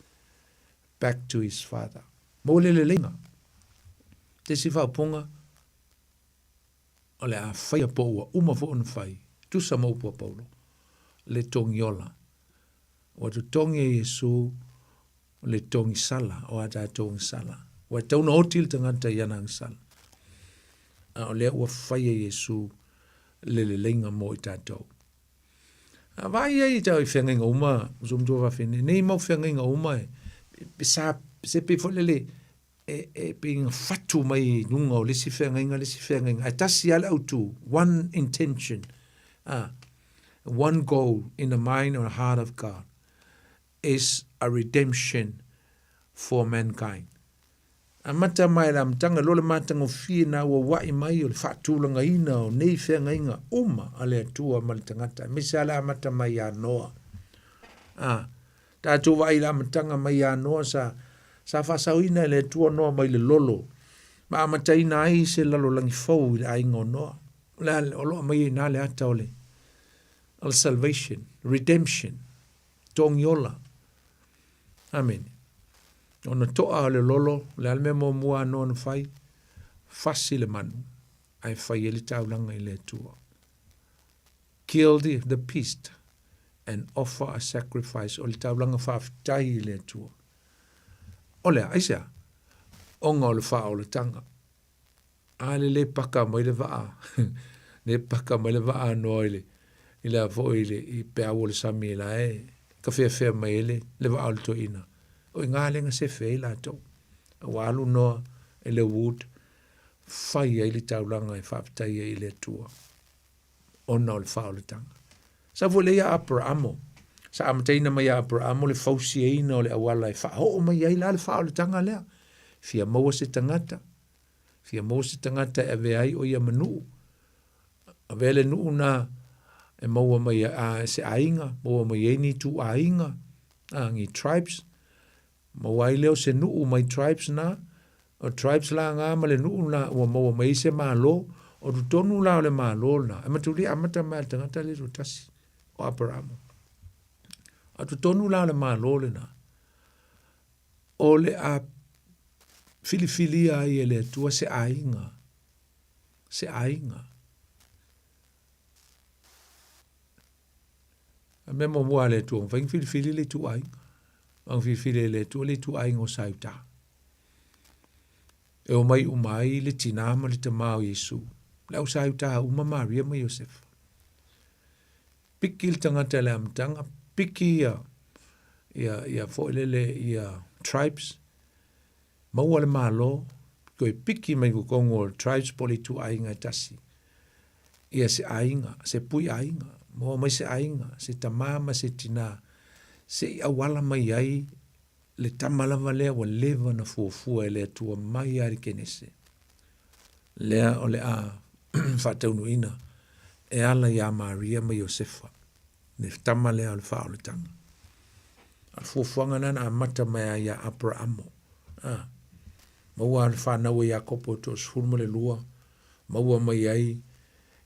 back to his Father. Mo le leleiga. Te isi faaupuga, o le a faia po ua uma foi ona fai, tusa ma upu a Paulo, le togiola. Ua totogi e Iesu le togisala o a tatou agasala. Ua e tatau ona oti le tagata i ana agasala. A o lea ua fai e Iesu le leleiga mo i tatou. A vaai ai i tau i feagaiga uma, uso matua fafine, nei mau feagaiga uma e, e sa, se pei foi lele, e, e pei na fatu mai i luga o le isi feagaiga, le isi feagaiga. Ae tasi lava le autu, one intention, ah, one goal in the mind or heart of God. is a redemption for mankind. Amata mai le amataga loa le matagofie na auaua'i mai o le faatulagaina o nei feagaiga uma a le Atua ma le tagata, aemaise lava le amata mai ia Noa. A, tatou vaai i le amataga mai ia Noa sa, sa faasaoina e le Atua Noa mai le lolo ma amataina ai se lalolagi fou i le aiga o Noa. O le a, o lo o aumai ai i ina le ata o le, o le salvation, redemption. Togiola. Amene. Ona toa o le lolo, o le a le mea muamua a Noa na fai? Fasi le manu, ae fai ai le taulaga i le Atua. Kill the, the beast and offer a sacrifice, o le taulaga faafetai i le Atua. O le a, aisea? Ona o le faaolataga. A le lē paka mai le vaa, lē paka mai le vaa a Noa i le, i le a foi i le, i peau o le sami la e kafeafea mai ai le, le vaa o le toeaina. O i ina lea na sefe ai latou. A ua alu Noa i le wood, fai ai le taulaga e faafetai ai i le Atua ona o le faaolataga. Sau foi lea ia Aperaamo, sa amataina mai ia Aperaamo le fausiaina o le auala e faaoo mai ai la le faaolataga lea. Fia maua se tagata, fia maua se tagata e avea ai o ia ma nuu, avea le nuu na e maua mai a, se aiga, maua mai ai ni ituaiga, a, ni tribes, maua ai lea o se nuu mai tribes na, o tribes la na ma le nuu na ua maua mai ai se malo, o totonu la o le malo na, e matulia amata mai le tagata le tasi, o Aperamo. A totonu la o le malo lena, o le a filifilia ai e le Atua se aiga, se aiga. A mea muamua a le Atua, mafai ona filifili le ituaiga. Ona filifili e le Atua le ituaiga o Sautā. E omai uma ai le tinā ma le tamā o Iesu. Le au Sautā uma Maria ma Iosefa. Piki le tagata i le amataga, piki ia, ia, ia foi lele ia tribes, maua le malo, toe piki mai totonu o tribes po o le ituaiga e tasi. Ia se aiga, se pui aiga, maua mai se aiga, se tamā ma se tinā, se i auala mai ai le tama lava lea ua leva na fuafua e le Atua mai lava i le Kenese. Lea o le a faataunuuina e ala iā Maria ma Iosefa, le tama lea o le faaolataga. A o le fuafuaga lena na amata mai ai iā Aperaamo. A, maua le fanau a Iakopo e 12, maua mai ai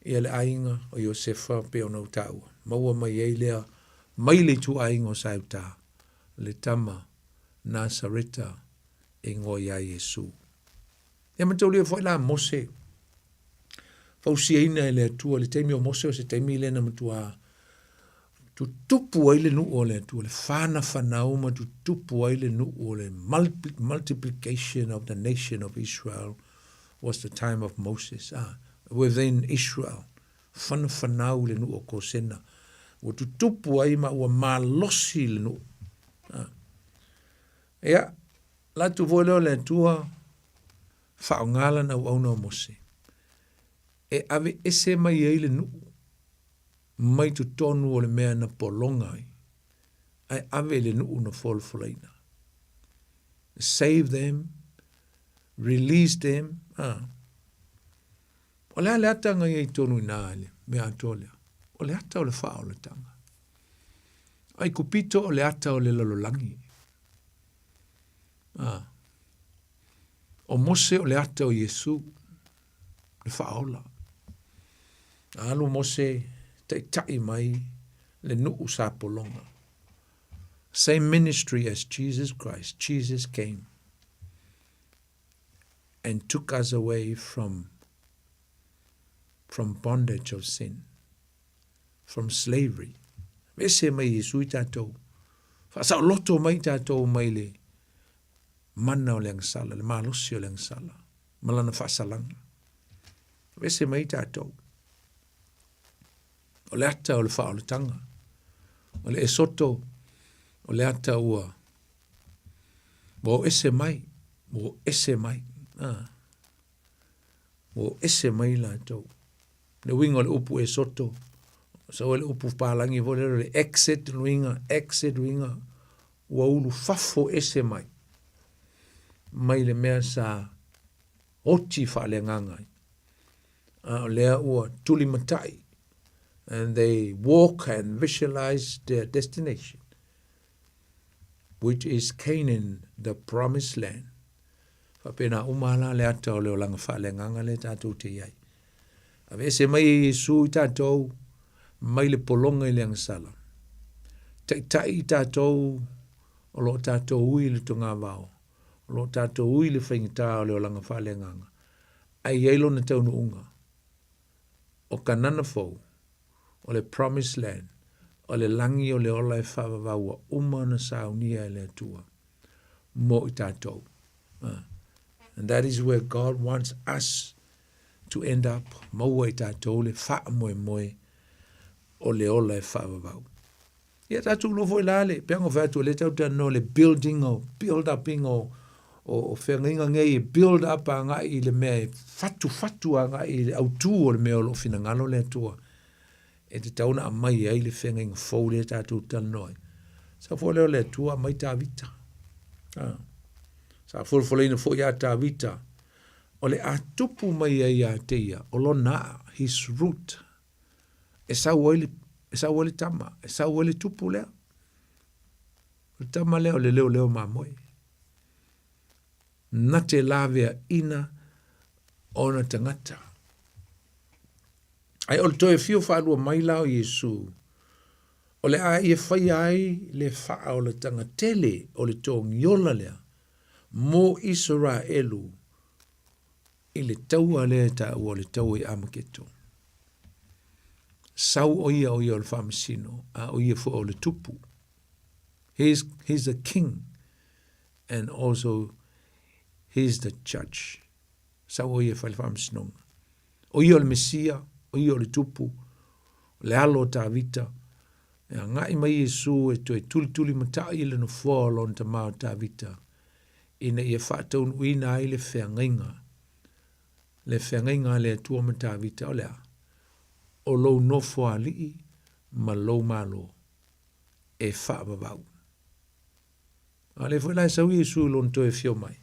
ia le aiga o Iosefa pei ona ou taua. Maua mai ai lea mai le ituaiga o Saeutā, le tama Nasareta e igoa iā Iesu. Ia mataulia foi la Mose, fausiaina e le Atua, le taimi o Mose o se taimi lea na matua tutupu ai le nuu o le Atua, le whanafanau ma tutupu ai le nuu o le multiplication of the nation of Israel was the time of Moses. Ah, within Israel, whanafanau le nuu o Kosena. Ua tutupu ai ma ua malosi le nuu. Ah. Ia, La atu foi lea o le Atua, faaaoga lana auauna o Mose, e aveese mai ai le nuu mai totonu o le mea na pologa ai, ae ave i le nuu na folafolaina. Save them, release them. Ah. O le a le ata na i ai tonu i nā le mea atoa lea? O le ata o le faaolataga. Ai kupito o le ata o le lalolagi. Ah. O Mose o le ata o Iesu, le faaola. Alu Mose taʻitaʻi mai le nuu sa pologa. Same ministry as Jesus Christ. Jesus came and took us away from from bondage of sin, from slavery. Ese mai Iesu i tatou. Faasaoloto mai tatou mai le mana o le agasala, le malosi o le agasala, ma lana faasalaga. Ese mai tatou. O le ata o le faaolataga. O le esoto, o le ata ua ua o ese mai, ua o ese mai. Ah. Ua o ese mai latou. Le uiga o le upu esoto, sau ai le upu palagi foi lea o le exit luiga, exit luiga, ua ulu fafo ese mai, mai le mea sa oti faaleagaga ai. A o lea ua tulimatai, and they walk and visualize their destination, which is Canaan, the promised land. Faapena uma la le ata o le olaga faaleagaga lea tatou te i ai. Aveese mai e Iesu i tatou mai le pologa i le agasala. Taitai i tatou o lo o tatou ui i le togavao, o lo o tatou ui i le faigata o le olaga faaleagaga, ae i ai lona taunuuga o Kanana fou, o le Promised Land, o le lagi o le ola e faavavau ua uma ona saunia e le Atua mo i tatou. And that is where God wants us to end up, maua i tatou le faamoemoe o le ola e faavavau. Ia tatou iloa foi la le, peanga o fai atu o lea tatou te talanoa le building o, build uping o, o, o feagaiga nei e build up agai i le mea e fatufatu agai i le autū o le mea o lo o finagalo le Atua e tatau ona aumai ai le feagaiga fou lea tatou te talanoa ai. Sau foi lea o le Atua aumai Tavita. Ah. Sa folafolaina foi ia Tavita o le a tupu mai ai ia te ia o lona aa, his root, e sau ai le, e sau ai le tama, e sau ai le tupu lea. O le tama lea o le leoleo mamoe. Na te laveaina ona tagata. Ae o le toe afio faalua mai la o Iesu, o le a ia faia ai le faaolataga tele o le togiola lea mo Isaraelu i le taua lea e taua o le taua i Amaketo. Sau o ia o ia o le faamasino, a o ia foi o le tupu. He's, he's the king and also he's the judge. Sau o ia e fai le faamasinoga. O ia o le Mesia, o ia o le tupu, o le alo o Tavita. E agai mai Iesu e toe tulituli matai i le nofoa o lona tama o Tavita, ina ia faataunuuina ai le feagaiga, le feagaiga a le Atua ma Tavita, o le a? O lou nofoalii ma lou malo e faavavau. A lea foi la e sau Iesu i lona toe afio mai,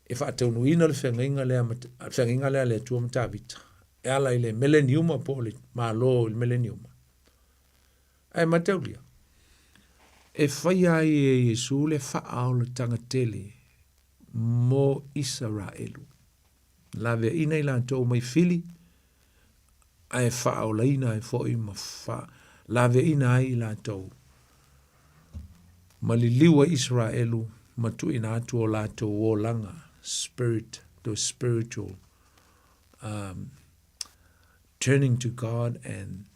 e faataunuuina le feagaiga lea, feagaiga lea a le Atua ma Tavita, e ala i le meleniuma po o le Malo i le meleniuma. Ae mataulia, e faia ai e Iesu le faaolataga tele mo Isaraelu. Laveaina i latou mai fili, ae faaolaina ai foi ma laveaina ai i latou. Ma liliu ai Isaraelu ma tuuina atu o latou olaga, spirit, the spiritual um, turning to God and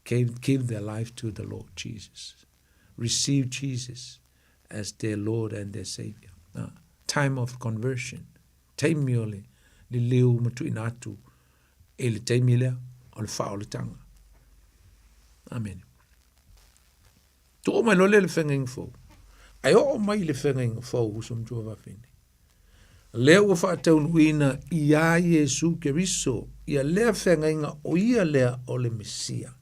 gave, give their life to the Lord Jesus. Receive Jesus as their Lord and their Savior. Uh, time of conversion. Taimi o le liliu ma tuuina atu i le taimi lea o le faaolataga. Amene. Tu'u mai loa lea i le feagaiga fou. Ae oo mai i le feagaiga fou, uso ma tuafafine, lea ua faataunuuina iā Iesu Keriso ia lea feagaiga o ia lea o le Mesia.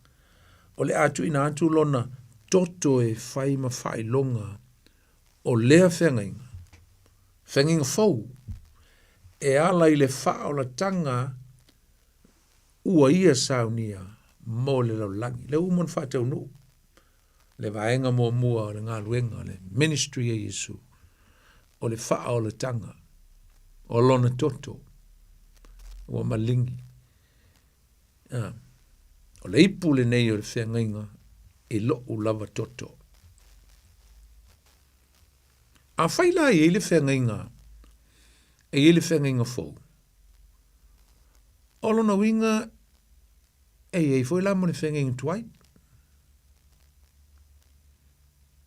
O le a tuuina atu lona toto e fai ma faailoga o lea feagaiga, feagaiga fou, e ala i le faaolataga ua ia saunia mo le lalolagi. Lea ua uma ona faataunuu le vaega muamua o le galuega, le ministry a Iesu, o le faaolataga o lona toto ua maligi. Ah, o le ipu lenei o le feagaiga i lo'u lava toto. Afai la e i ai le feagaiga, e i ai le feagaiga fou, o lona uiga e i ai foi la ma le feagaiga tuai.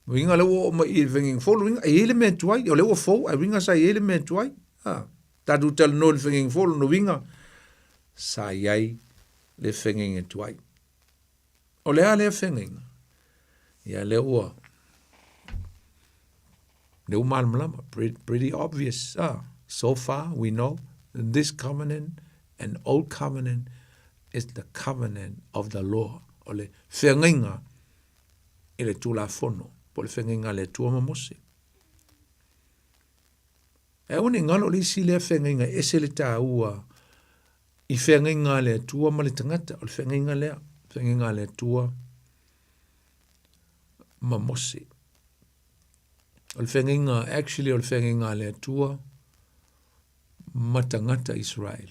Uiga lea ua oo mai i le feagaiga fou, lona uiga e i ai le mea tuai, o lea ua fou, ae uiga sa i ai le mea tuai. Ha, tatou talanoa i le feagaiga fou, lona uiga sa i ai le feagaiga tuai. O le a lea feagaiga? Ia lea ua lea ua malamalama, pretty, pretty obvious. Ah, so far we know this covenant and old covenant is the covenant of the law. O le feagaiga i le Tulafono, po o le feagaiga a le Atua ma Mose. Ae aua ne i galo le isi lea feagaiga e ese le taua i feagaiga a le Atua ma le tagata, o le feagaiga lea, feagaiga a le Atua ma Mose. O le feagaiga, actually o le feagaiga a le Atua ma tagata Israel.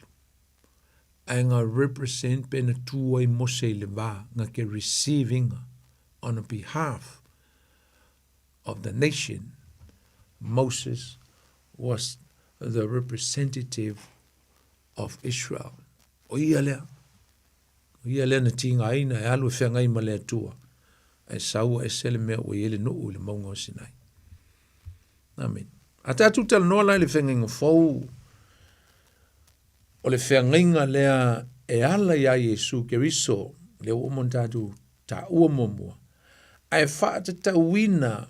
Ae nga represent pe na tu ai Mose i le va, nga ke receiving on behalf of the nation. Moses was the representative of Israel. O ia lea. O ia lea na tigaina e alu e feagai ma le Atua. Ae sau ua ese le mea ua i ai le nuu i le mauga o Sinai. Amen. A tatou talanoa la i le feagaiga fou, O le feagaiga lea e ala iā Iesu Keriso, lea ua uma ona tatou taua muamua, ae faatatauina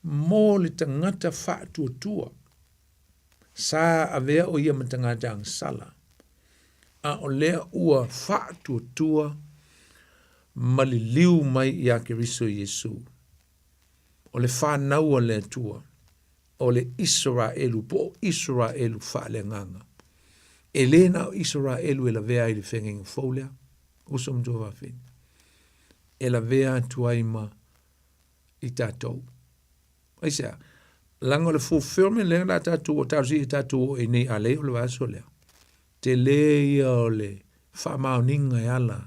mo le tagata faatuatua. Sa avea o ia ma tagata agasala, a o lea ua faatuatua ma liliu mai iā Keriso Iesu. O le fanau a le Atua, o le Isaraelu po o Isaraelu faaleagaga. E le na o Isaraelu e lavea ai i le feagaiga fou lea, uso ma tuafafine. E lavea atu ai ma i tatou. Aisea? Leaga o le fulfillment lea la tatou o talosia i tatou o i nei a lei o le vaiaso lea. Tele ia o le faamaoniga e ala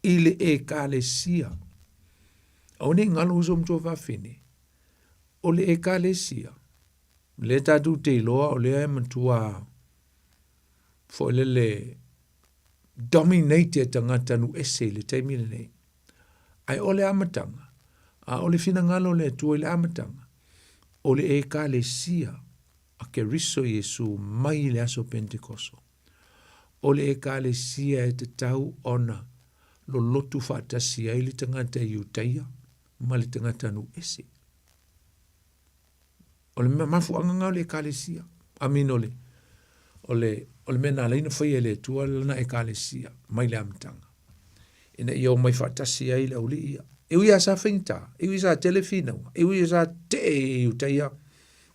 i le ekalesia. Aua ne i galo uso ma tuafafine, o le ekalesia, lea tatou te iloa o lea e matua foi lele dominate e tagata nuu ese i le taimi lenei. Ae o le amataga, a o le finagalo o le Atua i le amataga, o le Ekalesia a Keriso Iesu mai i le aso Pentekoso. O le Ekalesia e tatau ona lolotu faatasi ai le tagata Iutaia ma le tagata nuu ese. O le mafuaaga lena o le Ekalesia. I mean o le, o le, o le mea na ala ai ona faia e le Atua lana Ekalesia mai le amataga. Ina ia omai faatasi ai le aualii ia. E ui lava sa faigata, e ui sa tele finauga, e ui sa tee e Iutaia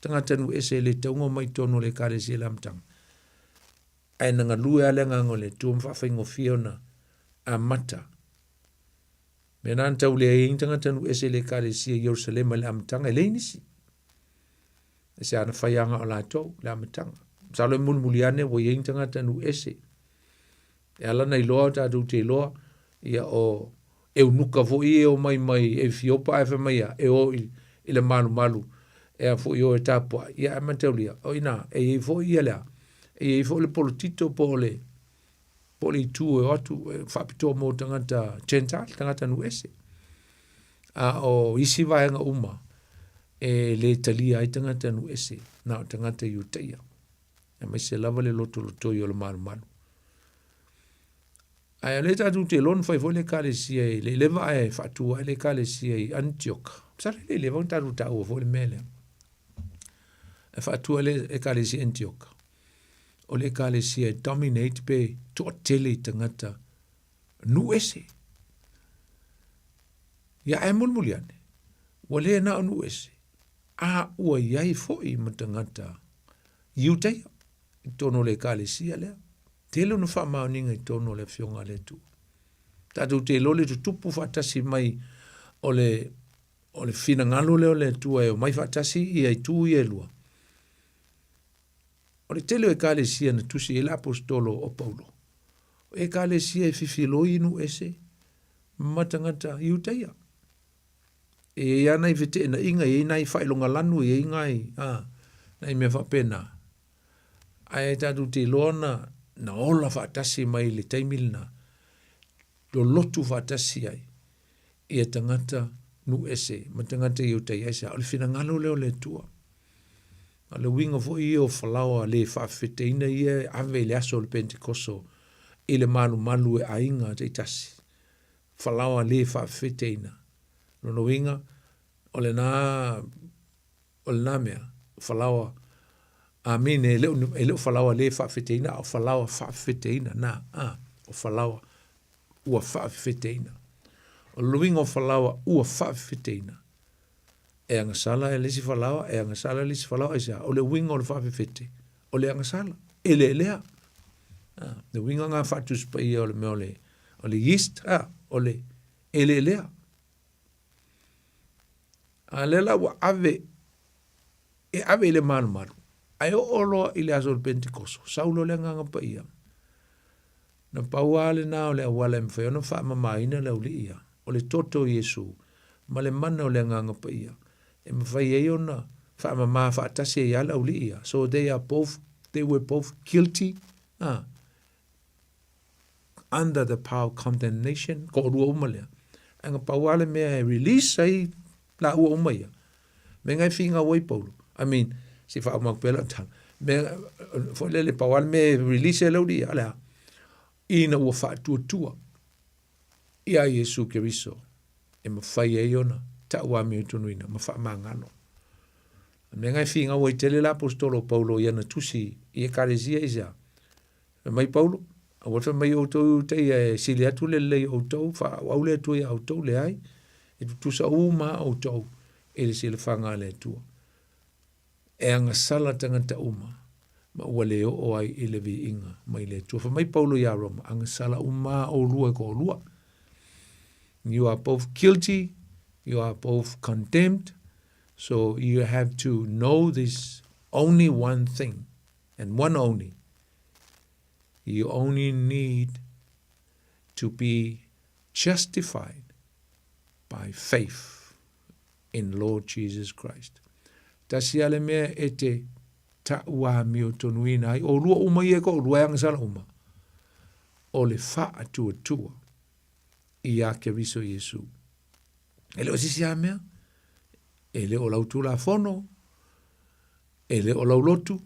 tagata nuu ese e le tatau ona omai i totonu o le Ekalesia i le amataga. Ae na galue lava le agaga o le Atua ma faafaigofie ona amata. Mea na na tau leai ai ni tagata nuu ese i le Ekalesia i Ierusalema i le amataga, e leai nisi. E se ana faiaga o latou i le amataga. Masalo e mulimuli ane ua i ai ni tagata nuu ese. E ala na iloa o tatou te iloa, ia o eunuka foi e omai mai Efiopa ae fai mai ia, e o i, i le malumalu e a foi o e tapuai. Ia ae mataulia, o ina, e i ai foi ia lea, e i ai foi le polotito po o le, po o le itu e o atu e faapitoa mo tagata Gentile, tagata nuu ese. A o isi vaega uma, e le talia ai tagata nuu ese, na o tagata Iutaia. Aemaise lava le lotolotoi o le malumalu. Ae o lea tatou te iloa na fai foi le ekalesia i le leva ae faatu ai le ekalesia i Antioch. Masalo e le i leva ona tatou taua foi le mea lea. E faatu ai le ekalesia i Antioch. O le ekalesia e dominate pe toatele i tagata nuu ese. Ia ae mulimuli ane, ua le na o nuu ese, a ua i ai foi ma tagata Iutaia i totonu o le ekalesia lea. Tele ona faamaoniga i totonu o le Afioga a le Atua. Tatou te iloa le tutupu faatasi mai o le, o le finagalo lea o le Atua e omai faatasi ia itu ia e lua. O le tele o ekalesia na tusi ai le aposetolo o Paulo, o ekalesia e fifiloi i nuu ese ma tagata Iutaia. E i ai lava nai feteenaiga, e i ai nai faailoga lanu, e i ai nai, a, nai mea faapena. Ae tatou te iloa na, na ola faatasi mai i le taimi lena, lolotu faatasi ai ia tagata nuu ese ma tagata Iutaia. Aisea? O le finagalo lea o le Atua. A o le uiga foi ia o falaoa le faafefeteina ia e ave i le aso o le Pentekoso i le malumalu e aiga taitasi. Falaoa le faafefeteina. Lona uiga, o lena, o lena mea, falaoa, amine, e le o, e le o falaoa le faafefeteina, a o falaoa faafefeteina, na, a, o falaoa ua faafefeteina. O le uiga o falaoa ua faafefeteina, e agasala e le isi falaoa, e agasala e le isi falaoa, aisea? O le uiga o le faafefete, o le agasala, e leelea. A, le uiga lena faatusi paia o le mea o le, o le yeast, a, o le eleelea. A lea la ua ave, e ave i le malumalu, ae oo loa i le aso o le Pentekoso, sau loa le Agaga Paia. Na pau lava lena o le auala e mafai ona faamamaina le aualii ia, o le toto o Iesu ma le mana o le Agaga Paia, e mafai ai ona faamama faatasi ai lava le aualii ia. So they are both, they were both guilty, ah, under the power of condemnation, toalua uma lea. Ae na pau lava le mea e release ai laua uma ia, me ngai finau ai Paulo. I mean, se i faauma atu pea lau tala. Mea, foi lele, pau lava le mea e release e le aualii ia, o le a? Ina ua faatuatua iā Iesu Keriso e mafai ai ona ta'u amiotonuina ma faamagalo. O le mea lena e finau ai tele le Aposetolo o Paulo i ana tusi i Ekalesia aisea? Fai mai Paulo, Aua le fai mai outou i Iutaia e sili atu le lelei o outou, faaauau le Atua iā outou, leai, e tutusa uma lava outou i le silafaga a le Atua. E agasala tagata uma, ma ua le oo ai i le viiga mai le Atua. Fai mai Paulo iā Roma, agasala uma lava oulua e toalua. You are both guilty, you are both condemned, so you have to know this only one thing, and one only. You only need to be justified by faith in Lord Jesus Christ. Tasi a le mea e te ta'uamio tonuina ai, olua uma ia e ko'olua e agasala uma, o le fa'atuatua iā Keriso Iesu. E le o se isi a mea, e le o lau Tulafono, e le o lau lotu,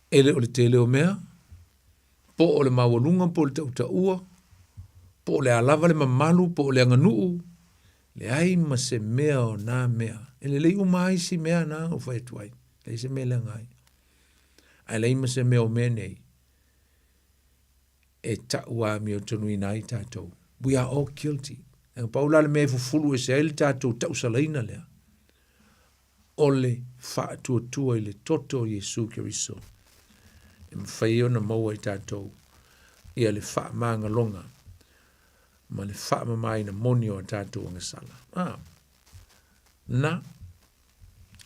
e le o le tele o mea, po o le maualuga po o le tautaua, po o le a lava le mamalu po o le aganuu, leai ma se mea o nā mea. E lelei uma lava isi mea na ua fai atu ai, leai se mea leaga ai. Ae leai ma se mea o mea nei e ta'u amiotonuina ai tatou. We are all guilty. E pau la le mea e fufulu ese ai le tatou ta'usalaina lea, o le faatuatua i le toto o Iesu Keriso e mafai ai ona maua e tatou ia le faamagaloga ma le faamamaina moni o a tatou agasala. Ah, na,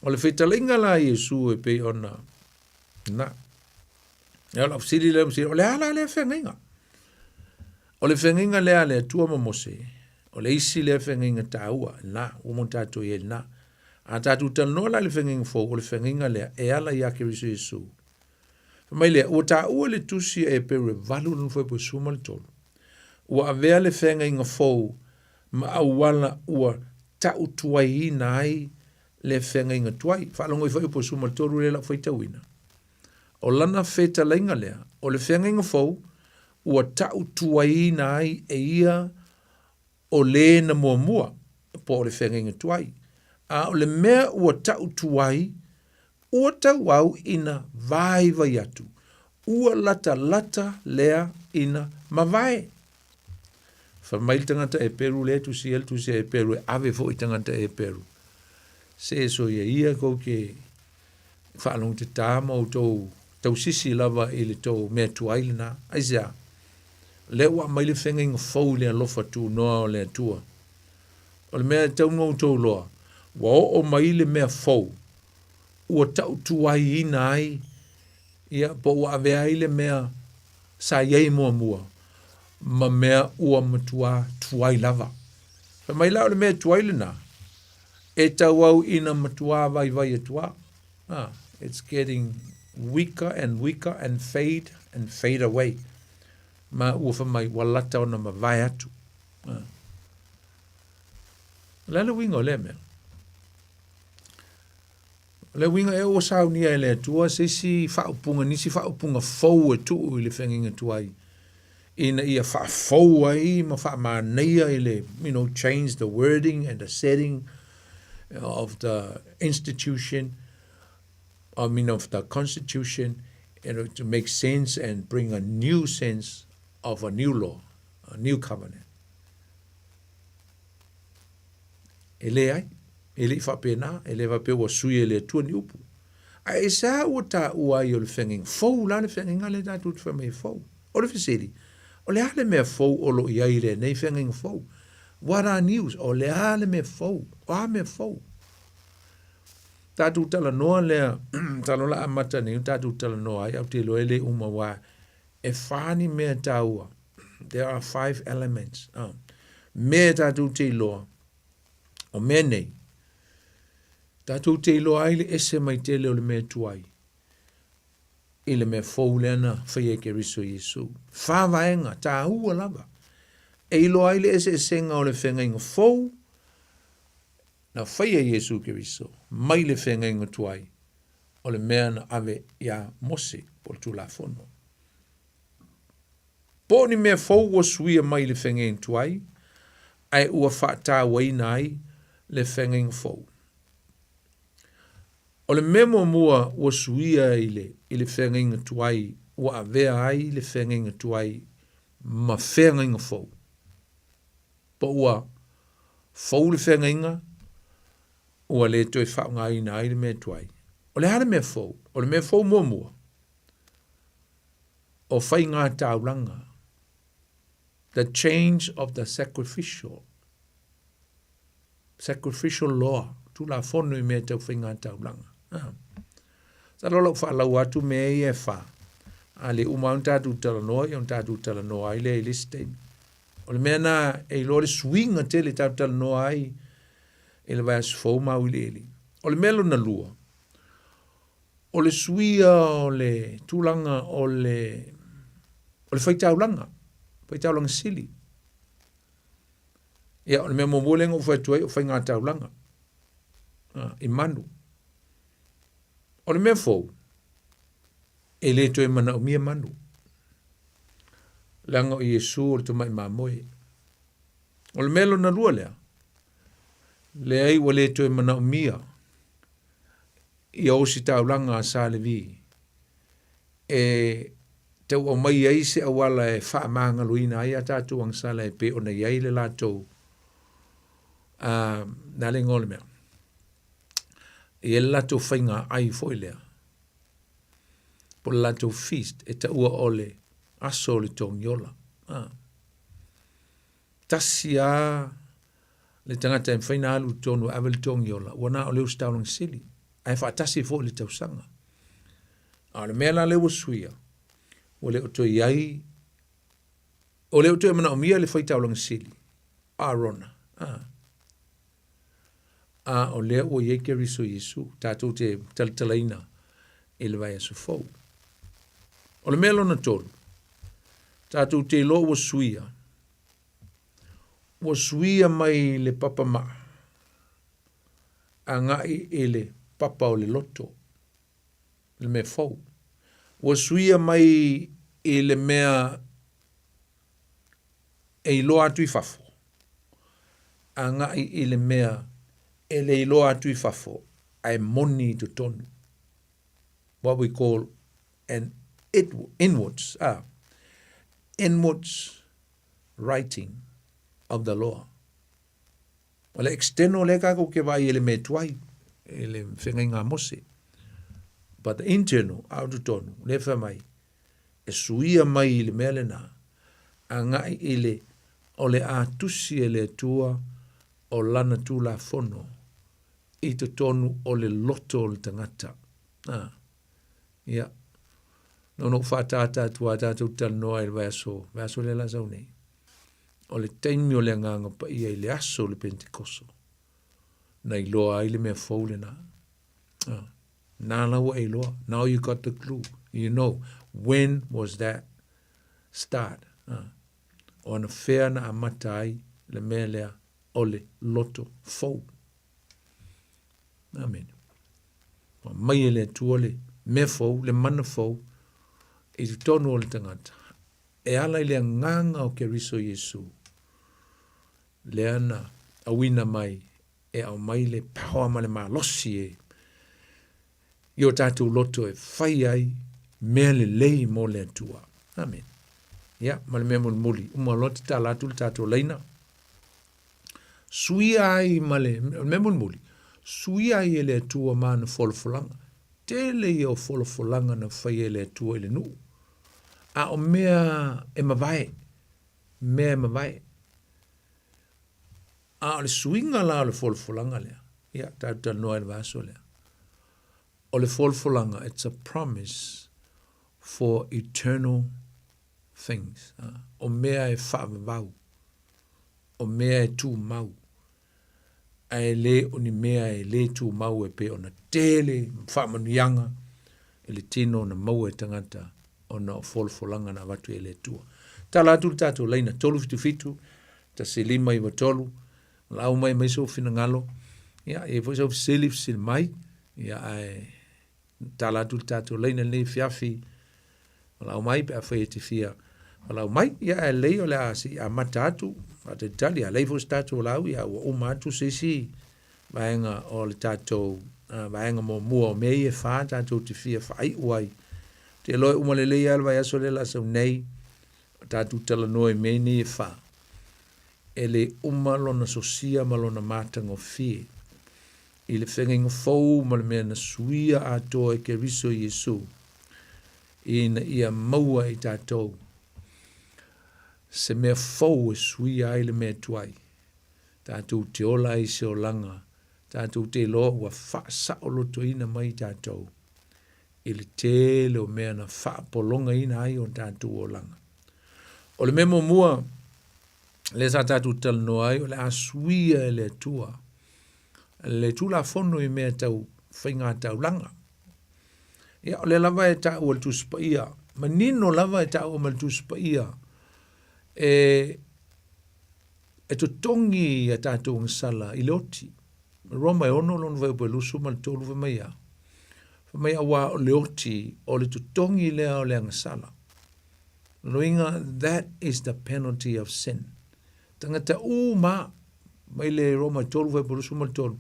o le fetalaiga la a Iesu e pei ona, na, e o lau fesili lea, o le a la lea feagaiga? O le feagaiga lea a le Atua ma Mose, o le isi lea feagaiga taua, lena, ua uma ona tatou i ai i lena. A tatou talanoa la i le feagaiga fou, o le feagaiga lea e ala iā Keriso Iesu. Fai mai lea, ua taua le tusi a Eperu e valu lona fuaiupu 13, ua avea le feagaiga fou ma auala ua tautuaiina ai le feagaiga tuai. Faalogo i fuaiupu 13 lea la ua faitauina. O lana fetalaiga lea, o le feagaiga fou ua tautuaiina ai e ia o le na muamua, po o le feagaiga tuai. A o le mea ua tautuai, ua tauau ina vaivai atu, ua latalata lea ina mavae. Fai mai le tagata Eperu lea e tusia ai le tusi a Eperu e ave foi i tagata Eperu. Se soia ia kou ke faalogotetā ma outou tausisi lava i le tou mea tuai lena. Aisea? Lea ua aumai le feagaiga fou i le alofa tunoa o le Atua. O le mea e tatau ona outou iloa, ua oo mai le mea fou ua tautuaiina ai, ia, po ua avea ai le mea sa i ai muamua ma mea ua matua tuai lava. Fai mai la o le mea tuai lena, e tauau ina matua vaivai atu lava. Ah, it's getting weaker and weaker and fade and fade away. Ma ua fai mai, ua lata ona mavae atu. Ah. O le a le uiga o lea mea? O le uiga ea ua saunia e le Atua se isi faaupuga, nisi faaupuga fou e tuu i le feagaiga tuai, ina ia faafou ai ma faamanaia i le, you know, change the wording and the setting of the institution, I mean of the constitution, you know, to make sense and bring a new sense of a new law, a new covenant. E leai, e le i faapena, e le faapea ua sui e le Atua ni upu. Ae aisea ua taua ai o le feagaiga fou la le feagaiga lea tatou te fai mai e fou? O le fesili, o le a le mea fou o lo o i ai i lenei feagaiga fou? What are news? O le a le mea fou? O a mea fou? Tatou talanoa lea, masalo o le a amata nei ona tatou talanoa ai, ae ou te iloa e le uma aua e fa ni mea taua. There are five elements. Oh. Mea tatou te iloa, o mea nei, tatou te iloa ai le ese mai tele o le mea tuai i le mea fou lea na faia e Keriso Iesu. Fa vaega, tāua lava. E iloa ai le eseesega o le feagaiga fou na faia e Iesu Keriso mai le feagaiga tuai. o le mea na ave iā Mose po o le Tulafono. Po o ni mea fou ua suia mai i le feagaiga tuai, ae ua faatauaina ai le feagaiga fou. O le mea muamua ua suia i le i le feagaiga tuai ua avea ai le feagaiga tuai ma feagaiga fou. Po ua fou le feagaiga, ua le toe faaaogaina ai le mea tuai. O le a le mea fou? O le mea fou muamua, o faiga taulaga, the change of the sacrificial, sacrificial law, Tulafono i mea tau faiga taulaga. Ah. Sa lola u faalaua atu mea ia e wha. A le uma ona tātou talanoa, ia ona tātou talanoa ai lea i le isi taimi. O le mea nā e iloa le suiga tele tātou talanoa ai i le vaiaso fou ma auiliili. O le mea lona lua, o le suia o le tulaga o le o le faitaulaga, faitaulaga sili. Ia, o le mea muamua lea na ou fai atu ai, o faigataulaga i manu. O le mea fou, e le toe manaomia manu. Leaga o Iesu o le tamai mamoe. O le mea lona lua lea, leai ua le toe manaomia ia ositaulaga a Sa Levi e tau aumai ai se auala e faamagaloina ai a tatou agasala e pei ona i ai le latou a na le igoa o le mea e i ai le latou faiga ai foi lea po o le latou feast e taua o le aso o le togiola a tasi a le tagata e mafai ona alu i totonu e ave le togiola ua na o le ositaulaga sili ae faatasi foi i le tausaga. A o le mea la lea ua suia, ua le o toe i ai, ua le o toe manaomia le faitaulaga sili, Arona, a, a o lea ua i ai Keriso Iesu, tatou te talatalaina i le vaiaso fou. O le mea lona tolu, tatou te iloa ua suia, ua suia mai le papa maa, agai i le papa o le loto, le mea fou. Ua suia mai i le mea e iloa atu i fafo, agai i le mea e le iloa atu i fafo ae moni i totonu. What we call an inwards, inwards writing of the law. O le external lea tatou te vaai i le mea tuai, i le feagaiga a Mose. But the internal, a o totonu, lea fai mai, e suia mai i le mea lena, agai i le, o le a tusi e le Atua o lana Tulafono i totonu o le loto o le tagata. Ah. Ia. No no whātātā atu a tātou talanoa i le vaiaso, vaiaso lea la sau nei. O le taimi o le Agaga Paia i le aso o le Pentekoso, na iloa ai le mea fou lena. Ah, nā la ua e iloa. Now you got the clue. You know, when was that start? Ah, o ana whea na amata ai le mea lea o le loto fou. Amen. Ua mai e le Atua le mea fou, le mana fou, i totonu o le tagata. E ala i le agaga o Keriso Iesu, lea na auina mai e aumai le power ma le malosi e i o tatou loto e fai ai mea lelei mo le Atua. Amen. Ia, ma le mea mulimuli, uma loa tatala atu le tatou laina. Suia ai ma le, o le mea mulimuli, suia ai e le Atua ma ana folafolaga. Tele ia o folafolaga na faia e le Atua i le nuu. A o mea e mavae, mea e mavae. A o le suiga la o le folafolaga lea, ia, tatou talanoa i le vaiaso lea. O le folafolaga, it's a promise for eternal things. O mea e faavavau, o mea e tumau, ae le o ni mea e le tumau e pei ona tele faamanuiaga i le tino na maua e tagata ona o folafolaga na avatu e le Atua. Tala atu le tatou laina 377 1593 lau mai mai sou finagalo ia e foi sou fesili fesili mai ia ae. Tala atu le tatou laina lenei afiafi. Valaau mai pe afai e te fia valaau mai. Ia ae lelei o le a se i amata atu faatalitali a leai foi se tatou valaau ia ua uma atu se isi vaega o le tatou vaega muamua o mea ia e fa tatou te fia faaiu ai. Ou te iloa e uma lelei lava le vaiaso lea o le a sau nei o tatou talanoa i mea nei e fa. E le uma lona sosia ma lona matagofie i le feagaiga fou ma le mea na suia atoa e Keriso Iesu ina ia maua e i tatou se mea fou e suia ai le mea tuai. Tatou te ola ai i se olaga, tatou te iloa ua faasaolotoina mai i tatou i le tele o mea na faapologaina ai o tatou olaga. O le mea muamua lea sa tatou talanoa ai, o le a suia e le Atua le Tulafono i mea tau faigataulaga. Ia, o lea lava e taua le Tusi Paia, manino lava e taua mai le Tusi Paia, e, e totogi a tatou agasala i le oti. Roma e 6 lona fuaiupu e 23 fai mai a. Fai mai auā o le oti o le totogi lea o le agasala. Lona uiga, that is the penalty of sin. Tagata uma mai le Roma e 3 fuaiupu 23,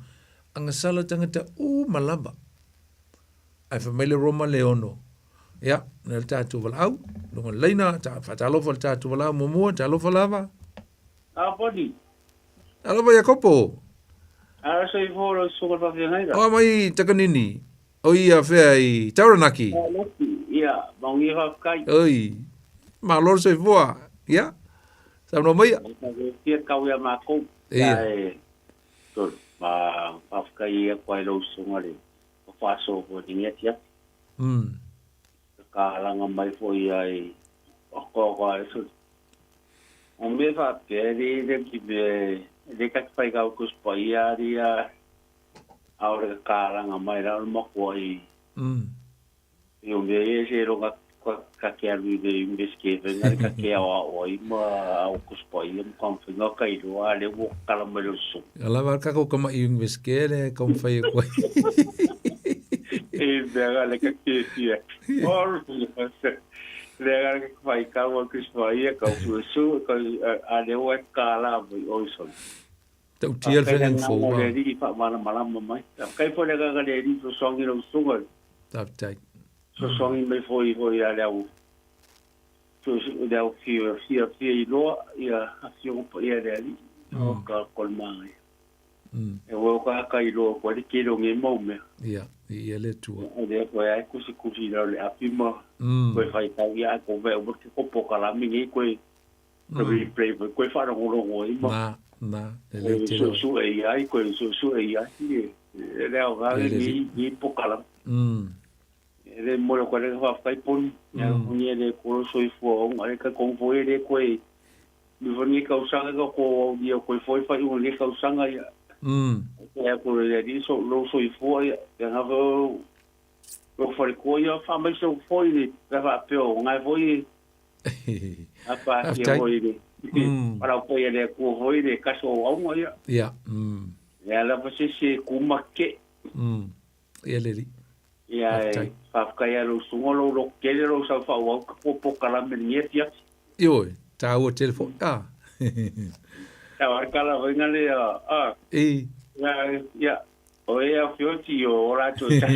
agasala tagata uma lava. Ae fai mai le Roma le 6, ia, na le tatou valaau, luga o le laina, ta, faatalofa le tatou valaau muamua, talofa lava. A poni. Talofa Iakopo. A soifua lau susuga i le faafeagaiga. O mai Takanini. O ia fea i Tauranaki. Ia, maungia faafetai. Oi. Malo le soifua. Ia. Saunoa maia. Fia kau ia makou. Ia. E tolu. Ma faafetai atu ai lau susuga le faasoa foi i lenei afiafi. Ka alaga mai foi ai o koa e O mea faapea, e le le ki mea, e le kaki whai kau kus paia ria, a o le kakalaga mai la o le makua i. I o mea ia se ronga ka ke alu i le inveske whenga le ka ke ao ao ai ma au kus paia ma ka whenga ka i roa le ua kala mai le su. A lava ka ko kama i inveske le ka mwhai e koe. E mea ga le ka ke fia. O le ga le ka whai kau a kus paia ka su ka a le ua ka la mai oi sol. Tautia le feagaiga fou. O le Alii faamalamalama mai. Faafetai foi le agaga le Alii fesoasoani lau susuga. Faafetai. Fesoasoani mai foi foi ia le au le au fia fia fia iloa ia afioga paia le Alii. O ka ko le manaia. E ua ka ka iloa ko le tele o nei mau mea. Ia, i ia le Atua. O lea koe ai kusikusi i le api ma koe faitau ia ko vea uma ke ko pokalame nei koe replay foi koe faalogologo ai ma. Na, na, lelei tele. Koe suesue i ai, koe suesue i ai, e le aoga lenei nei pokalame. E le momoli atu ai le faafetai poni, ia alofagia e le Atua lou soifua ona e talitonu foi e le toe iva nei tausaga ka ko au ia koe foi faaiuga o lenei tausaga ia. E atu e le Alii lou soifua ia, ia na foi lou faletua ia faamaise atu foi le pe a faapea o lena foi e apatia foi le palau foi a le Atua foi le tasi o auauna ia. Ia. E leai lava se isi e tu ma tetee. Ia le Alii. Ia e faafetai lava i lou usuga lou loto tele lou sau faaauau ka tua polokalame i lenei afiafi. Ioe, taua tele foi. Ah. Ia, o tala foi na lea, ah. E. Ia, ia, o e au fioti o latou tau.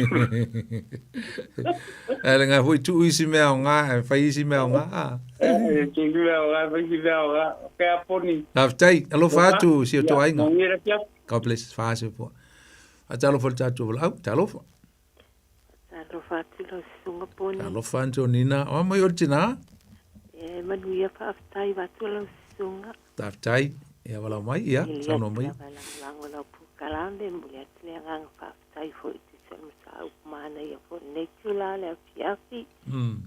E le ngai foi tuu isi mea o ngā, e whai isi mea o ngā. Ah. E, tuu isi mea o ngā, whai isi mea o ngā. Ke a poni. Faafetai, alofa atu si o tō aiga. God bless, whaase poa. A talofa le tātou walaau, talofa. Talofa atu lau susuga Poni. Talofa Antonina. O mai o le tina. E manuia faafetai atu lau susuga. Faafetai. Ia walau mai, ia, saunoa mai. Lava lagolago lau polokalame, momoli atu le agaga faafetai foi i tusa o le mataupu manaia foi i lenei itula o le afiafi.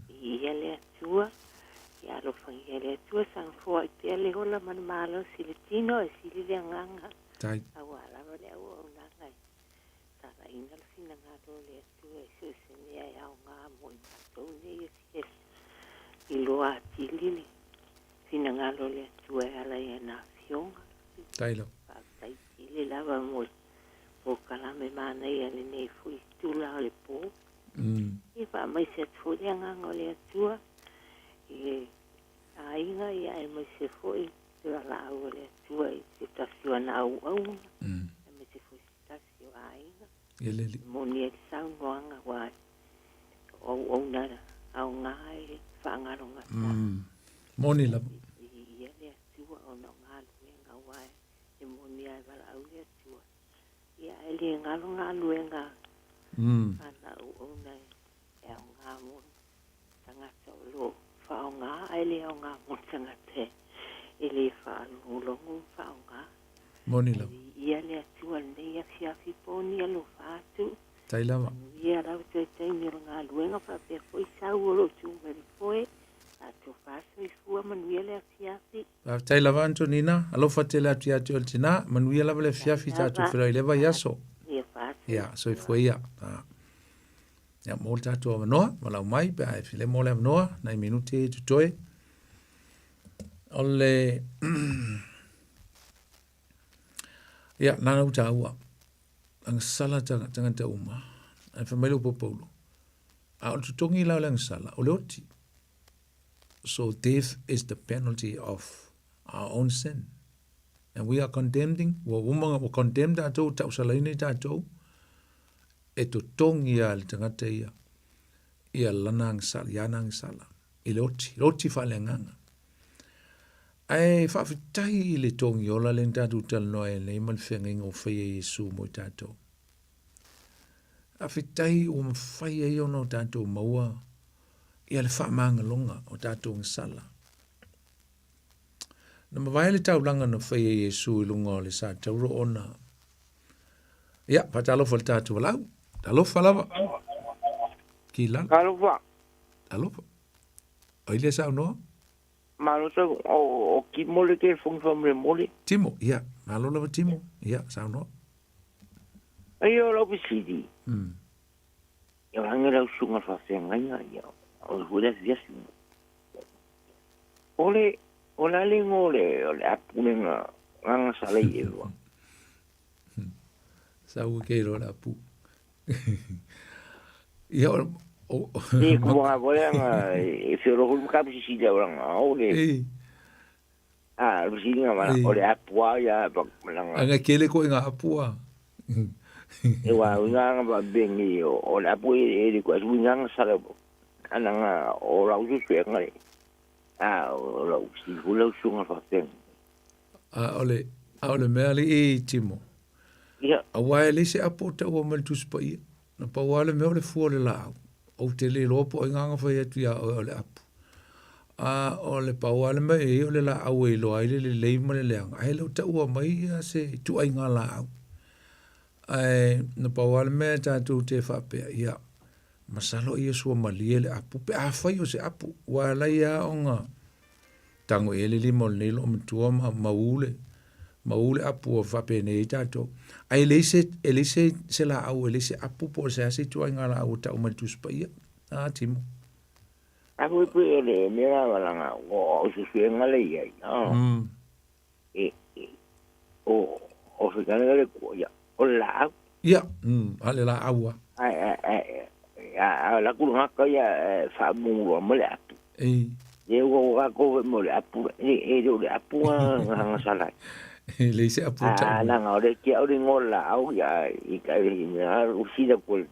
Viia le Atua. Ia alofagia le Atua, saga foai pea le ola ma le malosi i le tino e sili le agaga. Tai. Aua lava le auaunaga e Talaina le finagalo o le Atua i so o se mea e aoga mo i matou nei afiafi. Iloa atili le finagalo o le Atua e ala i ana afioga. Tai lava. Faafetai tele lava mo le polokalame manaia lenei foi itula o le po. Ia faamaise atu foi le agaga o le Atua i le aiga, ia aemaise foi le valaau a le Atua i se tasi o ana auauna, aemaise foi se tasi o aiga. Ia le Alii. E moni ai le saunoaga aua o auauna aoga e faagalogata. Moni lava. Viia le Atua ona o galuega aua e moni lava e valaau le Atua. Ia ae le galo galuega a ana auauna e aoga mo tagata o lo o faaaoga ae le aoga mo tagata e le faalogologo ma faaaoga. Moni lava. Viia le Atua i lenei afiafi po ni alofa atu. Tai lava. Manuia lau toe taimi o le galuega faapea foi sau o lo o tu mai le foe. Atofa soifua manuia le afiafi. Faafetai lava Antonina, alofa tele atu ia te oe le tina, manuia lava le afiafi tatou feiloai i lea vaiaso. Ia, soifua ia. Ia, mo le tatou avanoa, valaau mai pe a e file mo le avanoa, nai minute e totoe. O le... Ia, nana u tāua. Agasala tagata uma. Ae fai mai le upu a Paulo. A o le totogi la o le agasala, o le oti. So death is the penalty of our own sin. And we are condemning, ua uma, ua condemn tatou, tausalaina i tatou, e totogi a le tagata ia, ia lana agasala, ia ana agasala, i le oti, le oti faaleagaga. Ae faafetai i le togi ola lea na tatou talanoa ai nei ma le feagaiga ua faia e Iesu mo i tatou. Faafetai ua mafai ai ona o tatou maua ia le faamagaloga o tatou gasala. Na mavae le taulaga na faia e Iesu i luga o le sa tauro ona Ia, faatalofa i le tatou valaau. Talofa lava. Ki lalo. Talofa. Talofa. Ai le saunoa? Malo sa o, o Timo le telefoni faamolemole. Timo, ia, malo lava Timo. Ia, saunoa. Ai o lau fesili. Ia o lage lau susuga le faafeagaiga ia o le foi le afiafi. O le o le a le igoa o le o le apu le na gagasala i Ewa? Sau ke iloa le apu. Ia o o Ni ku mga voe anga e whioro hulu ka sisi le oranga o le a le sisi nga mana o le apu a ia pa malanga. Anga kele ko inga apu a. E wa nga nga ba bengi o le apu e le ko asu nga sala ana nga o la usu su nga le. A o la usi hula usu nga fa feng. A o le a o le mea le e timo. Ia. Aua e leai se apo o taua mai le Tusi Paia. Na pau lava le mea o le fua o le laau. Ou te le iloa po o ai gagana fai atu iā oe o le apu. A o le pau lava le mea e i ai o le laau e iloa ai le lelei ma le leaga, ae le o taua mai ia se ituaiga laau. Ae na pau lava le mea tatou te faapea, ia, masalo ia sua malie le apu pe afai o se apu, ua ala ai lava ona Tago i ai le lima o lenei loomatua ma maū le, maū le apu ua faapenei ai tatou. Ae e leai se, e leai se, se laau, e leai se apu po o se a se ituaiga laau ua tau mai le Tusi Paia. A, Timo. A foi pei o le mea la valaga o au suesuega le i ai, a. E, e, o, o se tane le kua, ia, o le laau. Ia, a le laau a. Ae, ae, ae, a, a la ku ngaka ia e faamumu ma le apu. Ei. Le ua ua ko mo le apu, e, e le o le apu a nga sala. E leai se apu tau. A, la nga o le kia o le ngola laau, ia, i ka i mea, u sila ku.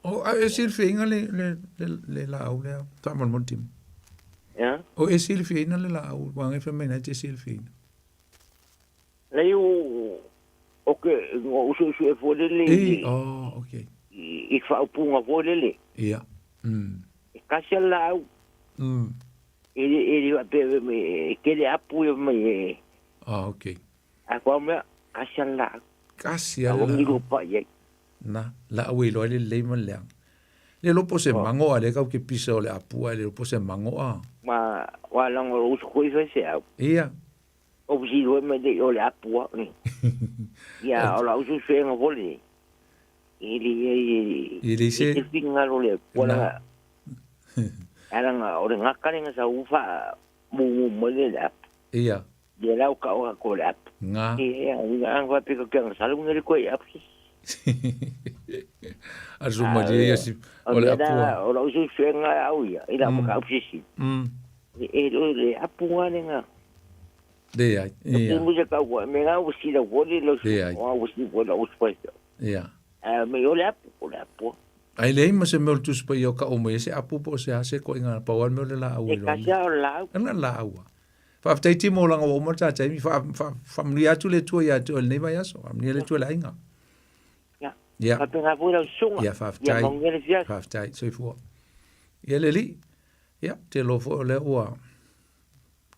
O, a e silifiaina le, le, le, le laau lea, faamolemole Timo. Ia? O e silifiaina le laau, ua ngai fai mai na e te silifiaina. Lei o, o ke, ngo usuusue foi lele i, oh, okay. i, i faaupuga foi lele. Ia. E kasi a laau. E le, e le faapea mai, e kele apu ia mai e. Ah, okay. A kua mea, kasi a laau. Kasi a laau. A wangi pa i ai. Na, laau e iloa ai le lelei ma le leaga. Le iloa po o se mango a lea kau ke pisa o le apu ae le iloa po o se mango a. Ma, wa lango o usu koe fai se au. Ia. O si roe mai le o le apu a. Ia, o la usu suenga fole. E le ia i I le se. I te fingalo le kua la. Alanga o le ngakalenga sa ufa mu mu mai le apu. Ia. Ia lau ka o ko le apu. Nga. Ia, ia, ang fa pika ke ang salu ngere koe apu. A le sumalie ia si o le apu. O lau suesuega au ia i lau mataupu sisili. E le o le apu nga le nga. Leai. Ia. Ku se kau me nga ua sila wole lo Leai. ua sila wole o spa. Ia. A me o le apu, o le apu. Ai leai ma se mea o le Tusi Paia o kau mai ai se apu po o se a se koiga pau lava le mea o le laau E i loa kasi lava o le laau. Na le laau a. Faafetai Timo leaga ua uma le ta taimi. Fa, fa, faamanuia atu le Atua ia te oe i lenei vaiaso. Faamanuia le Atua i le aiga. Ia. Ia. Faapena foi lau susuga. Ia, faafetai. Ia manuia le afiafi. Faafetai. Soifua. Ia le alii. Ia, ou te iloa foi o lea ua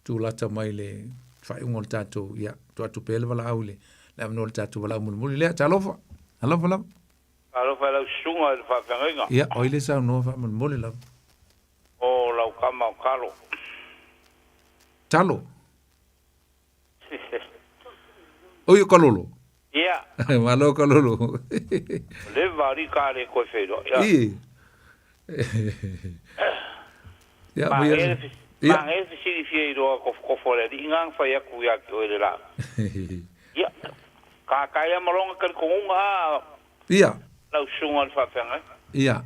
tulata mai le faaiuga o le tatou, ia, tuu atu pea le valaau i le, le avanoa i le tatou valaau mulimuli lea. Talofa. Alofa lava. Talofa i lau susuga i le faafeagaiga. Ia, o ai le saunoa faamolemole lava? O lau tama o Talo. Talo? Oi, o Kalolo? Ia. Malo Kalolo. Ua leva alii ka le toe feiloai. Ia. I. Ia, Manaia le manaia le fesili fia iloa kofokofo a le alii na na fai atu ia te oe i le la. Ia. Ka taea ma lona talitonuga a Ia. lau susuga i le faafeagaiga. Ia.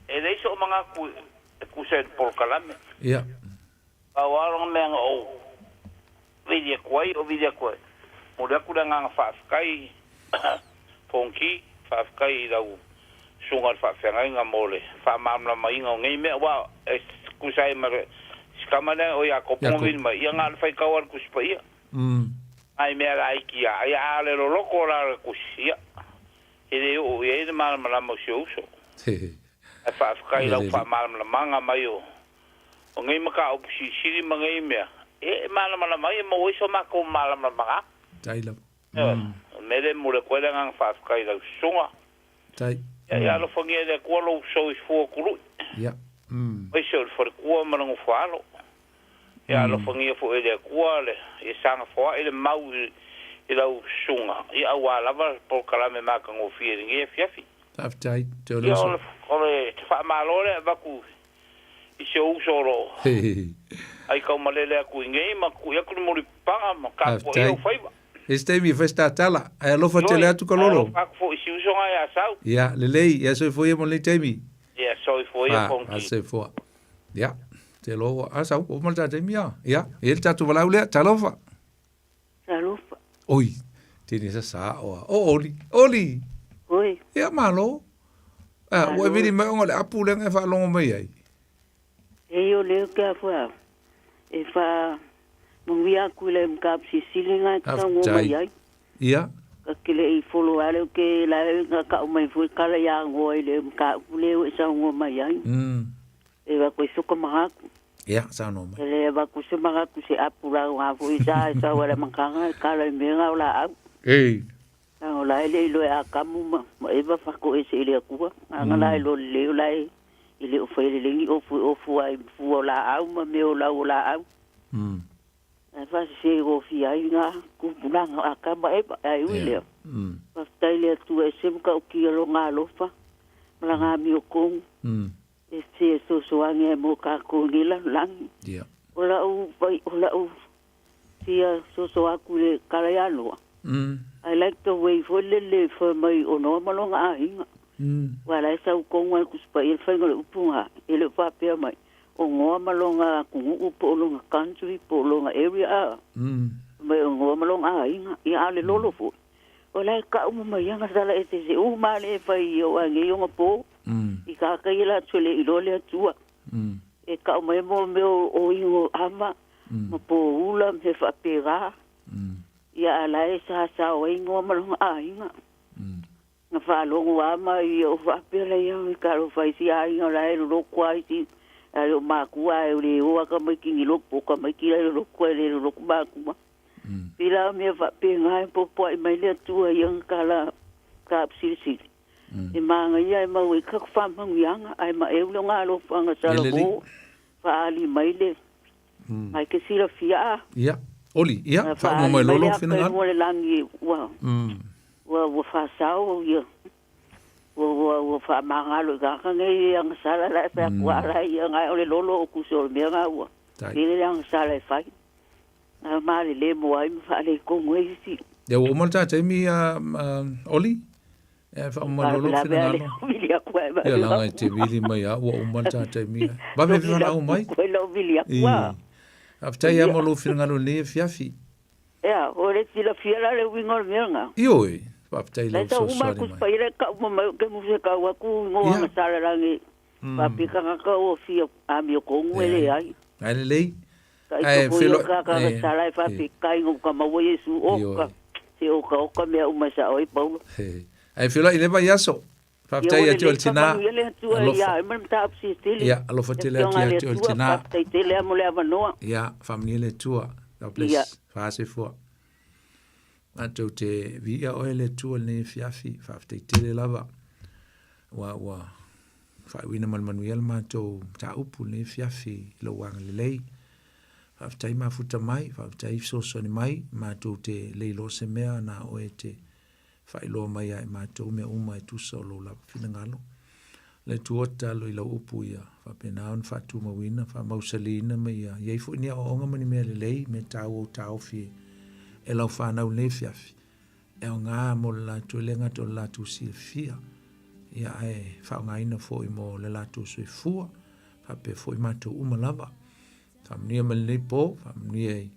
E leai sou manatu e tusa i le polokalame. Ia. Pau lava lona mea na ou vili atu ai, o vili atu ai, momoli atu le agaga faafetai Fonoti, faafetai i lau susuga i le faafeagaiga mo le faamalamalamaina o nei mea, aua e tusa ai ma le si tama lea o Iakopo na vili mai, ia na o le faitau lava i le Tusi Paia. Nai mea laiti lava, ia a o le loloto la o le Tusi, ia, e le oo i ai le malamalama o si ou uso. Ae faafetai i lau faamalamalamaga mai o nei mataupu silisili ma nei mea, e malamalama ai e maua ai so matou malamalamaaga. Tai lava. Ioe. O le mea lea e momoli atu ai le agaga faafetai i lau susuga. Tai. Ia alofagia e le Atua lou soifua tului. Ia. Aemaise o le faletua ma le nofoalo. Ia alofagia foi e le Atua le ia saga foai le mau i lau susuga, ia aua lava le polokalame matagofie i lenei afiafi. Faafetai, te ole Ia uso. o le faamalo lea e avatu i si ou uso o lo o aitaumalele atu i nei ma tui atu le mulipapaga ma tapuaia ou faiva. I se taimi e fai se tatala, ae alofa tele Ioe, atu ka ae lolo. alofa atu foi i si uso na ia Sau. Ia, lelei, ia soifua ia mo lenei taimi. Ia soifua ia Fa, Fonoti. soifua. Ia, te loa ua, a Sau, ua uma le ta taimi a. Ia, e i ai le tatou valaau lea, talofa. Talofa. Oi, tini sa sa oa. O Oli, Oli! Oi. Ia, malo. Ah, ua e vili mai ona o le apu lea na e faalogo mai ai. E o leo ke afua e fa manuia aku i le mataupu silisili nga e tatau ngo mai ai. Ia. Ka ke le i follow ale o ke la e nga kau mai fue kala ia ngoa i le mataupu leo e sau mai ai. E wa koe soka mahaku. Ia, saunoa mai. E le wa ku se mahaku se apu la o ngā fui sa e sau ala makanga e kala i me ngā o la au. Ei. Nga o la e le ilo e a kamu ma, ma e wa whako e se i le akua. Nga nga la e lo le o la e i le o whaele lengi o fu o fu ai fu o la au ma me o la o la au. Ai fa se o fi ai nga ku pulanga a kama e pa ai ui lea. Whaftai le atua e se muka o ki alo ngā alofa. Mala ngā mi o kongu. E se e soso ange e mō kā kō ni la langi. Ia. O la u pai, o la u fia soso aku le kala ia loa. I like the way foi le le foi mai o noa malonga a hinga. Wa lai sau konga e kusipa i le whainga le upunga e le whapea mai. O ngoa malonga kungu po o longa country po o longa area a. Mai o ngoa malonga a hinga. Ia a le lolo foi. O lai ka umu mai anga sala e te se u ma le whai o a nge yonga po. I ka kai la tue le ilo le atua. E ka mai mo me o o ingo ama. Ma po ula me whapera. Ia a lai sa sa o ingoa malonga a hinga. Nga whaalongo ama i o whapera ia i ka ro whai si a inga lai ro roko ai si a o mākua e o le oa ka mai kingi loko ka mai ki lai ro roko ai le ro roko mākua. Pila o mea whapea ngā e popo ai mai le atua i anga ka la ka apsilisili. E maanga ia e mau e kaku whamangu ianga ai ma e ule ngā alofa anga sa la Eleli. mo whaali mai le. Mai ke sila fia a. Ia, Oli, ia, Nga whaamo whaali mai mai lolo le aka e finangalo. mua le langi ua. Ua ua whasao ia. Ua ua ua whaamangalo i kaka ngai e anga sala la e whea kua ala ia ngai o le lolo o kuso o le mea ngā ua. Tai. Pele le anga sala e whai. Ngā maale le moa ai ma whaale i kongo e isi. Ia, ua uma le tā taimi, Oli? E faamalu lou finagalo. Ia laga e te vili mai a ua uma le ta taimi. Vave e valaau mai. Koe lou vili aku a. Faafetai lava mo lou finagalo i lenei afiafi. Ea, o le silafia la le uiga o le mea lena. Ioe, faafetai i lau fesoasoani mai. Pai le kau ma mai ke muse kau aku ngoa nga sala langi. Papi kangaka o fia amio kongu e le ai. Ai lelei. Ai felo ka ka sala e papi kai ngo ka maua Yesu o ka se o ka o ka mea uma sa oi Paulo. Ai felo i le vai aso. Faafetai ia te oe le tina. Alofa. Ia, alofa tele atu ia te oe le tina. Faafetai tele mo le avanoa. Ia, faamanuia le Atua. God bless. Faasoifua. Matou te viia oe le Atua i lenei afiafi. Faafetai tele lava. Ua, ua faaiuina ma le manuia le matou mataupu i lenei afiafi i lou agalelei. Faafetai mafuta mai, faafetai fesoasoani mai, matou te le iloa se mea na oe te Faailoa mai ia i matou mea uma e tusa o lou lava finagalo. Le Atua tatalo i lau upu ia faapena ona faatumauina, faamausaliina ma ia i ai foi ni aoaoga ma ni mea lelei, mea taua ua taofi e lau fanau i lenei afiafi, e aoga mo le latou, e le gata o le latou silafia, ia ae faaaogaina foi mo le latou soifua, faapea foi matou uma lava. Faamanuia mai lenei po, faamanuia i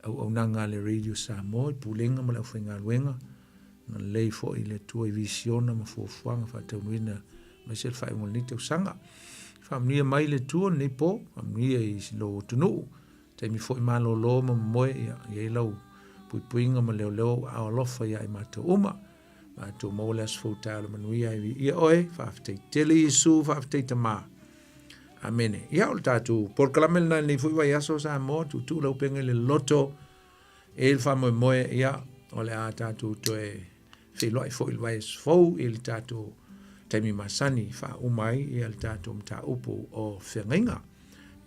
auaunaga a le Radio Samoa, i Pulega ma le aufaigaluega, na lelei foi le Atua i visiona ma fuafuaga faataunuuina aemaise le faaiuga o lenei tausaga. Faamanuia mai le Atua lenei po, faamanuia i lou atunuu, taimi foi malolo ma momoe, ia i ai lau puipuiga ma leoleo ou aao alofa ia i matou uma. Matou maua le aso fou taeao le manuia e viia oe. Faafetai tele Iesu, faafetai Tama. Amene. Ia, o le tatou polokalame lena i lenei foi vaiaso Samoa, tuutuu lau upega i le loto e le faamoemoe, ia, o le a tatou toe feiloai foi i le vaiaso fou i le tatou taimi masani faauma ai ia le tatou mataupu o feagaiga.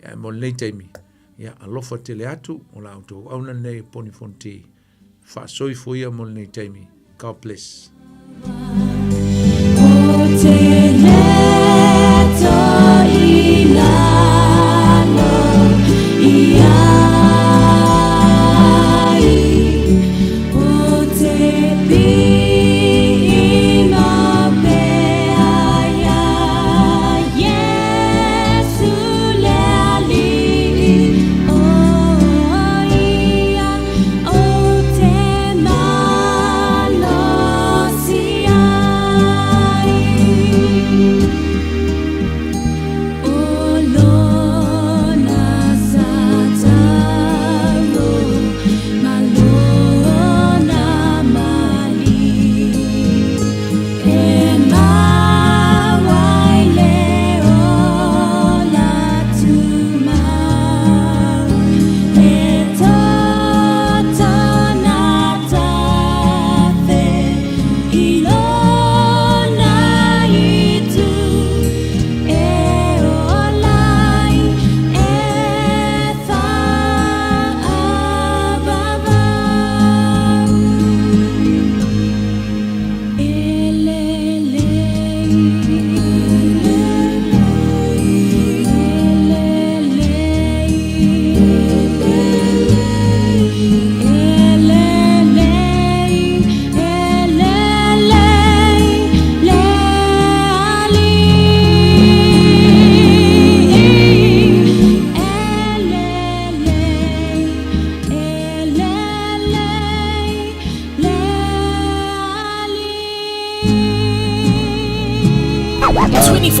Ia, mo lenei taimi, ia, alofa tele atu, o la outou auauna lenei o Poni Fonti. Faasoifua ia mo lenei taimi. God bless.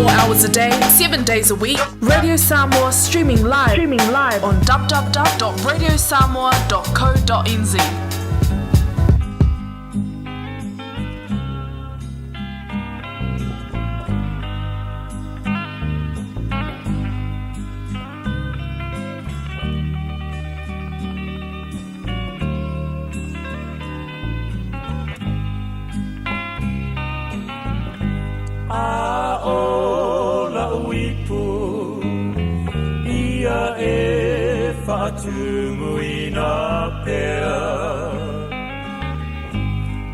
Hours a day, 7 days a week. Radio Samoa streaming live, streaming live on www.radiosamoa.co.nz. A o la'u ipu ia e faatumuina pea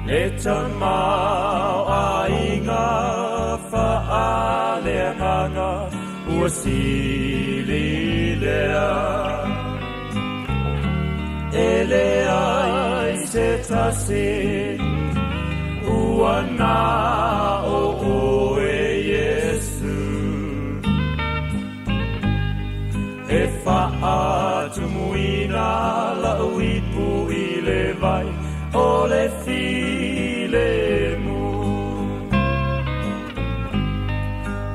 Le tamaoaiga faaleagaga ua sili lea E leai se tasi ua na Faatumuina la'u ipu i le vai o le filemu.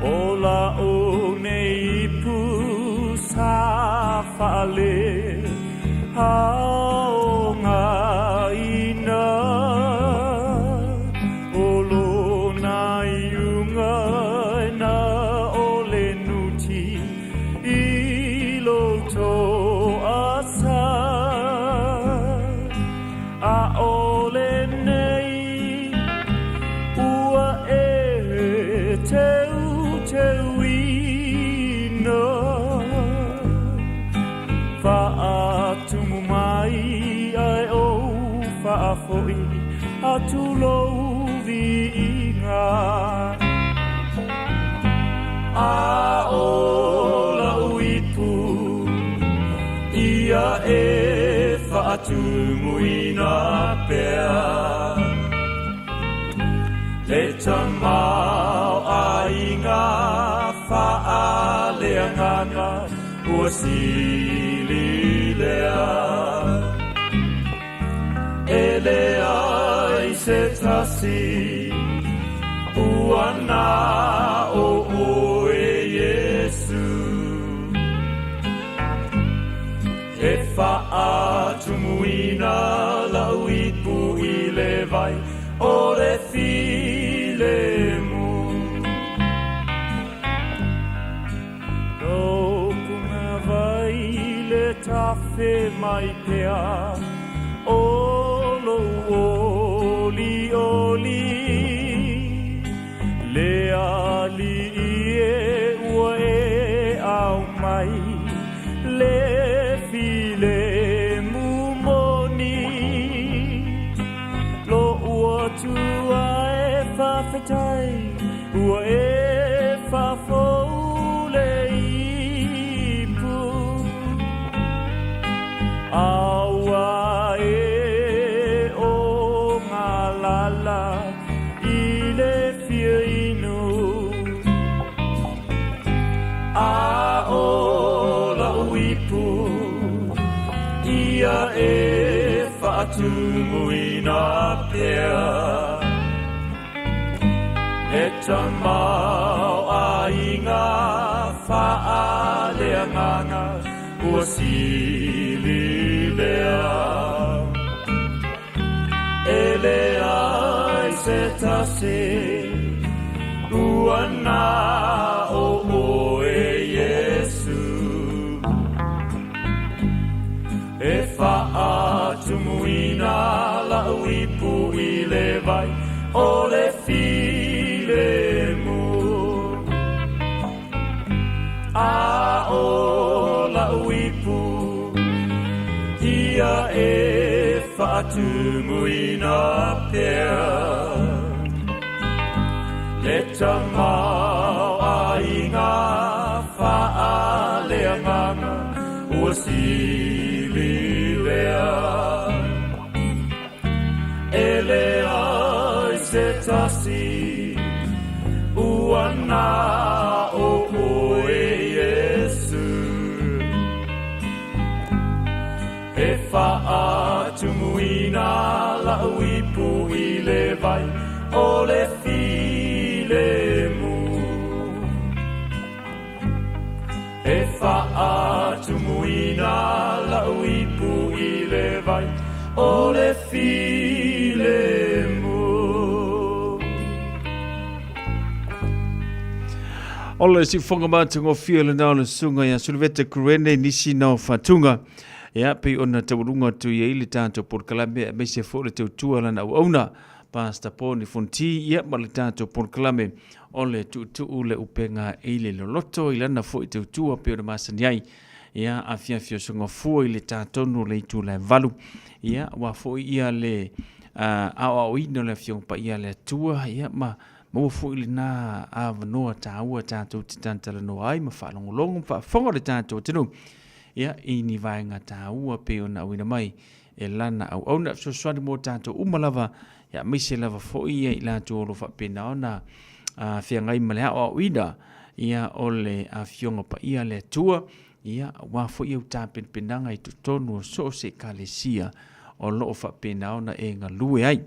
O la'u nei ipu sa fa'ale aogaina, o lona iuga na o le nuti i lo to'asa. A'ole nei ua e teuteuina, faatumu mai ae ou faafo'i atu lou viiga. A o la'u ipu ia e faatumuina pea le tamaoaiga faaleagaga ua sili lea. E leai se tasi ua na o oe Iesu. E faatumuina la'u ipu i le vai o le filemu. Lou pugavai le tafe mai pea o lou olioli, le Alii e ua e aumai le filemu moni. Lo'u Atua e faafetai ua e faafou le ipu, a ua e ogalala i le fia inu. A o la'u ipu ia e faatumuina pea le tamaoaiga faaleagaga ua sili lea. E leai se tasi ua na o oe Iesu. E faatumuina la'u ipu i le vai o le filemu. A o la'u ipu ia e faatumuina pea le tamaoaiga faaleagaga ua sili lea. E leai se tasi ua na o oe Iesu. E faatumuina la'u ipu i le vai o le filemu. E faatumuina la'u ipu i le vai o le filemu. O le siufoga matagofie lena o le susuga ia Suluvete Kurene nisi na o faatuga. Ia, pei ona taualuga atu i ai le tatou polokalame aemaise foi o le tautua lana auauna Pastor Paul Fonti, ia ma le tatou polokalame o le tuutuu le upega i le loloto i lana foi tautua pei ona masani ai. Ia, afiafi o sogafua i le tatonu o le itu lae valu. Ia, ua foi ia le aoaoina o le Afioga Paia a le Atua, ia ma maua foi lena avanoa taua tatou te talatalanoa ai ma faalogologo ma faafofoga le tatou atunuu ia i ni vaega taua pei ona auina mai e lana auauna fesoasoani mo tatou uma lava, ia aemaise lava foi ia i latou o lo o faapena ona feagai ma le aoaoina ia o le Afioga Paia a le Atua. Ia, aua foi au tapenapenaga i totonu o so o se Ekalesia o lo o faapena ona e galue ai.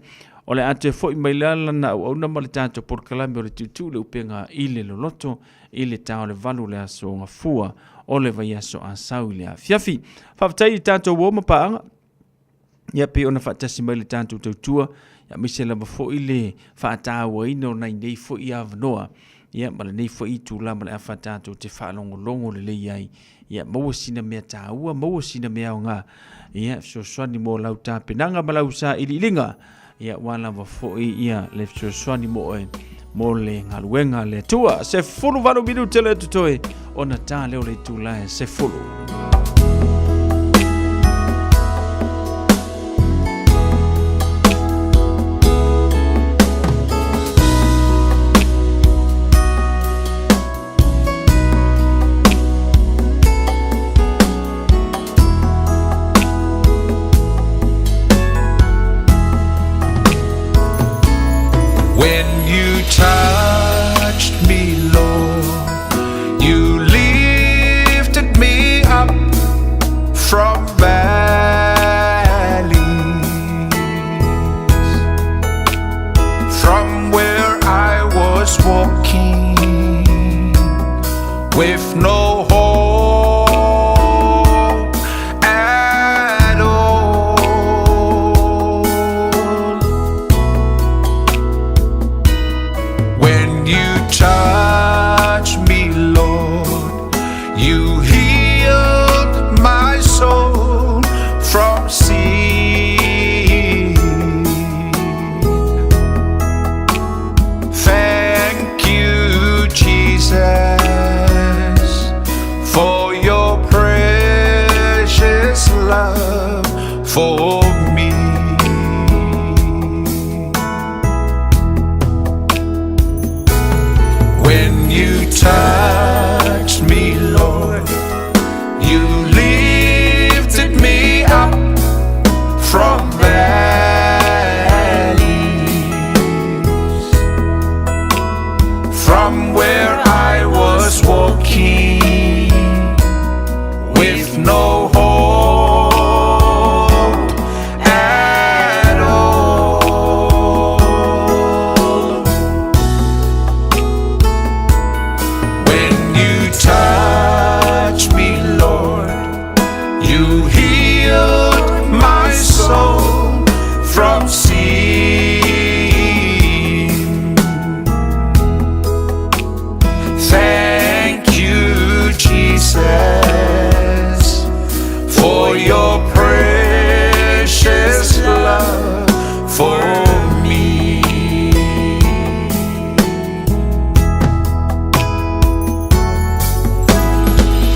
O le a toe foi mai la lana auauna ma le tatou polokalame o le Tuutuu le Upega i le Loloto i le ta o le 8 o le aso Gafua o le vaiaso Asau i le afiafi. Faafetai i tatou uo ma paaga. Ia pei ona faatasi mai le tatou tautua, ia aemaise lava foi le faatauaina o nai nei foi avanoa, ia ma lenei foi itula ma le afa tatou te faalogologo lelei ai, ia maua sina mea taua, maua sina mea aoga, ia fesoasoani mo lau tapenaga ma lau sailiiliga, ia aua lava foi ia le fesoasoani mo oe mo le galuega a le Atua. 18 minute le totoe ona ta lea o le itula e 10. When you touched me, Lord, you lifted me up from valleys, from where I was walking with no hope at all. When you touch me, Lord, you healed my soul from sin. Thank you, Jesus, for your precious love for me. When you touched me, Lord, you lifted me up from valleys, from where I was walking with no hope at all. When you touch me, Lord, you healed my soul from sin. Thank you, Jesus, for your precious love for me.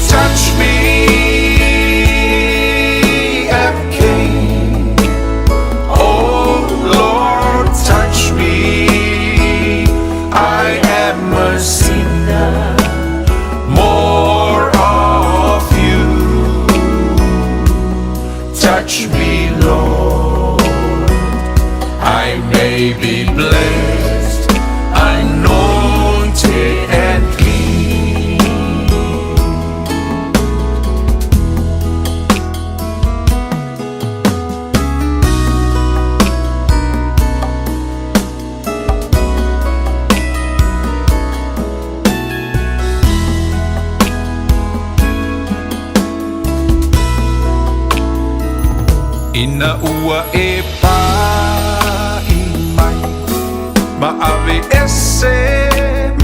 Touch me again, oh Lord, touch me. I am a sinner, more of you. Touch me, Lord, I may be blessed, anointed and clean. Ina ua e pa'i mai ma ave ese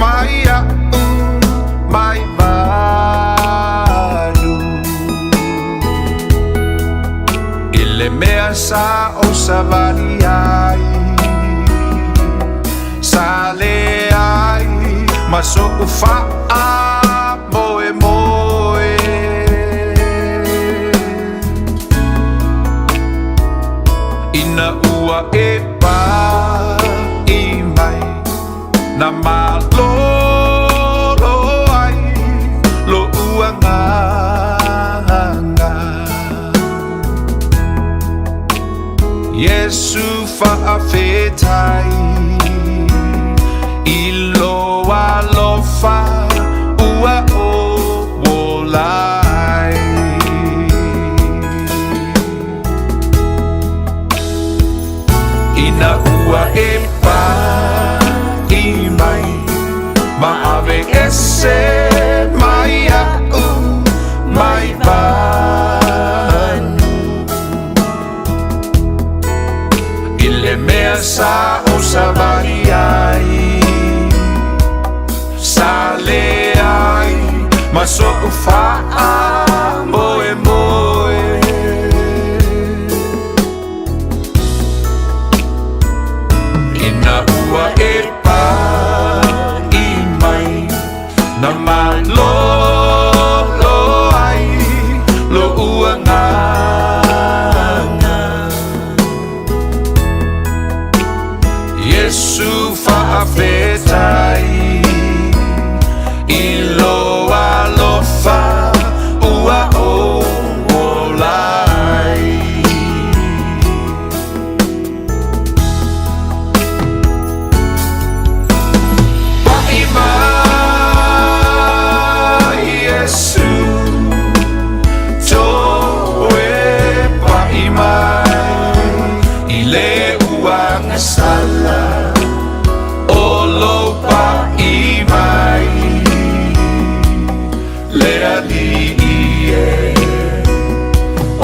mai a'u mai valu i le mea sa ou savali ai sa leai ma so'u fa'amoemoe. Ina ua e pa'i mai na malolo ai lo'u agaga. Iesu fa'afetai i lou alofa ua ou ola ai. Ina ua e pa'i mai ma ave ese mai a'u mai vanu I le mea sa o savali ai Sa leai ma so'u fa'amoemoe. Ina ua e pa'i mai na malōlō ai lo'u agaga Iesu fa'afetai i lo alofa ua ou ola ai. Pa'i mai Iesu toe pa'i mai i le uagasala o lou pa'i mai le Alii e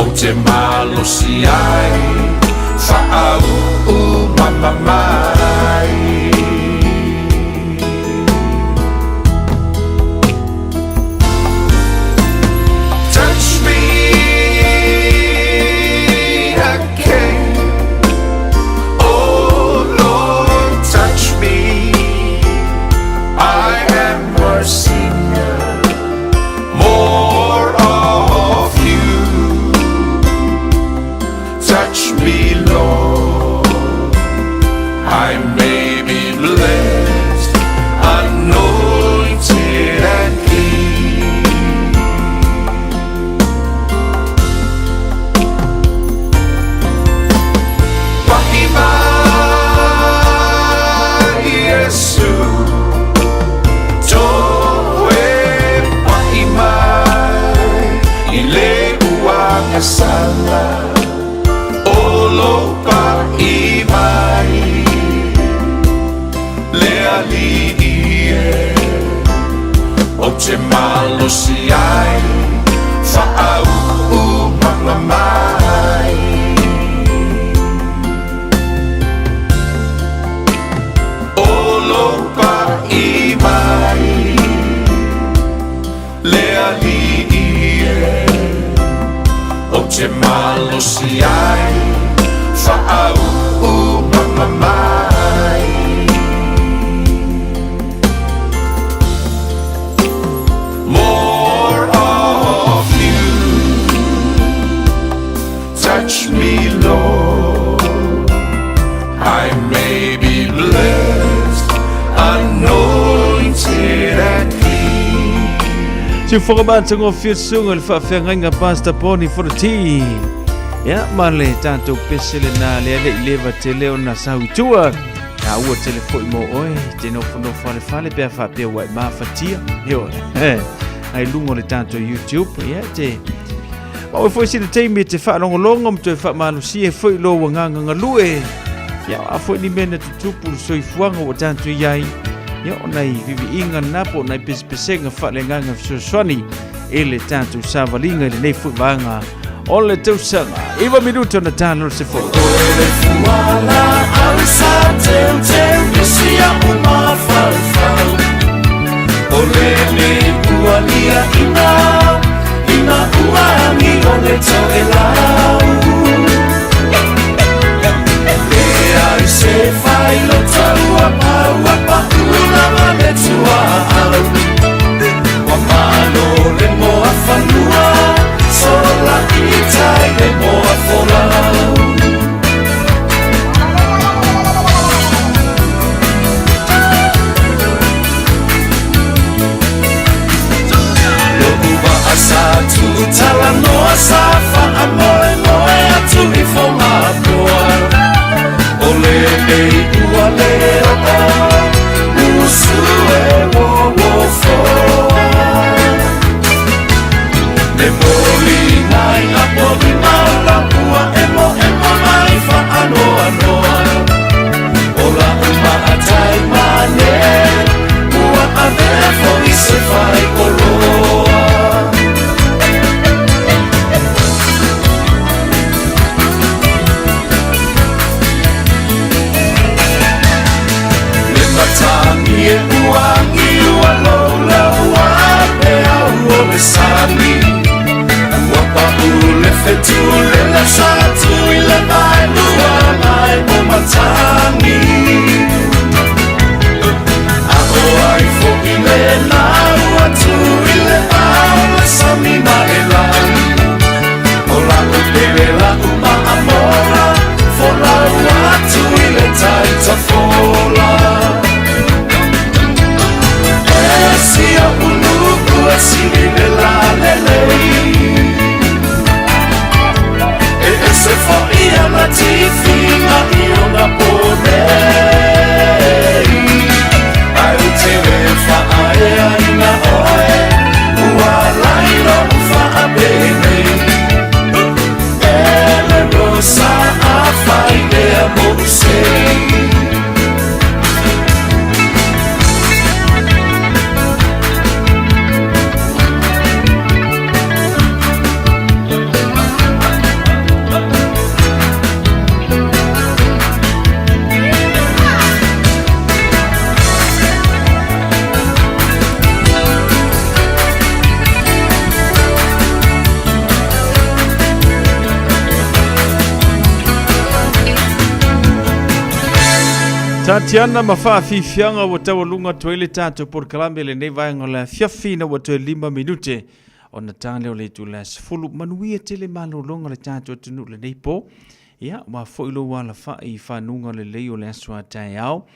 ou te malosi ai fa'auu mamamai. Touch me again. Oh Lord, touch me. I am a sinner. More of you. Touch me, Lord. I may be blessed, anointed and clean. Pa'i mai Iesu toe pa'i mai i le uagasala o lou pa'i mai le Alii e ou te malosi ai fa'auu mamamai. O lou pa'i mai le Alii e ou te malosi ai fa'auu mamamai. More of you. Touch me, Lord. I may be blessed, anointed and clean. Siufoga matagofie susuga i le faafeagaiga Pastor Poni Fonoti. Ia ma le tatou pese lena lea le i leva tele ona sau i tua. Taua tele foi mo oe te nofonofo alefale pe a faapea ua e mafatia. Ioe. Ai luga o le tatou YouTube. Ia te maua foi sina taimi e te faalogologo ma toe faamalosia ai foi lou agaga galue. Ia o a foi ni mea na tutupu i le soifuaga ua tatou i ai. Ia o nai viviiga na po o nai pesepesega faaleagaga fesoasoani i le tatou savaliga i lenei foi vaega o le tausaga. 9 minuta ona talo le sefolo. Fualaau sa teuteu isi a'u mafaufau O lenei ua liaʻina Ina ua agi o le toʻelau Leai se failota ua pau Ua paʻu lava le tuaau Ua malo le moa fanua Sola i tai le moa folau. Lo'u vaa sa tuutalanoa sa faamoemoe atu i Fogapoa O lenei ua le oo usu e uouofoa Le moliga i apolima o lapua emoemo mai faanoanoa. E tūlele sa tu i le mai lua mai o matangi. A o ai fo i le lau atu i le au le sami ma e lani. O la o pele la uma amora, fo lau atu i le taita fola. E si o ulu e sili le la lelei. E ese fo ia na tifinga i ona pōnei. Ai u te le whaaea ina oe, ua laino u whaapenei. E le rosa a whai ea mo usei. Tatiana ma faafiafiaga ua taualuga atu ai le tatou polokalame i lenei vaega o le afiafi ina ua toe 5 minute ona ta lea o le itula e 10. Manuia tele malologa o le tatou atunuu i lenei po. Ia, ua foi lou alafai i fanuga lelei o le aso a taeao,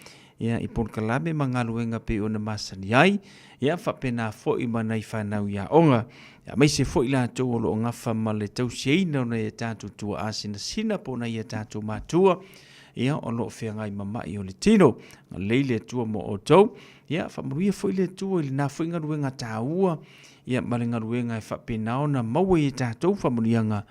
ia, i polokalame ma galuega pei ona masani ai, ia, faapena foi ma nai fanau i aoga, aemaise foi latou o lo o gafa ma le tausiaina o nai a tatou tuaa sinasina po o nai a tatou matua, ia, o lo o feagai ma mai o le tino. Lelei le Atua mo outou. Ia, faamanuia foi le Atua i lena foi galuega taua, ia, ma le galuega e faapena ona maua i e tatou faamanuiaga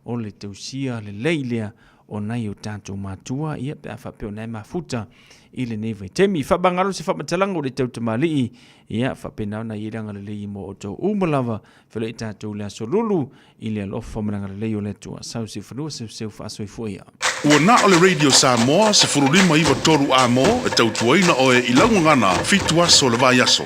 o le tausia lelei lea o nai o tatou matua, ia, pe a faapea o na e mafuta i lenei vaitaimi. Faamagalo se faamatalaga o le tautamalii, ia, faapena ona i ai le agalelei mo outou uma lava, feiloai tatou i le aso lulu i le alofa ma le agalelei o le Atua. Sau se fanua seuseu faasoifua ia. Ua na o le Radio Samoa 1593 A mo e tautuaina oe i lau gagana 7 aso o le vaiaso.